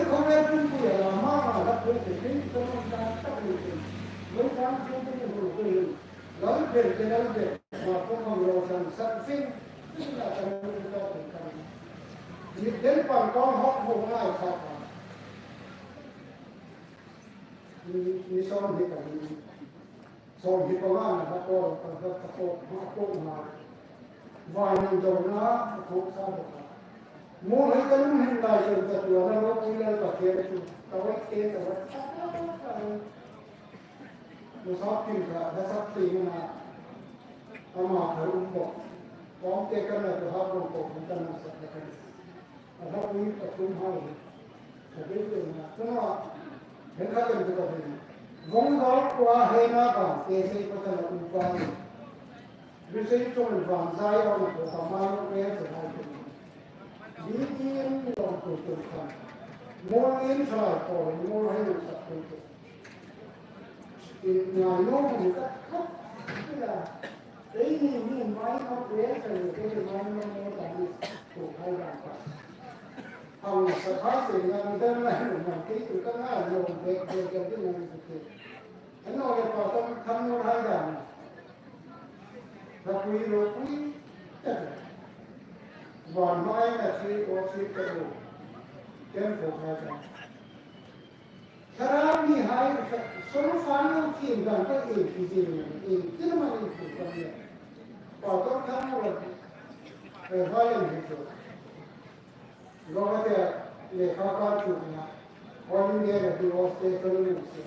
Ei khawvel pumpui a la hma hma la pui te tin ka nun ta tak ni tin. Mun kan tin tin hun pui hin. Lal ber te lal ber. Ma ko kham lo san sak sin. Ni den pan kong hok hok ngai kha kha. Ni, ni sawm hi ka ni. Sawm hi panga na ha ko, ka ha ka ko, ha ko ma. Vai ni dona, ko sa dona. Mo hai ka lung hin lai sen ka tua na lo pui lai ka khe chu. Ka wai ke, ka wai. Mo sa pin ka, na sa pin na. Ama ka um bok. Kong te ka na ko ha ko ko ka na sa ka. A hla pui pathum hai hi. Ka dei dei na. Tuna, he kha kan tu ka dei na. Vong dal kua he na bang, te sei pa ta na um pa ni. Bi sei chung vang zai on ko ka mai on pe se hai tu. Bi di en ni on tu tu kan. Mol en sai ko, mol hai sa tu tu. Ngai no bu ka kha. Ei ni ni mai no pe sa ni ke ni mai no mo ta ni ko khai ra ka. Ang sa kha se na ni dan na ni ma ke tu ka na no be be ke ni ni ke. Ano le pa ta kan no hai da ni. Na pui ro pui. Wan mai na chi o chi ke ro. Ken ko khai da. Thlarau mihai, solo fanu thiem dan ka ei ti zing, ei ti na ma ei ti ka ni. Pastor Thangmawla, eh, Vailam hi chu. Lo ka te, lekha ka chu na. All India Radio Station ni si.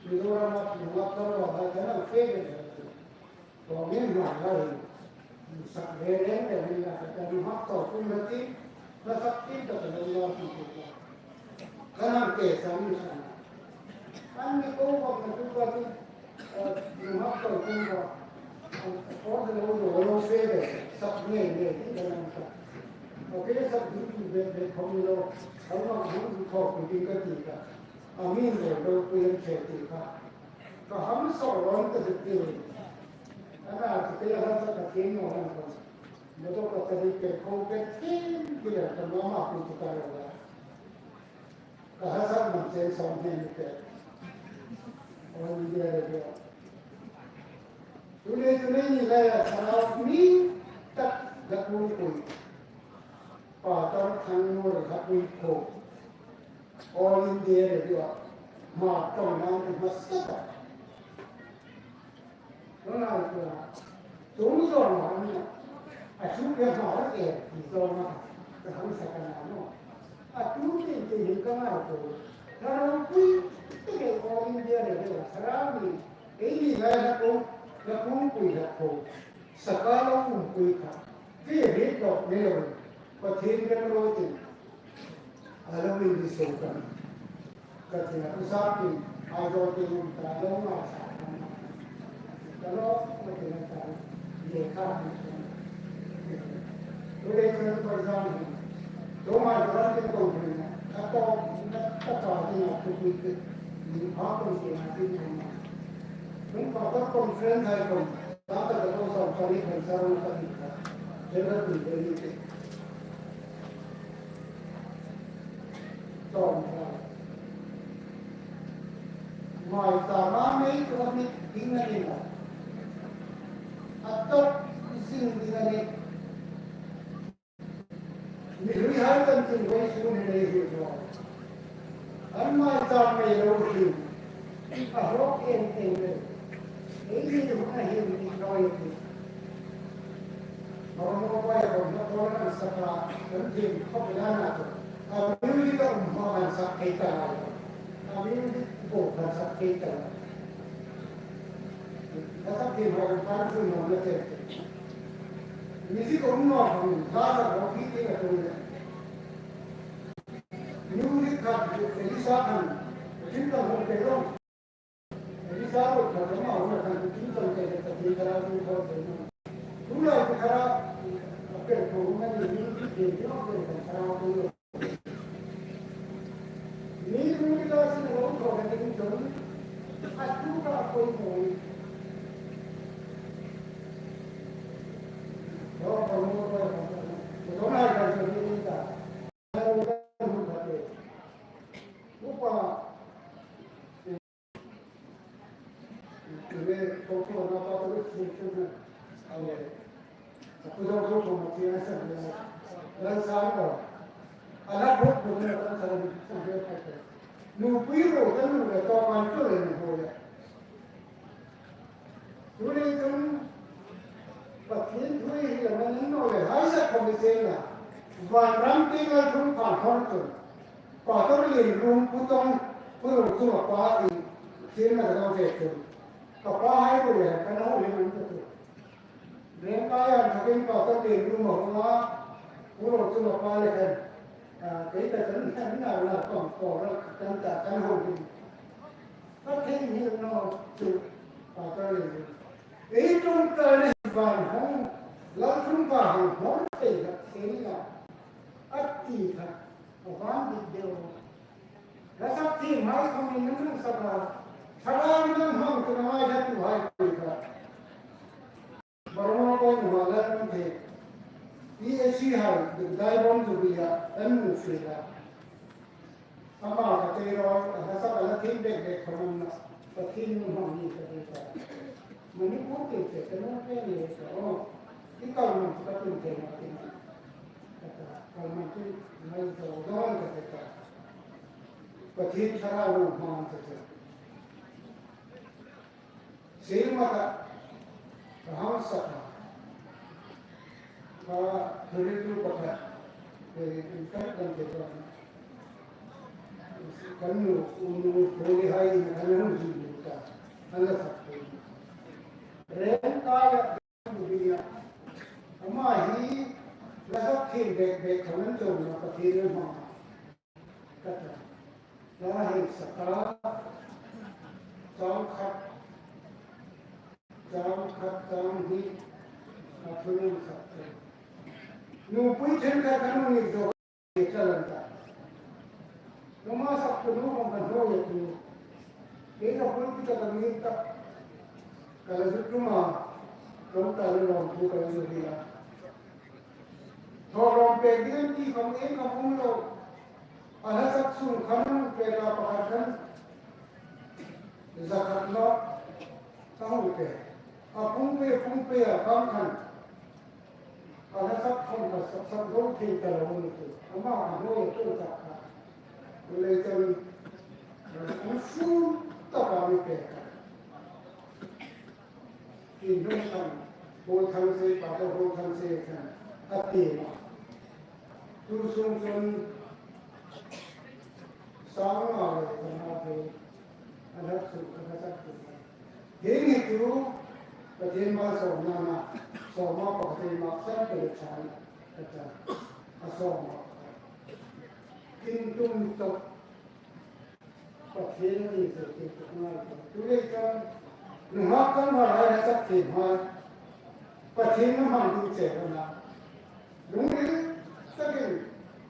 Mizoram a chu na ka lo ha ka na fe de. Ko min ma la hi. Sa re re re ni la ka ta ni ha to kum na ti. Na sa ti ta ta lo na ti ti. Ka na ke sa ni sa. An ni ko ko na tu ka ti. Ni ha to kum ka. Ko de lo lo lo se de. Sa ne ne ti ka na sa. Ko ke sa du du de de ko mi lo. Ko ma du du ko ku ti ka ti ka. A min lo lo ku yen che ti ka. Ka ham so ron ka ti ti. Ana ti ke la sa ka ti no ran ko. Mo to ka ta ri ke ko ke tin ki la ka ma ma ku tu ka la. Ka ha sa man chen so ne ni ke. O ni de de. Tu le tu le ni la ya sa mi ta la ku ku. Pastor Thangmawla ha ku ko. All India Radio. Ma to na ni ma sa ta. Ronald Tua, chung zawng a ni a, a chu ke hma a ke ti zawng a, ka hang sa ka na no. A tu tin tin hin ka ngai ko. Ka ro pui, ti ke ko India le le, ka ra ni, ei ni lai na ko, na ko pui na ko. Sa ka lo um pui ka. Ti ri ko ni lo. Pathien kan ro tin. A lo in di so kan. Ka ti a, u sa tin, a zo tin um ta lo ma sa kan. Ka lo, ka ti na ta, ye ka ti so. U le kan ko zam ni. To ma zo ran tin ko ni na. Ka to, na ta pa tin a tu ki ki. Ni pa ko ti na tin ko ma. Kun pa ko conference hai ko. Tata ka ko sa pari kan sa ro ka ti ka. Jera tu de ni te. Tawm ka. Mai ta ma mei ko ni ding na ni na. A tok zing ding na ni. Mi hlui hai kan tin vawisun hi nei hi ro. An mai ta mei lo hi. A hlawk em em le. Ei ni huna hi ni lo hi. Mo mo bai ko na ko na sa ka kan tin ko ya na to. A music a um ma kan sa ke ta. A music ko kan sa ke ta. A sa ke ma kan tin mo na te. Music um naw khawm, hla sak rawh ti ka tum le. Music khat, Elisa khan, thil kan hawng pe lo. Elisa lo khat, ama hawng khan, thil kan pe le, ka thil thara thil thara pe lo. Tulai ka thara, a pe ko, hawng kan music pe, thil kan thara pe lo. Mi hung ka sin lo thaw ka ding chun, a tu ka poi mo. Lo ka mo ko ka. Ko na ka so ni ta. Lo ka hung ka te. Upa. Ko ko na pa to ko ko. Pu Zawngthawthawm a ṭhiena san le, Lalsangdaw. A la buk buk na kan san le, san le ka te. Nupui ro kan nu le tawp an chu le nu le. Tuleiin Pathien thu hi la man no le hai sa khom le sen la. Vanram tieng a thung pha hon chun. Pastor Lienlum Pu Tawng, Pu Ro chu a pa i, sien na ka ve chun. Ka pa hai ro le, ka nau le man chu. Rengkai an thokin Pastor Lienlum a hung a, Pu Ro chu a pa le khan, a, kei ta kan, kan na la kawm ko ra kan ta kan hung ding. Ka thei ni no chu Pastor Lienlum. Ei tum ta ni van hung, Lalsangdaw hung hung te la sien la. A ti kha, a van dik deu. Hla sak thiem hai khom in nang sak a. Thlarau nang hmang tu na ngai hla tu hai tu kha. Barona ko nu ma la nang the. P S C hai, dai bom tu bi ya, an mu fi la. Ama ka te ro, a hla sak a la thiem bek bek khom na. Pathien nu hmang ni ka te ka. Manipur te te ka nu te ni ka o. I kal man ka tun te na te na. Ka ta, kal man tu ngai zo zo ka te ka. Pathien Thlarau hmang ka te. Sir ma ka, ka hang sak a. Ka thuri tu pakhat, eh, in fact, kan te kan. Kan nu, nu, nu, hai, kan hang ji ni ka. Kan la sak tu. Rengkai a, tu bi ya. Ama hi, la sak thiem bek bek kan chon na Pathien hmang. Ka ta. Ka hei sak a, chang khat, chang khat, chang hni, a thu nang sak te. Nupui ṭhenkhat kan hung ni zo ka lan ta. Numa sak tu nu kong kan hoi tu. Kei ka pui ki ta ka mi ta. Ka la zuk tu ma. Kong ta le long tu ka la zuk hi la. Thawlawm pek ding an ti khom eng khom um lo. A hla sak sung khan an pek a pakhat khan. Zakhat lo. Ka hung pek. A pung pek, pung pek a kang khan. A hla sak khom ka sak sak lo thei ta lo ni tu. Ama a hnuoi tu tak kha. Leichun. An sum tak a mi pek kha. Kin hung khan, Hall Thangsei, Pastor Hall Thangsei khan, a ti ma. Tu sung chun, sang nga le, sang nga le, a hla chu, a hla sak chu. Hi ni chu, Pathien malsawmna na, sawma Pathien malsawm te le chan, a chan, a sawma. Kin tum tok, Pathien ni se ti tuk ngai. Tu le kan, nunghak kan hmang hai na sak thiem hai. Pathien na hmang ding che kan na. Lungril takin,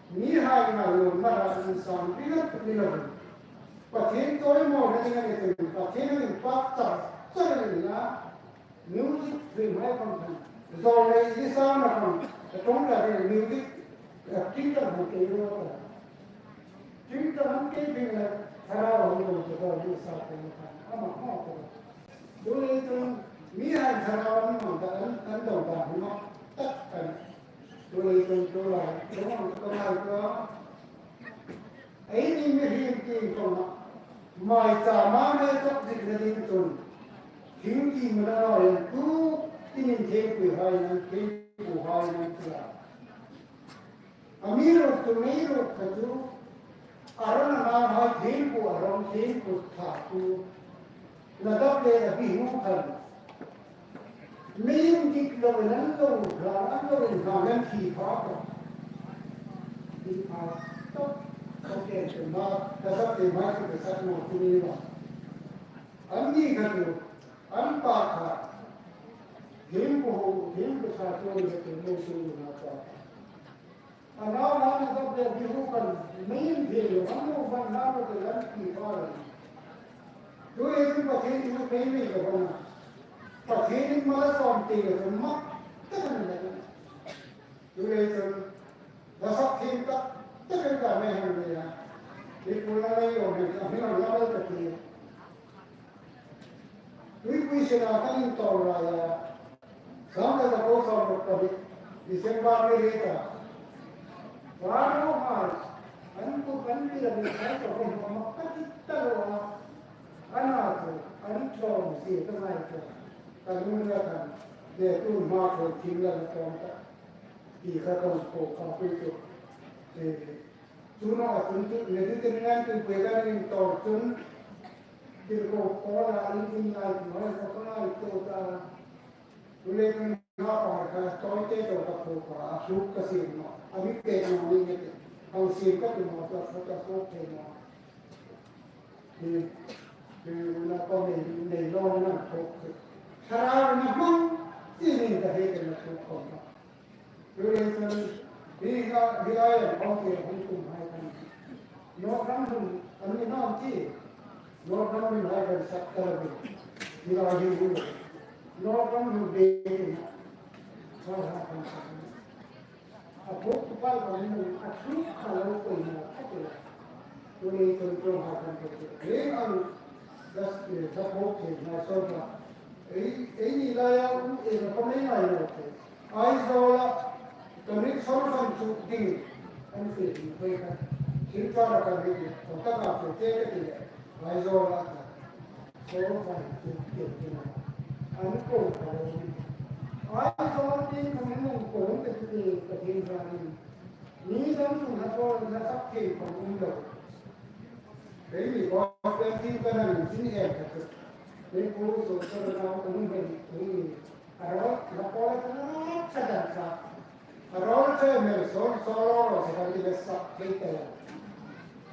mi hai na lo ma ra insan ri na tu ni lo. Pathien chawimawi na ding a ni chun, Pathien in pak chak chak ni na. Music film hai khom khan. Zo nei i sa na khom. Ka tong ka de music. Ka king ka hmu ke ro ka. King ka hmu ke ding na. Thara hmu lo ka zo ni sa ke na khan. Ama ma ka. Tu le tu mi hai thara ni ma ka an an do da ni ma. Tak kan. Tu le tu tu la. Tu ma ka ma ka. Eini mihriem tieng kawngah maicham a mei chawk zikna ding chun thingtih muna lo en tu tinin thingpui hai nan thingpu hai nan tia. Amiruokchu meiruok kha chu Aron a nau hai thingpu Aron thingpu thatu Nadab le Abihu khan. Mei indik lo, an lo hlan, an lo inhlan, an thi pha tawh. Thi pha tawh. Ka ken ken ma, ka sak ken ma, ka sak ma, tu ni ma. Anni kha chu, an pa kha. Thingpu ho, thingpu sa chu ni ka tu mo su na pa. A nau hlan Nadab le Abihu khan mei an thi lo, an lo hlan hlan lo te an thi pha lo. Tu le tu Pathien thu pei mei lo hana. Pathien in malsawm te lo mak tak an le. Tu le tu la sak thiem tak tak an ka mei han le ya. Ti pu la mei lo mei ka mi lo la mal ka ti. Tuipui sena kan intawl lai a. Sangkhat za ko sawm ruk pa December ni riet a. Varuhai, an kuta an bil a ni hai ka hung ma ka ti ta lo a. Ana chu, an tlawm si ka ngai chu. Ka lung la kan, le tu ma chu thim la la tlawm ta. Ti kha kan ko ka pu chu. Eh, chu no a chun chu, ne du tin ngan tu pui ka ring to chun. Tirko ko la in in lai tu hai sa ka ngai to ta. Tule kan ha pa ka toite to ka phu pa, a hluk ka siem naw. A mi pek naw ni nge te. Hang siem ka ti naw, ka phu ka phu pek naw. Hi, hi, una ko nei, nei lo na ko. Thlarau na hmang, ti ni ka he ka na thu ko ma. Tule kan, hi ha, hi ai ang ko ke hung kum hai kan. Nawk ram hun, an ni nawk ti. Nawk ram hun hai kan sak ta lo. Ni la hi hun. Nawk ram hun be ni. Sa ha kan sak. A buk tu pal kan ni a thu ka lo ko ni a ti la. Tuni tun tun hai kan ko ti. Ring ang das ni ta buk ti na so ba. Ei, ei ni la ya u e na ko me ngai lo ti. Aizawla, ka rik sawr kan chu ding, an ti ding pei kha. Thil chara ka rik le, ko ta ka chu che ka ti le, Aizawla ka. Sawr kan chu ding ding a. An ko ka lo ni. Aizawla tin ka mi mung ko ka ti ti ka tin ka ni. Ni dang chu na ko na sak thei ka um lo. Kei ni ko ka tin ka na ni sin e ka chu. Ni ko so so na ko um ni. A rawl, la pawl a chang a rak sa dan sa. A rawl che mel sawn, sawn rawl rawl se kan ti le sak thei te.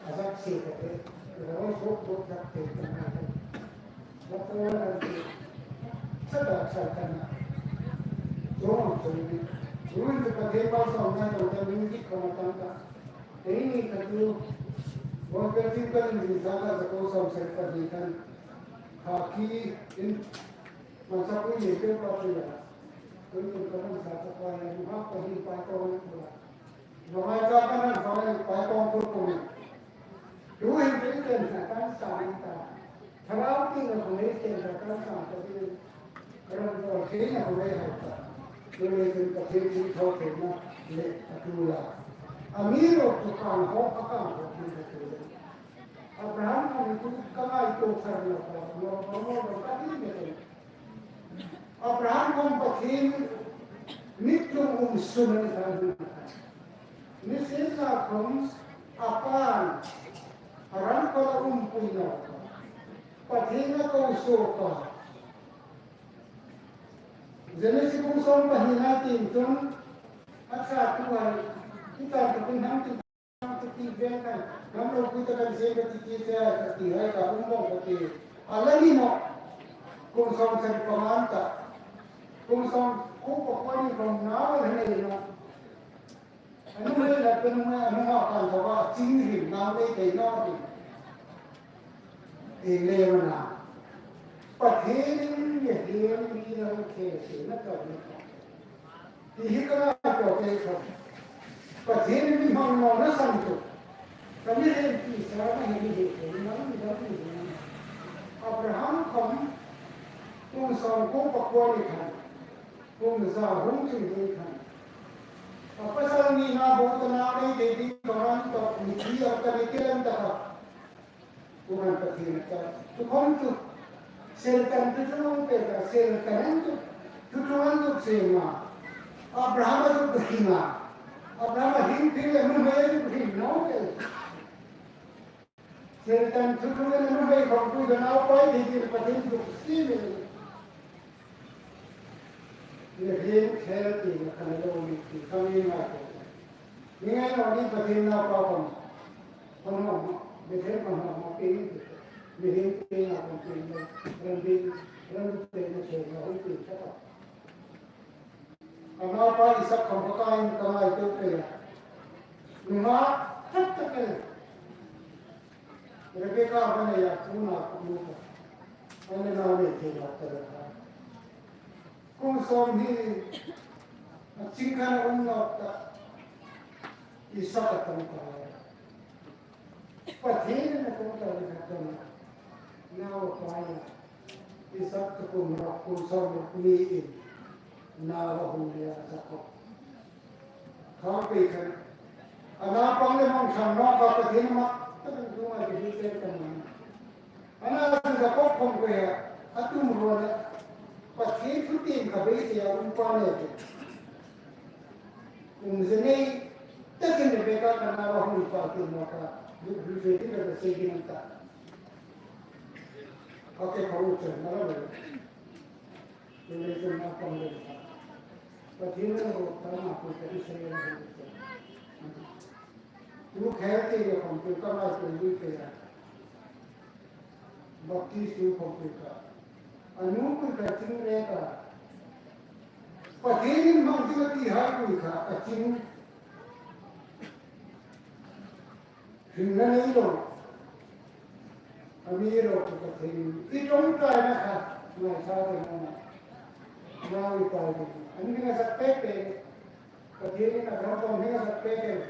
A sak se te te. A rawl suk suk sak thei te na. La pawl a kan ti. Sa dan sa kan na. Chuong chuong ni. Chuong chu Pathien pal sawm ngai tawk ta music khawm a tam ta. Keini ka tu. Gospel tin kan inzin sa ka za ko sawm sek pahni kan. Khaki in Hmasa pui ni pe pa ti la. Tun tun ka hmasa ka pa ni, ha ka hin pai tawng ni pula. Vangai ka ka nan vangai pai tawng pur pur ni. Tu hin tu ten sa kan sa ni ta. Thlarau ti na ku nei ten sa kan sa ta ti. Ram ko ke na ku nei ha ta. Tu le tun ka thil ti tho te na le ka tu la. Amiruokchu kan ho ka kan ho ti ka tu le. Abraham khom tu ka ngaituo thar naw ka, naw ka, naw ka, ka ti ni ka. Abraham khom Pathien mit tlung um sun a ni kha. Nisienlakhom a pa'n Haran khoa a umpui naw ka. Pathien a ko suok a. Genesis bung sawm pahni na tin chun a ṭhatuhai, i ta ka tin hang ti Ti vel kan, ngam lo pui ta kan siem ka ti ti se, ka ti hai ka um bawk ka ti. A la ni maw. Kum sawm sari panga an ta. Kum sawm kuo pakua ni khom nau a nei naw. A nuhmei la ka nuhmei, a nuhmei kan thaw a, ching rim nau nei thei naw ti. Ei le mana. Pathienin mi hieng mi lo thei se na ka ni. Ti hi ka ngaituo kei kha. Pathienin mi hmang nawna san tu. Ka mi hriet ti sa na hi mi hi, ka mi hmang mi dam mi hi. Abraham khom kum sawm kuo pakua ni khan. Kum za hung tling ni khan. A pasal ni na bo ta na nei thei ding ka ran tawk ni ti a ka ni ti ran ta ka. Kuman Pathien a chang. Chu khom chu. Sel kan chu chu nong pe ka, sel kan an chu. Chu chu an chu se ma. Abraham a chu hin a. Abraham a hin thil le nuhmei a chu hin nong pe. Sel kan chu chu le nuhmei khom chu da nau pai thei ti Pathien chu si mi. Ni hin khel ti na kan lo mi ti kan ni ma ko. Ni ngai lo ni Pathien na pa ko. Hmang hmang, mi thei hmang hmang, hmang pei ni. Mi hin pei na kan pei ni. Ram bi, ram bi pei na thei na hung pei ka ta. Ama pa Isak khom ka kai ka ngai to pe ya. Nunga, tak tak ke. Rebeka va nei a, pu na ku mu ka. An le nau nei thei lo ta ka. Kum sawm hi a ching khan a um nawk ta. Isak a tong ta. Pathienin a tong ta ni ka tong. Nau a pai a. Isak chu kum ruk, kum sawm ruk ni in. Nau a hung nia Jakob. Khang pei khan. A naupang le hmang ṭhang nawk a, Pathien mak tak tu ma ti hi chen kan ni. A na Jakob khom ko ya, a tum ruol a. Pathien thu tiem kha beisei a um pa ne ti. Um ze nei, takin Rebeka khan a nau a hung pa ti nawk a. Lu, lu fe ti ka sei ding ta. A ke pha u chen na la le. Revelation a pang le ta. Pathien lo ro ta ma ko ta Israel lo ta. Tu khel te le khom tu ka ma ko lu te ya. Baptist tu khom tu ka. A nu ko ka ching re ka. Pathienin hmang ding a ti hai ko ka ching. Hringna nei lo. A mi lo ko ka thei. I ṭawngṭaina kha. Ngai sa te na. Ngai pa ding. An mi na sa pe pe. Pathienin Abraham khom hming a zat pek el.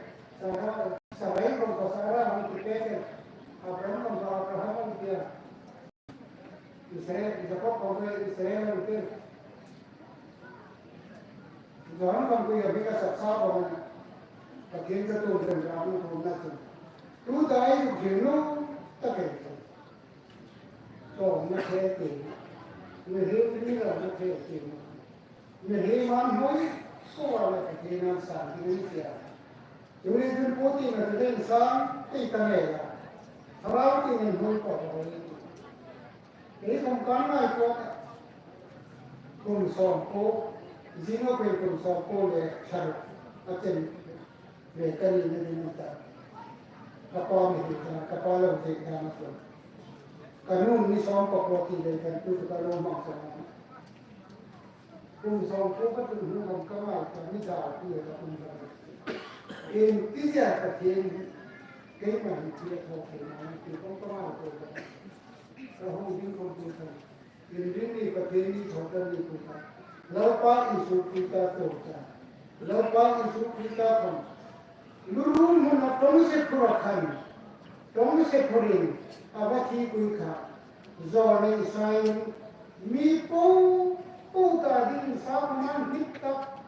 Sara, Sarai khom kha Sara hming ti pek el. Abraham khom kha Abraham hming ti a. Israel, Jakob khom kha Israel hming ti. Johan khom kha hming a zat sa khom. Pathien ka tu zen ram khom na chun. Tu dai tu khil nu ta ke. To na ke ti. Ni hi ni la na ke ti. Mihriem an hoi, ko a la Pathien an san ding sia. Tuni chun Putin a ti den san, ti ta nge la. Thlarau tieng an hoi ko hoi. Kei khom kan ngai ko. Kum sawm ko, zing a pei kum sawm ko le thar a chen. Ve ka ni na ding ta. Ka pa mi hi ta, ka pa lo ti ta na ko. Ka nu ni sawm ko ko ti le kan tu ka lo ma sa. Kum sawm ko ka tu nu ngam ka ngai ka mi da ti ka kum ka. Ken ti sia ka ken. Kei ma ni ti ko ke ma ni ti ko ka ma ko ka. Ka hung ding ko tu ka. Inrinni Pathien ni thaw kan ni ku kha. Lalpa Isu Krista thaw kha. Lalpa Isu Krista khom. Lu run hmun a ṭawng se phur a khan. Ṭawng se phurin a va thi kui kha. Zawlnei sain mi po po ta ding sa man hnik tak.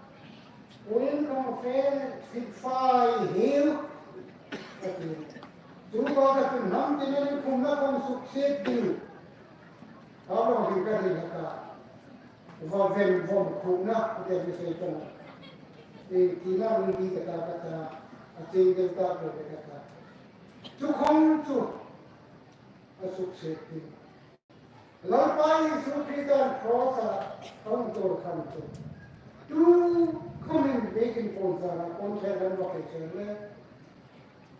Puin khom fel fit fai hiu. Chu ko ka chun hnam tin a ni khum na khom suk siet ding. Abraham ka ri la ka. Va ven vom khuna, te mi sei tong. E, ti na mi di ka ta ka ta. A ching del ta ko ka ta. Chu khom chu. A suk se ti. Lalpa Isu Krista cross a hung tor khan chu. Tu khom in bekin pon sa na kon che ran va ke che le.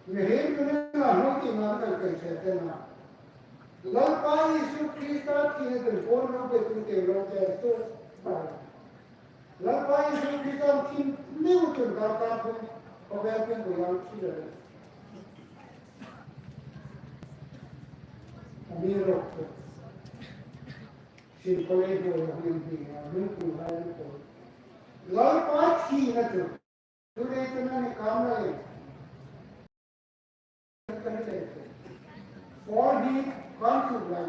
Mihriem tu na na hoi ti na kan kai che te na. Lalpa Isu Krista ti ne tun pon lo pe tu te lo te tu. Lalpa Isu Krista ti ne u tun ka ta tu. Ko be tun ko yang ti le. Ami ro. Sin ko le ko yang ni ni. Nun ku hai ko. Lalpa ti na tu. Tuleitunani kam lai. Kan lai. Pawl hi kan chu lai.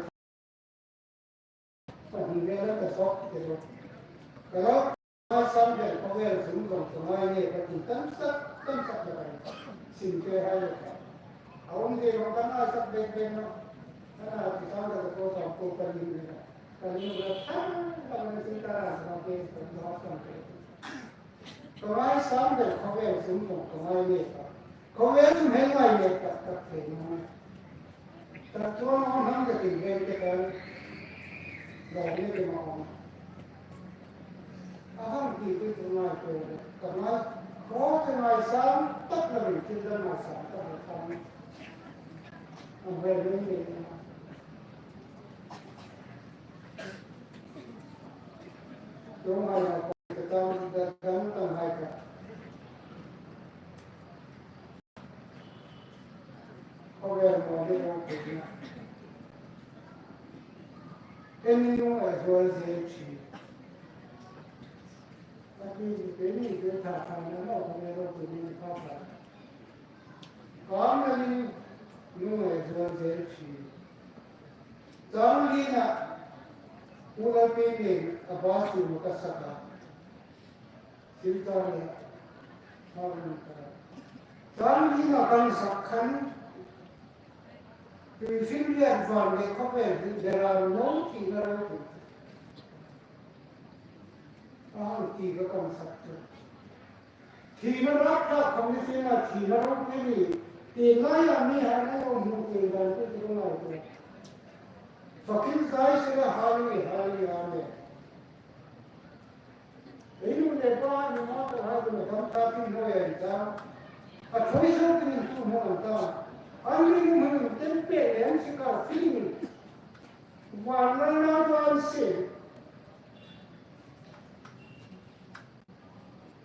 Pahni vela ka sawk te ro. Ka lo, a sam vel, khawvel sum zong ka ngai nge ka ti tam sak, tam sak la kan. Sim te hai lo ka. A um te ro ka ngai sak bek bek no. Ka na ti sam ka ko sam ko ka ni ni. Ka ni ro ka ta, ka ni ti ta ra sa ke ka lo sam ke. Ka ngai sam ber khawvel sum zong ka ngai nge ka. Khawvel sum hei ngai nge ka, ka thei ngai. Ka chuan a hmang ka ti nge te ka. Lo ni te ma awm. A hang ti te chu ngai te ka ngai. Khaw te ngai sam tak la rin thil dang ngai sam tak la sam. A hmel ni ni. Tung hai ka tang, da, dang tang hai ka. Khawvel maw ni lo kei na. Eni nung a zual zel ṭhin. A ti, keini ke tha tha na lo khawvel lo kei ni kha kha. Kam na ni nung a zual zel ṭhin. Chang lina, Pu Lalpi min a bus tu ma ka sak a. Thil ta le, a hung ta. Chang li na kan sak khan, tuisin riat van le khawvel hi beram naw thina ro tu. A hang ti ka kan sak tu. Thina rak rak khawm ni sien a, thina ro te ni. Ti lai a mi hai na lo hmu ti dan te ti ko ngai tu. Fakir zai se la hali, hali, amen. Ei nu le pa ni ma ta hai ko na dam ta tin hoi ai ta. A thoi so tin tu mo an ta. An ni nu mo ten pe en si ka si ni. Wan na na wan se.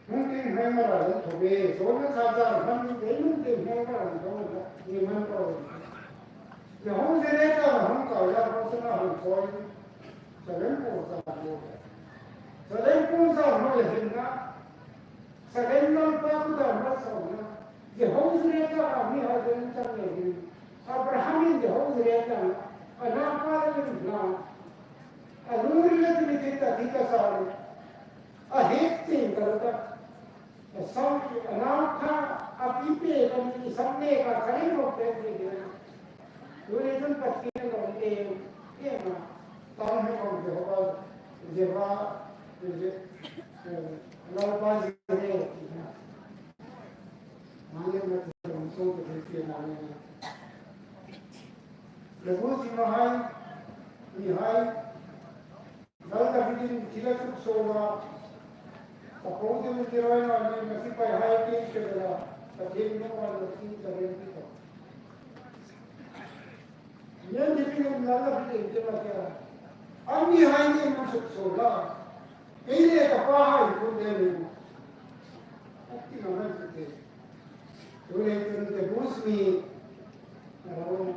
Hung tin hmai ma ra lo tho be. So na ka za hmai ni te hung tin hmai ma ra lo tho na. Ni man ko. Ye hung se le ka hung ka ya ko sa na hung soi. Salem ko sa mo. Salem ko sa mo le hin na. Salem Lalpa kuta hmasa na. Jehoshaphat a mi ha den chang le hin. Abraham in Jehoshaphat a. A na pa le hin na. A luri le mi thita thita sa le. A hek tin ka ta. A sang a na kha a pi pe ka mi sang ne ka kare ro pe pe de. Luri tun Pathian lo te. Ke ma. Tang he ko Jehovah. Jehovah. Je-, eh, Lalpa Jireh. Mane ma tong tong ke ke mane. Lebu si ma hai, ni hai. Lal David in thil a suk so a. A po te mi ti roi na ni ma sipai hai ke ke la. Ka thil no wa lo si ka ren ti ko. Nen di pin la la pin ke ma ke. An ni hai ni ma suk so la. Kei le ka pa hai ku de ni. Ati na ma ku de. Tu le tu te bus mi. Ro.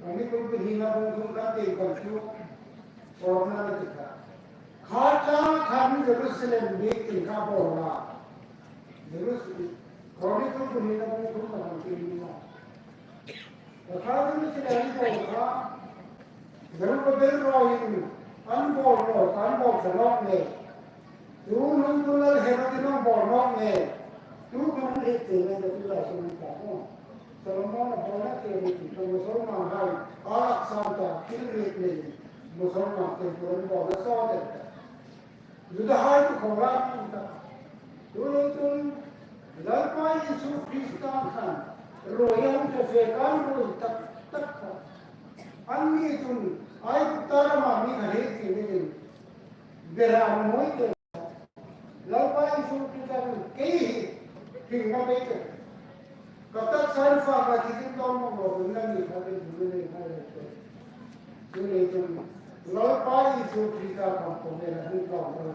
Ani ko bi hi na bung bung ka te ka tu. Ko na te ka. Kha ta khan Jerusalem bi tin ka bo na. Jerusalem. Ko ni ku bi hi na bung bung ka te ni na. Pakhatin Israel bawr kha, Zerubbabel rawi in an bawr naw, an bawr sa nawk le. Tu nun tu Lal Herod in an bawr nawk le. Tu khun an hriet thei le, tu lai tu nun ta naw. Solomon a bawrna ke ni ti, tu Musolman hai, a lak san ta, thil riek le, Musolman te tu an bawrna saw le ta. Judahai tu khawla an ta. Tu le tun Lalpa Isu Krista khan ruoi a hung fe fe khan ruoi tak tak kha. An ni tun Aigupta rama mi kha hei ti ni din. Beram mawi te. Lalpa Isu Krista khan kei hi hringna bei te. Ka taksa in fak la ki zin tawng mawng lo, hun la mi kha rin hun la mi kha rin. Chu le chu, Lalpa Isu Krista kan ko me la hun tawng lo.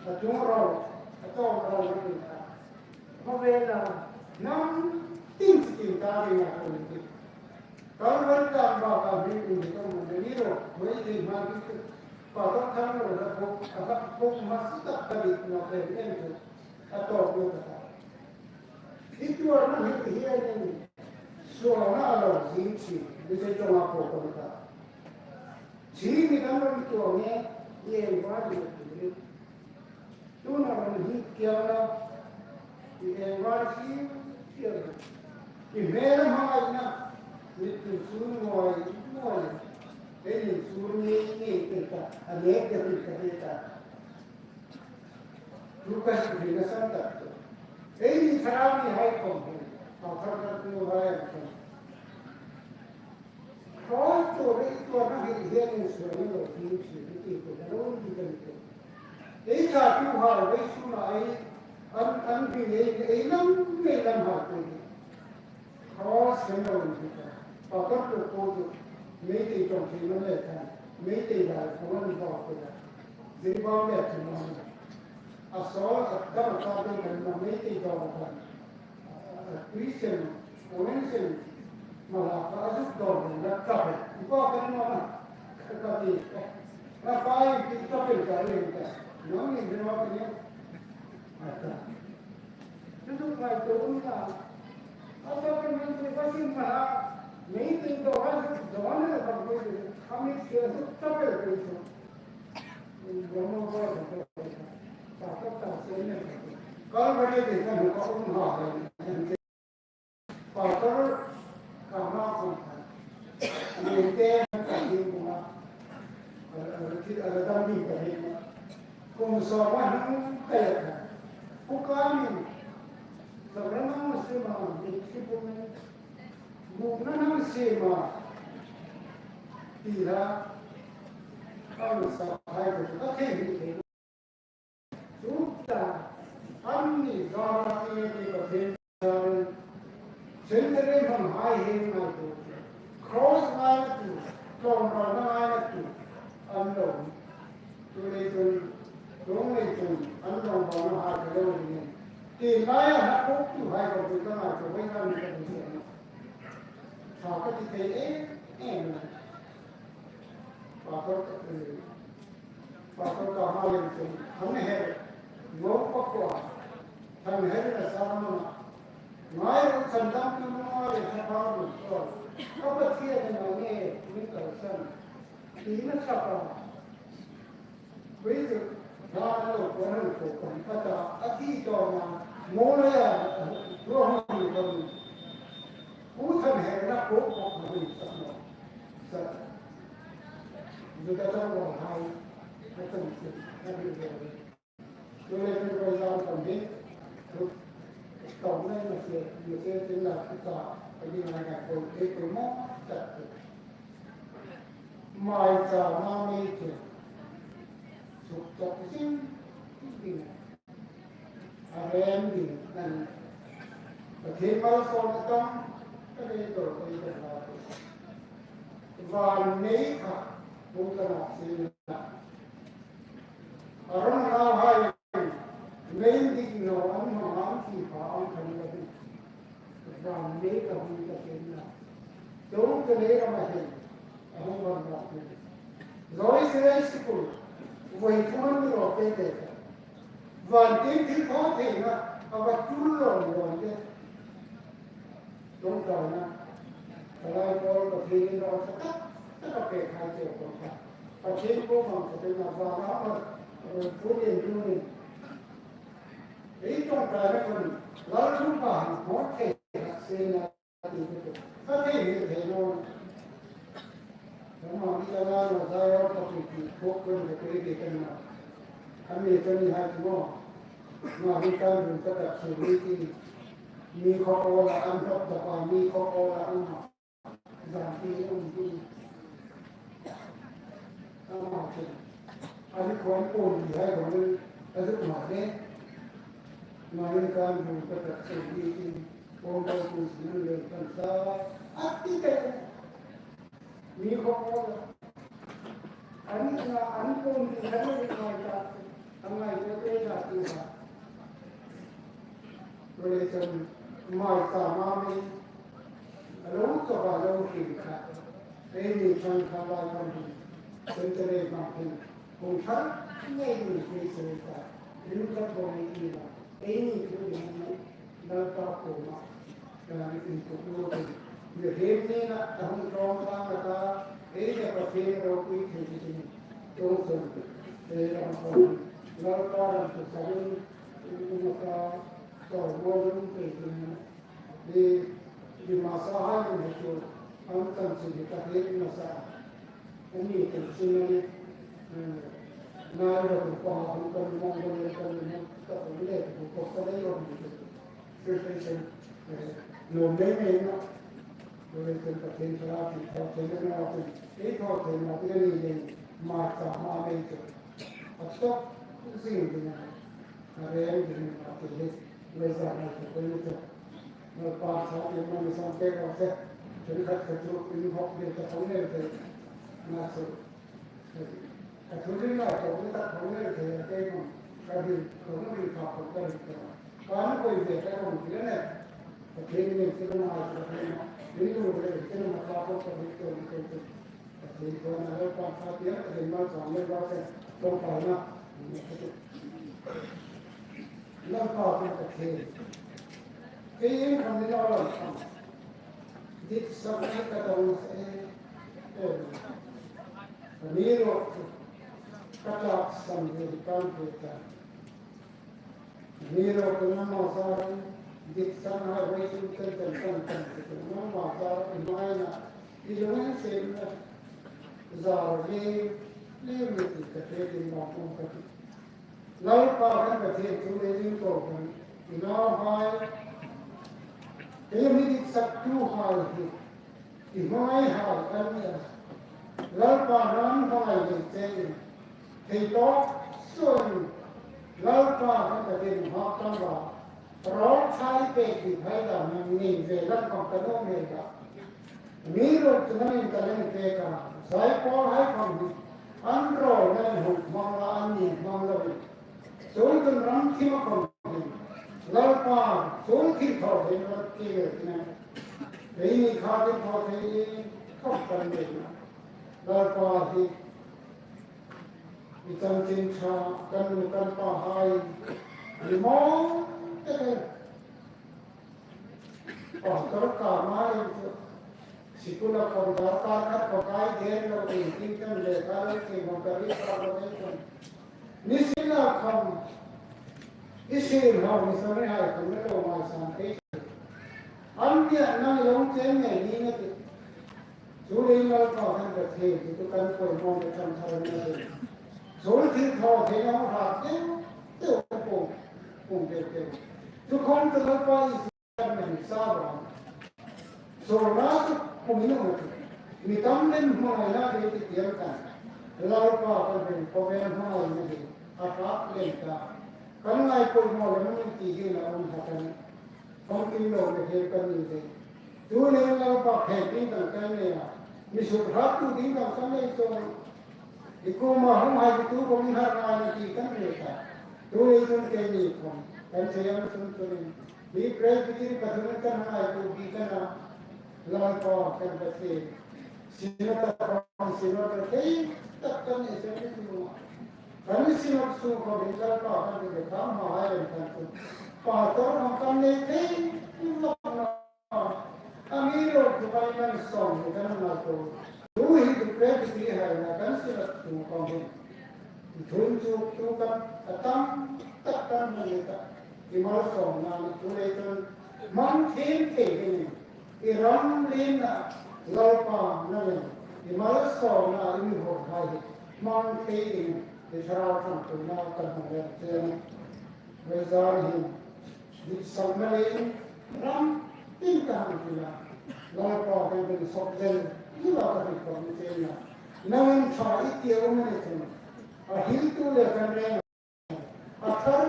A tung ro, a tawng ro lo ni kha. Khawvela, nam tin si tin ta ri na ko ni. Kalvari tlang ba ka mi ni ko mo ni ro, mo i ma ni ko. Pa to kan lo la ko, a ka ko ma si ta ka ni na ko ni ko. A to ko ta. Hi tuorna hi hi a nih. Suolna a lo zing si, ni se chonga po ko ta. Chi ni kan ron tuor nge, i en va ni ti. Tuna ron hi kiang na, i en va si, kiang. I hmel a hmangaina, ni tu sun ngoi, ngoi. Ei ni sun ni, ni ta, a ne ke ta, ta. Lu ka si na san ta. Ei ni thara ni hai khom. Ka thar ka tu hai khom. Cross to re to na hi hi ni su ni lo ni si ni ti ko lo ni kan ko. Ei ka tu ha wei su na ei an an bi ei ei lam ei lam ha ko ni. Cross hmel lo ni ta. Pa ka tu ko tu. Meitei chawng thei na le ta. Meitei lai ko ni ba ko ta. Zing ba le tu na. A sawl a dam a ta ding kan na Meitei dawng kan. A Christian, Christian, mala ka a zuk dawng kan na ka pe. Ipa kan na na. Ka ti. Ka pa i ti ka pe ka ri ka. Nang ni zin wa ka ni. A ta. Zuk kai to um na. A ta kan na ti pa sin mala. Meitei dawng a zuk dawng na ka pe. Ka mi ti zuk ka pe pe. Zuk dawng na ka pe. Ta ka ta. Pastor Kama khom khan, a minte kan ti kuma, a, a, a dam ding ka ti kuma. Kum sawm a hnung kai a khan. Pu Kamin, sawm ram ang sima, mi ki pu min, mu na nang sima, ti la, kan sa hai ko ka thei hi thei. Tuta, anni zara ti ti Pathien zarin, century hmang hai hi ngaituo. Cross ngaituo, tlawmralna ngaituo, an lo. Tu lei chun, tu lei chun, an lo bang hai ka lo ni. Ti laia ha ko tu hai ko tu ka ngaituo, hoi ka ni ka ni. Tha ka ti thei em em. Pastor, eh, Pastor Kama lem chun, thang her, ngo pakua, thang her na sa ma, ngai ro chan dam tu ma le tha pa ru ko, ka Pathien na nge, min ka san, ti na sa pa. Wei chu, na lo ko na ko ko, ka ta, a ti to na, mo le ya, tu hong ko. Pu thang her na ko ko ko ni sa mo. Sa. Zu ta chang lo hai, ka chang si, ka ri ri. Chu le chu ko zam kan hi, chu, to na na se, na se tin la chu ta, ka ni na na ko, ke ko mo, ta. Mai cha ma mei chu, suk chok zing, zing. A rem ding a nih. Pathien malsawmna tam tak ei tawk ei tawk a. Vannei kha hung ka ngak sien a. A ram nauhai mei dik naw an hmang an thi pha an khan ka hmu. Vannei ka hung ka sien a. Chawngte lei rama hin a hung vannei. Zawi silai sikul, voi thuman mi ro pe te. Van tin thil thaw theina, a va tul lo lo te. Ṭawngṭaina, Thalai Paul Pathienin rawt tak tak a pek hai che kawng kha. Pathien ko mang ko te na va na ma, ro pu nen tu nen. Ei ṭawngṭaina ko ni, Lalpa han hmawr thei hak se na. Ka thei hi thei naw. Ka ma mi ka la naw, Zion ka ti ti khawp kan ka pe ke kan na. An mi kan ni hai tu mo. Ma hi kan dun ka tak su ni ti. Mi khawp aw la an khawp ta pa, mi khawp aw la an ma. Zan ti um ti. Ama chen. Ani khom pon di hai khom ni, a zuk ma de. Ngain kan bu ka tak se di tin, pon ko tu sin le kan sa. A ti te. Mi khom ko. Ani na, ani pon di hai le ngai ta. Angai ko te da ti ha. Ko le chun mai ta ma mi. A lo chawk a lo hring kha. Eini chang kha lai kan hin. Chun te le ma hin. Hung thar ngei ni ke se ta. Lim ka ko ni ti la. Eini thu ni. Lalpa kuoma kan inthawk naw chun, mihriem nina a hung tlawm tlang a ta, ei le Pathien ropui thei dingin, chuongchun, ei ram khawm, Lalpa ram chu sarin, in um a ta, chawimawi lum thei dingin, ei, ei Dimasa hai in hi chu, an chanchin hi ka hriet nasa a. Ani kan sin a ni, eh, nai ro ko pa hung kan mong kan le kan le mong ka ko le ko ko ka le ro ni ko. Frustration, eh, lo me me na. Lo le kan ka ken ka la ki ka ken na ko. Ei ko ken na ko ni le ma ka ma me ko. A to zing ni na. A re ni na ko le. Lo za na ko le to. Lo pa sa ni ma ni sa te ko se. Ken ka ka tu ni hok le ka ko le te. Na so. Ka thu ring lai ko ni tak ko ni thei a, kei khom ka ring, ko ni ring kha ko ka ring ko. Ka ni koi ve ka khom ti le ne. Ka thei ni ti na ma ka thei ma. Ni lu le ti na ma ka ko ka ring ko ni ko ko. Ka thei ko na le pa ka ti a ka thei ma sa le ba se. Ko ka na. Lalpa ka thei. Kei in khom ni la la. Dik sa ni ka dong se. Ka mi ro chu ka tlak sam ni kan pe ta. Amiruokchu nangma zarin, ditsakna hai voi sum chen chen kan kan ti chu nangma zar i hmaina, i lunginsietna zar lem lem ni ti ka hre ding mawng mawng ka ti. Lalpa kan Pathien chu le ding ko kan, i nauhai, kei mi ditsaktuhai hi, i hmangaihai kan ni a. Lalpa ram hmangai nei chein, thei tawk suoin, Lalpa kan Pathien hak tang la, rawlthai pek hi hai la nang nei ve lam khom ka nuom nei la. Amiruokchu nangin ka leng pek a, zai pawlhai khom hi, an rawlna hung hmang la, an ni hmang lovin. Chuongchun ram thima khom hin, Lalpa, chuong thil thaw hin rawt ti le tina. Keini kha thil thaw thei khom kan nei na. Lalpa hi, i chanchin ṭha kan nu kan pahai, ni maw te te. Pastor ka ma in chu, sikul a khom darkar khat khom kai den lo in tin kan le ka lo thei khom ka ri ka lo thei khom. Ni sin a khom, i sin ho ni sa ni hai khom ni lo mai san thei. An nia nang lo chen ngai ni na ti. Chu le Lalpa kan Pathien chu kan poimaw le kan thar ni na ti. Chu thil thaw thei na hrat te, te po, po te te. Chu khom chu Lalpa i Kan min sa ba. So na su kum ina mati. Mi tam den hmang na de ti tiang kan. Lalpa kan ben ko ben hmang na de. A ka len ka. Kan ngai ko mo le mi ti hi na um ha kan. Kan kin lo le he kan ni de. Tu le Lalpa phe tin kan kan ne ya. Mi su hrat tu din kan kan le to. I kuoma hung hai tu ko mi har ngai na ti kan re ta. Tu le tun ke ni ko. Kan se yang sun tu ni. Hi Presbytery pathum kan hang ai tu bi kan a, Lalpa kan Pathien. Sinata kan sinata thei tak kan ni se ni tu. Kan sinat su ko ni Lalpa kan ni de kam ma hai kan tu. Pastor kan kan ni thei tu lak na. Amiruokchu kan man sawm ni kan na tu. Tu hi tu Presbytery hai na kan sinat su ko ni. Thun chu tu kan a tam tak kan ni ta. I malsawmna ni chu le chun hmang thiem thei dingin, i ram lienna Lalpa nangin, i malsawmna i mi hawthai hi hmang thei dingin, i thlarau ṭhangpuina kan hmang lem che a nih. Vawi zan hin, ditsakna leiin ram tin ka hang tina, Lalpa kan kan sawk zel, i la ka hriet khom che a nih. Nangin ṭha i ti a um a ni chun, a hriltu le kan reng A thar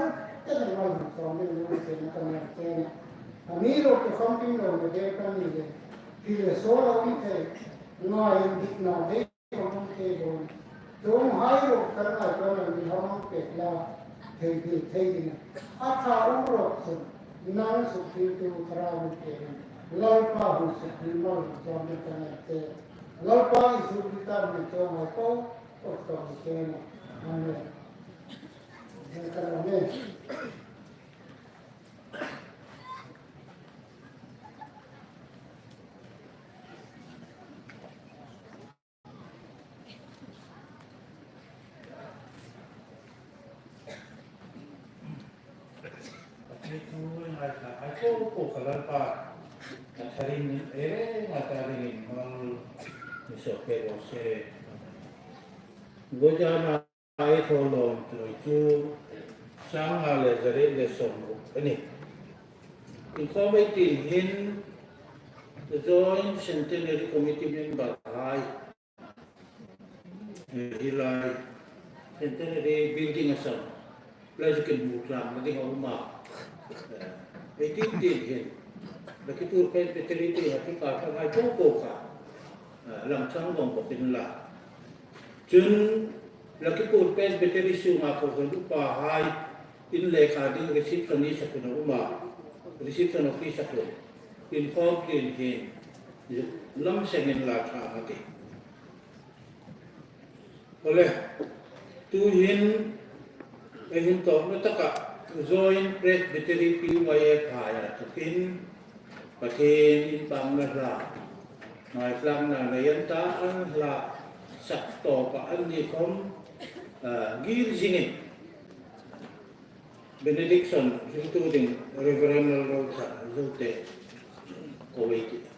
takin mal hung sawm ding lo se na kan ngai che a nih. Amiruokchu khawmping lo na deu kan ni le. Thil le sawl a um thei. Ngai indikna dei kan um thei lo. Chuonghai ruok kan ngaituona mi hmang pek la. Thei ding, thei ding. A ṭha um ruok chun nang suk thiltu Thlarau mi pek in. Lalpa hung suk thil mal hung sawm ding kan ngai che. Lalpa Isu Krista hmingin chuonghai po po sawm che a nih. Amen. Gojana Ai thaw lawm tui chu sanga le zariet le sawmruk a nih. Inkhawm ei ti hin Joint Centenary Committee member hai, eh, hi lai Centenary Building a san, lai zikin mu tlang na ding a um a. Eh, ei ti ti hin, Lucky Presbytery ti ha ti ka ka ngai po po kha. Eh, lam chang vong ko tin la. Chun Lucky Presbytery sunga ko hoi upa hai in lekha ding receptionist a khun a um a, reception office a khun. Inkhawm tlin hin lam sengin la ṭha a tih. Awle, tu hin ei hin tawpna taka Joint Presbytery P Y F hai a tukin Pathien inpakna hla, ngaithlakna nei an ta an hla sak tawpa an ni khom, ah, ngir zingin. Benediction hriltu ding Reverend Lalrotha Zote ko ei tih.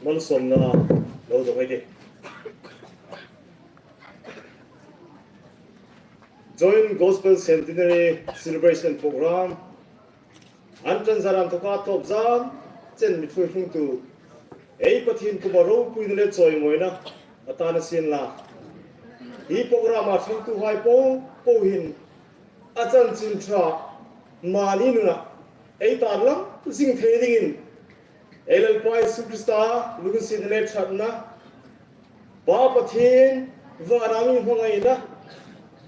malsawmna lo dawng ei tih. Joint Gospel Centenary Celebration Program an ṭan zar an thawka tawp zan chen mi ṭhuoi hlungtu ei Pathien kuoma ropuina le chawimawina a ta ni sien la. Hi program-a ṭhangtuhai po po hin a chanchin ṭha mani nuna ei tarlang zing thei dingin ei Lalpa Isu Krista lunginsietna le ṭhatna, Pa Pathien vana mi hmangaina,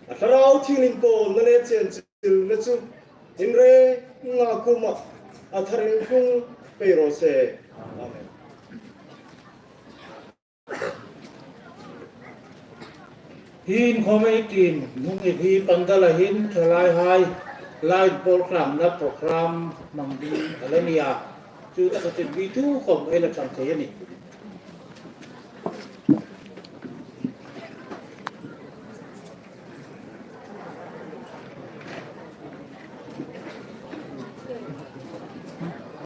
a Thlarau Thienghlim pawlna le chenchilna chu in rênga kuomah a tharin tlung pei raw se. Amen. Hi inkhawm ei ṭin hnung hi pandal-a hin thalaihai la inpawlkhawmna program hmang ding a la ni a. Chu taka chun mi tu khawm ei la ṭhang thei a nih.